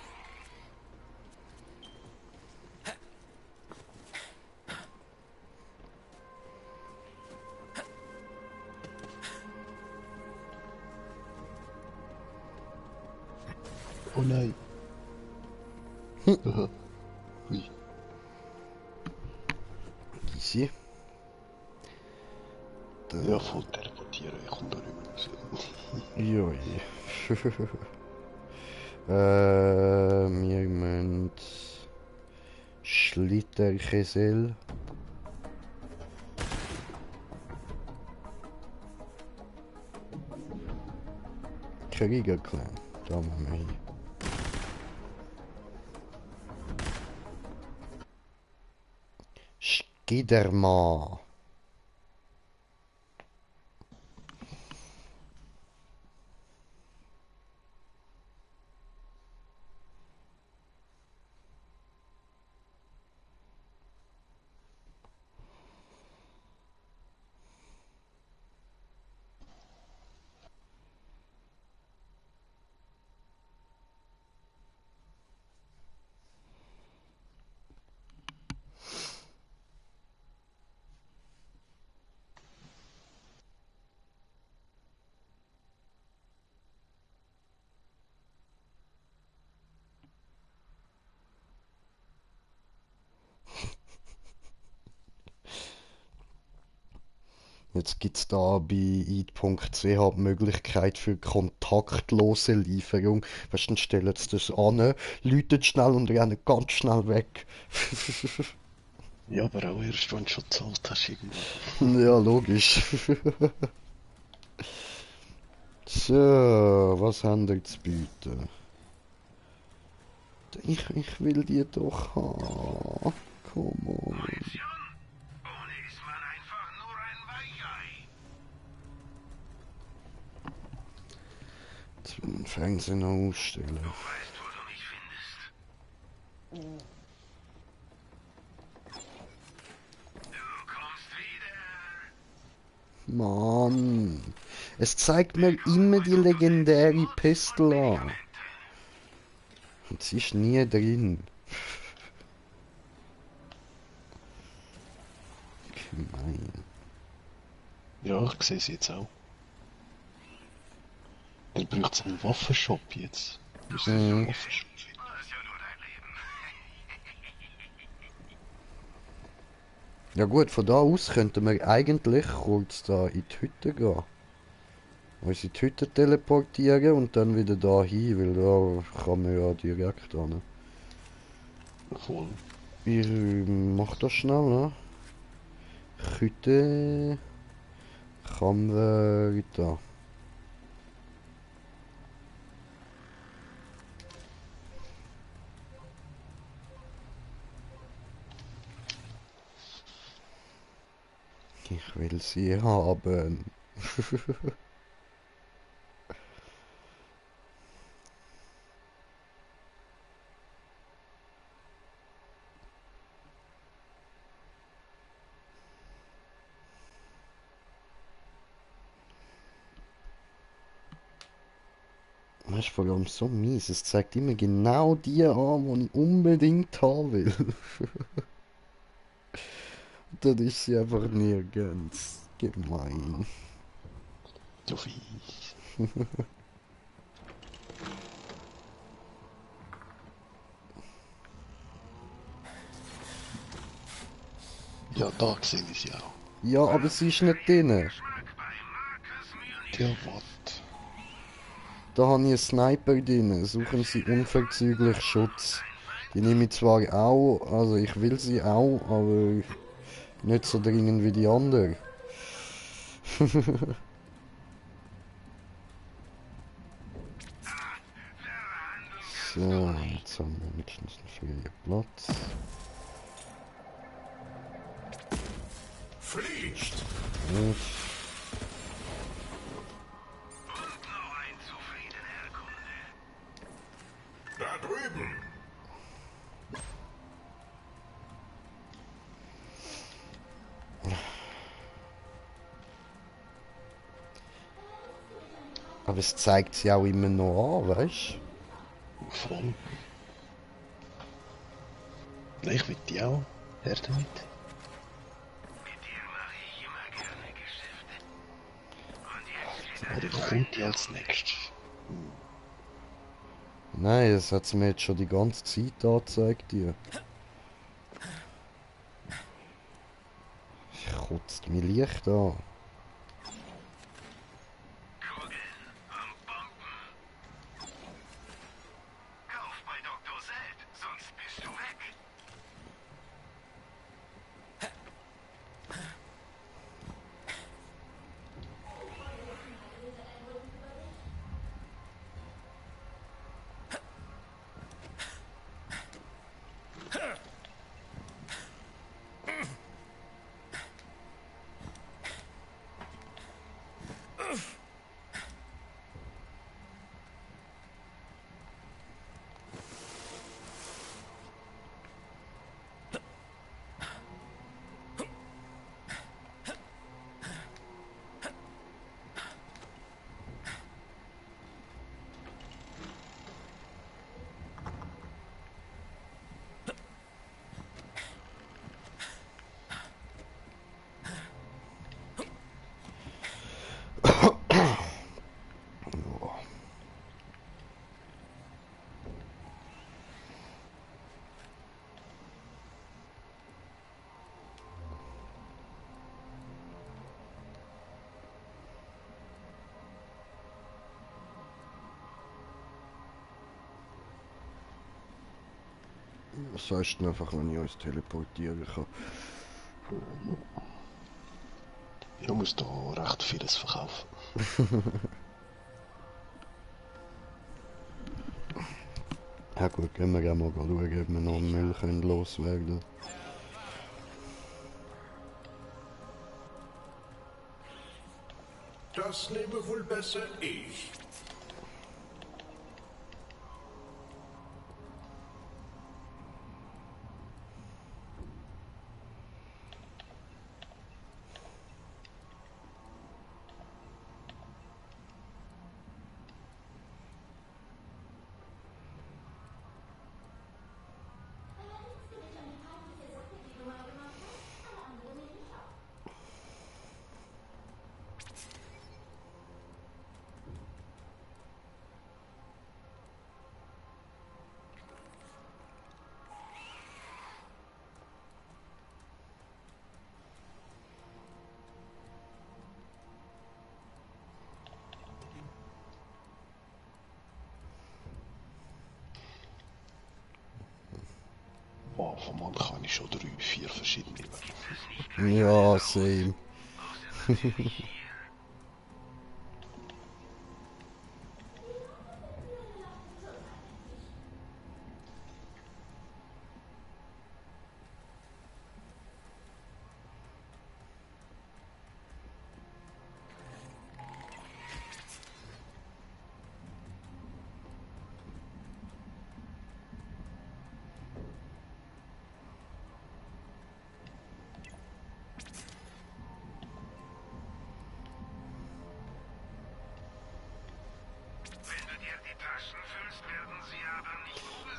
Oh nein. Ui. Easy. Ja, voll teleportieren, ich komme da nicht mehr raus. Joi. Wir müssen Schlitterkessel. Kriegerclan. Da machen wir hin. Skiderma. Jetzt gibt es da bei eat.ch die Möglichkeit für kontaktlose Lieferung. Weißt du, dann stellen sie das an, läutet schnell und rennen ganz schnell weg. Ja, aber auch erst, wenn du schon gezahlt hast irgendwann. Ja, logisch. So, was haben wir zu bieten? Ich will die doch haben. Come on. Jetzt will Fernsehen noch ausstellen. Mann, es zeigt mir immer die legendäre Pistole an. Und sie ist nie drin. Gemein. Ja, ich sehe sie jetzt auch. Dann braucht es einen Waffenshop jetzt. Einen Waffenshop. Ja gut, von da aus könnten wir eigentlich kurz da in die Hütte gehen. Uns in die Hütte teleportieren und dann wieder da hin, weil da kann man ja direkt hin. Voll. Ich mach das schnell, ne? Hütte... Kann wir da. Ich will sie haben. Das ist vor allem so mies. Es zeigt immer genau die an, die ich unbedingt haben will. Dann ist sie einfach nirgends. Gemein. Du Viech. Ja, da sehe ich sie auch. Ja, aber sie ist nicht drin. Ja, was? Da habe ich einen Sniper drin. Suchen Sie unverzüglich Schutz. Die nehme ich zwar auch, also ich will sie auch, aber nicht so dringend wie die andere. So, jetzt haben wir wenigstens einen freien Platz. Fliegt! Gut. Da drüben! Aber es zeigt sie auch immer noch an, weißt du? Voll. Ich will die auch. Her damit. Oder kommt die als nächstes? Nein, das hat mir jetzt schon die ganze Zeit angezeigt hier. Ich kotzt mir Licht an. Was heißt denn einfach, wenn ich uns teleportieren kann? Ich muss da recht vieles verkaufen. Ja gut, gehen wir gerne mal schauen, ob wir noch Müll können loswerden. Das nehme wohl besser ich. Wow, vom Mann kann ich schon 3, 4 verschiedene. Ja, same.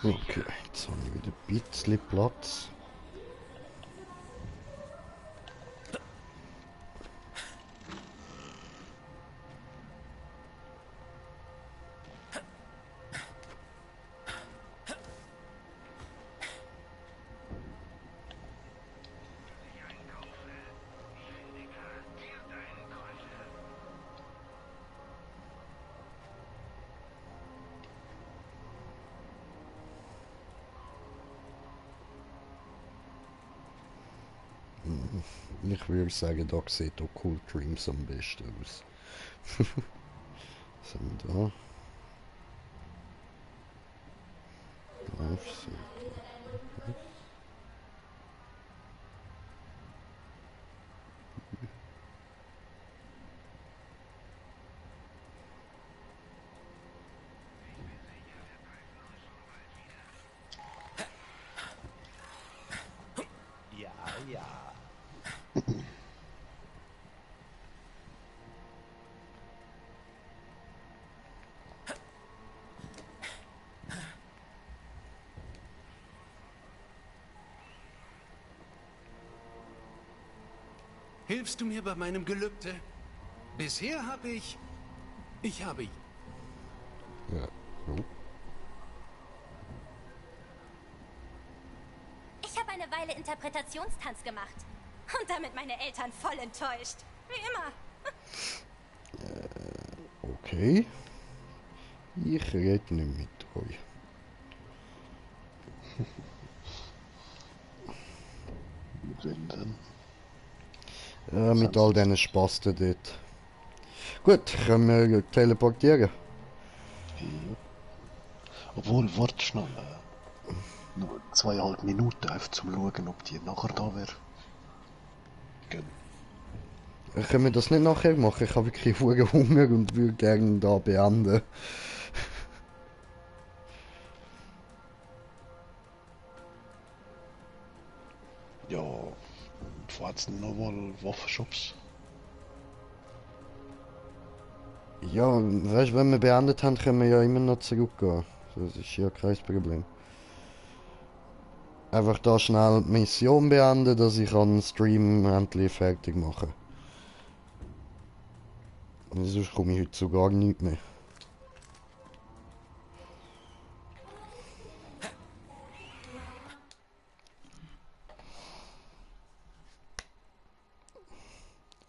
Okay, jetzt haben wir wieder ein bisschen Platz. Ich würde sagen, da sieht Occult Dreams am besten aus. Was haben wir da? Ja, ja. Hilfst du mir bei meinem Gelübde? Bisher habe ich... Ich habe... Ja. So. Ich habe eine Weile Interpretationstanz gemacht. Und damit meine Eltern voll enttäuscht. Wie immer. Okay. Ich rede nicht mit euch. Wenn dann. Mit all diesen Spasten dort. Gut, können wir teleportieren. Ja. Obwohl, warte schnell. Nur 2,5 Minuten einfach zum Schauen, ob die nachher da wäre. Können wir das nicht nachher machen? Ich habe wirklich Hunger und würde gerne da beenden. Ja, fahrt's nochmal Waffenshops? Ja, weißt du, wenn wir beendet haben, können wir ja immer noch zurückgehen. Das ist ja kein Problem. Einfach da schnell die Mission beenden, dass ich den Stream endlich fertig mache. Sonst komme ich heute zu gar nichts mehr.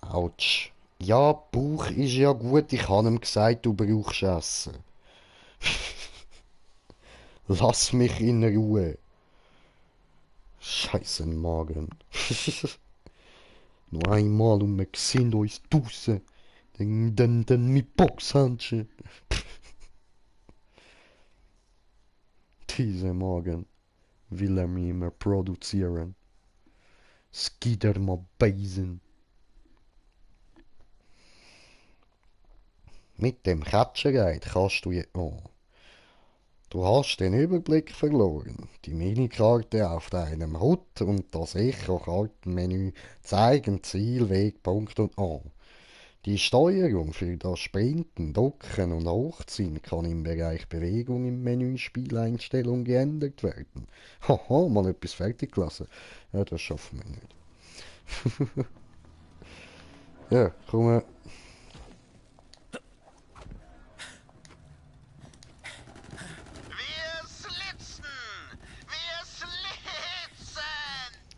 Autsch. Ja, Bauch ist ja gut, ich habe ihm gesagt, du brauchst Essen. Lass mich in Ruhe. Scheiße Magen. Nur einmal und wir sehen uns draussen. Dann mit Boxhandschuhen. Diese Magen will er mir immer produzieren. Skider mal beisen. Mit dem Ketschenreit kannst du jetzt... Oh. Du hast den Überblick verloren. Die Minikarte auf deinem HUD und das Echo-Kartenmenü zeigen Ziel, Weg, Punkt und O. Die Steuerung für das Sprinten, Ducken und Hochziehen kann im Bereich Bewegung im Menü Spieleinstellung geändert werden. Haha, mal etwas fertig gelassen. Ja, das schaffen wir nicht. Ja, komm.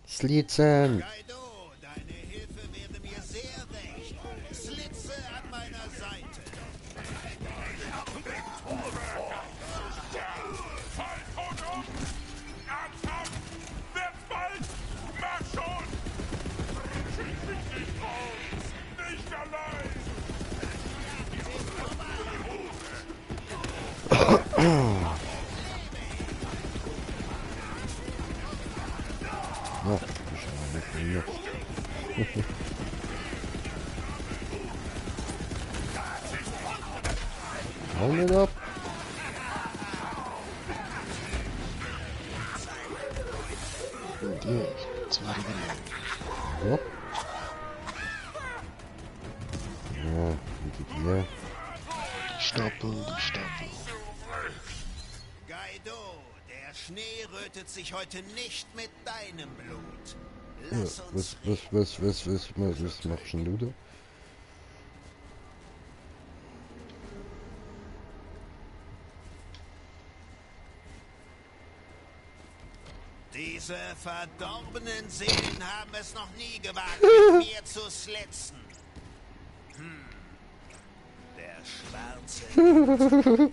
Slitzen! Kaido, deine Hilfe wäre mir sehr recht. Slitze an meiner Seite. Ernsthaft? Wird's bald? Mach schon! Schieß mich nicht raus! Nicht allein! Ja, das ist aber nicht mehr. Hau nicht ab. Die, zwei Regeln. Ja. Ja, die. Stapel. Kaido, der Schnee rötet sich heute nicht mit deinem Blut. Ja, Lass uns was machst denn du da? Diese verdorbenen Seelen haben es noch nie gewagt, mit mir zu slitzen. Der schwarze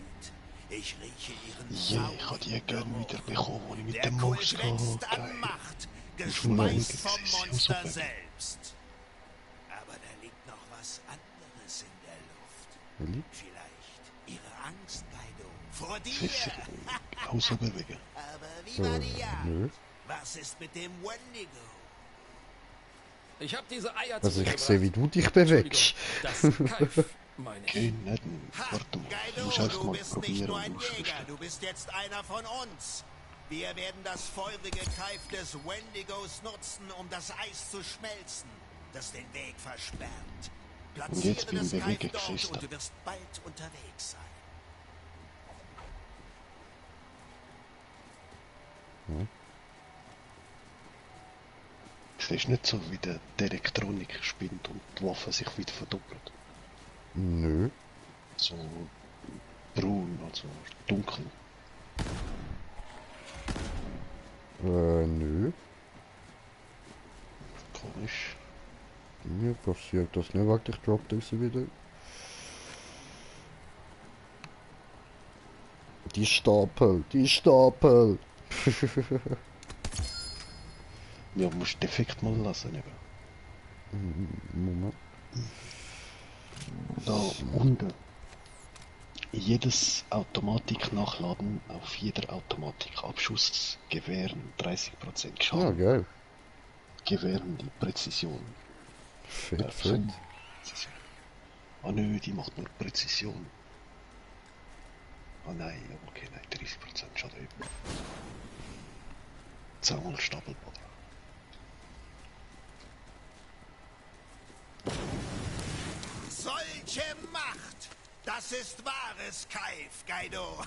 Ich rieche ihren Ja, ich hab die gerne wieder bekommen, wo ich mit dem Kult Maus wächst gehe. an Macht, gespeist vom Monster selbst. Aber da liegt noch was anderes in der Luft. Vielleicht ihre Angst, Kaido. Vor dir. Aber wie war die Jagd? Was ist mit dem Wendigo? Ich habe diese Eier Also ich sehe, wie du dich bewegst. Das Kaif, meine ich. Gaido, du bist nicht nur ein Jäger, du bist jetzt einer von uns. Wir werden das feurige Kaif des Wendigos nutzen, um das Eis zu schmelzen, das den Weg versperrt. Platziere das Kaif dort und du wirst bald unterwegs sein. Es ist nicht so, wie die Elektronik spinnt und die Waffe sich wieder verdoppelt. Nö. So braun, also dunkel. Nö. Komisch. Mir passiert das nicht. Warte, ich droppe das wieder. Die Stapel, die Stapel. Ja, musst den Effekt mal lassen eben. Moment. Da unten. Jedes Automatik nachladen auf jeder Automatik Abschuss gewähren 30% Schaden. Ja, geil. Gewähren die Präzision. Fett. Präzision. Ah nö, die macht nur Präzision. Ah nein, okay, nein, 30% Schaden eben. 10-mal Stapelboden. Solche Macht! Das ist wahres Kaif, Kaido.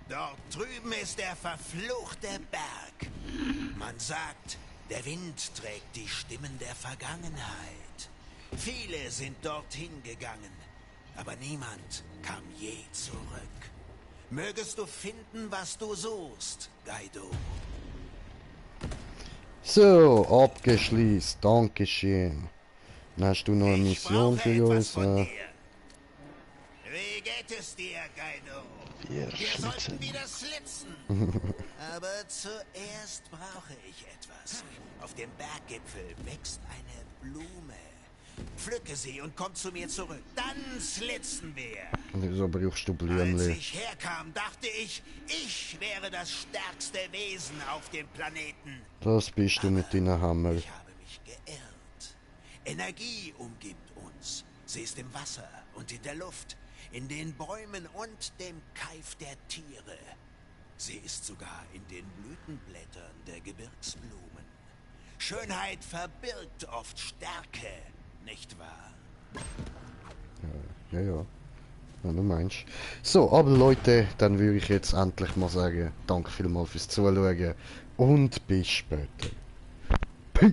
Dort drüben ist der verfluchte Berg. Man sagt, der Wind trägt die Stimmen der Vergangenheit. Viele sind dorthin gegangen, aber niemand kam je zurück. Mögest du finden, was du suchst, Kaido. So, abgeschlossen. Dankeschön. Dann hast du noch eine Mission für uns? Wie geht es dir, Kaido? Wir sollten wieder slitzen. Aber zuerst brauche ich etwas. Auf dem Berggipfel wächst eine Blume. Pflücke sie und komm zu mir zurück. Dann slitzen wir. Wieso brauchst du Als Blümchen? ich herkam, dachte ich, ich wäre das stärkste Wesen auf dem Planeten. Das bist du mit deinem Hammer. Ich habe mich geirrt. Energie umgibt uns. Sie ist im Wasser und in der Luft, in den Bäumen und dem Kaif der Tiere. Sie ist sogar in den Blütenblättern der Gebirgsblumen. Schönheit verbirgt oft Stärke, nicht wahr? Ja. Ja, du meinst. So, aber Leute, dann würde ich jetzt endlich mal sagen, danke vielmals fürs Zuschauen und bis später. Peace!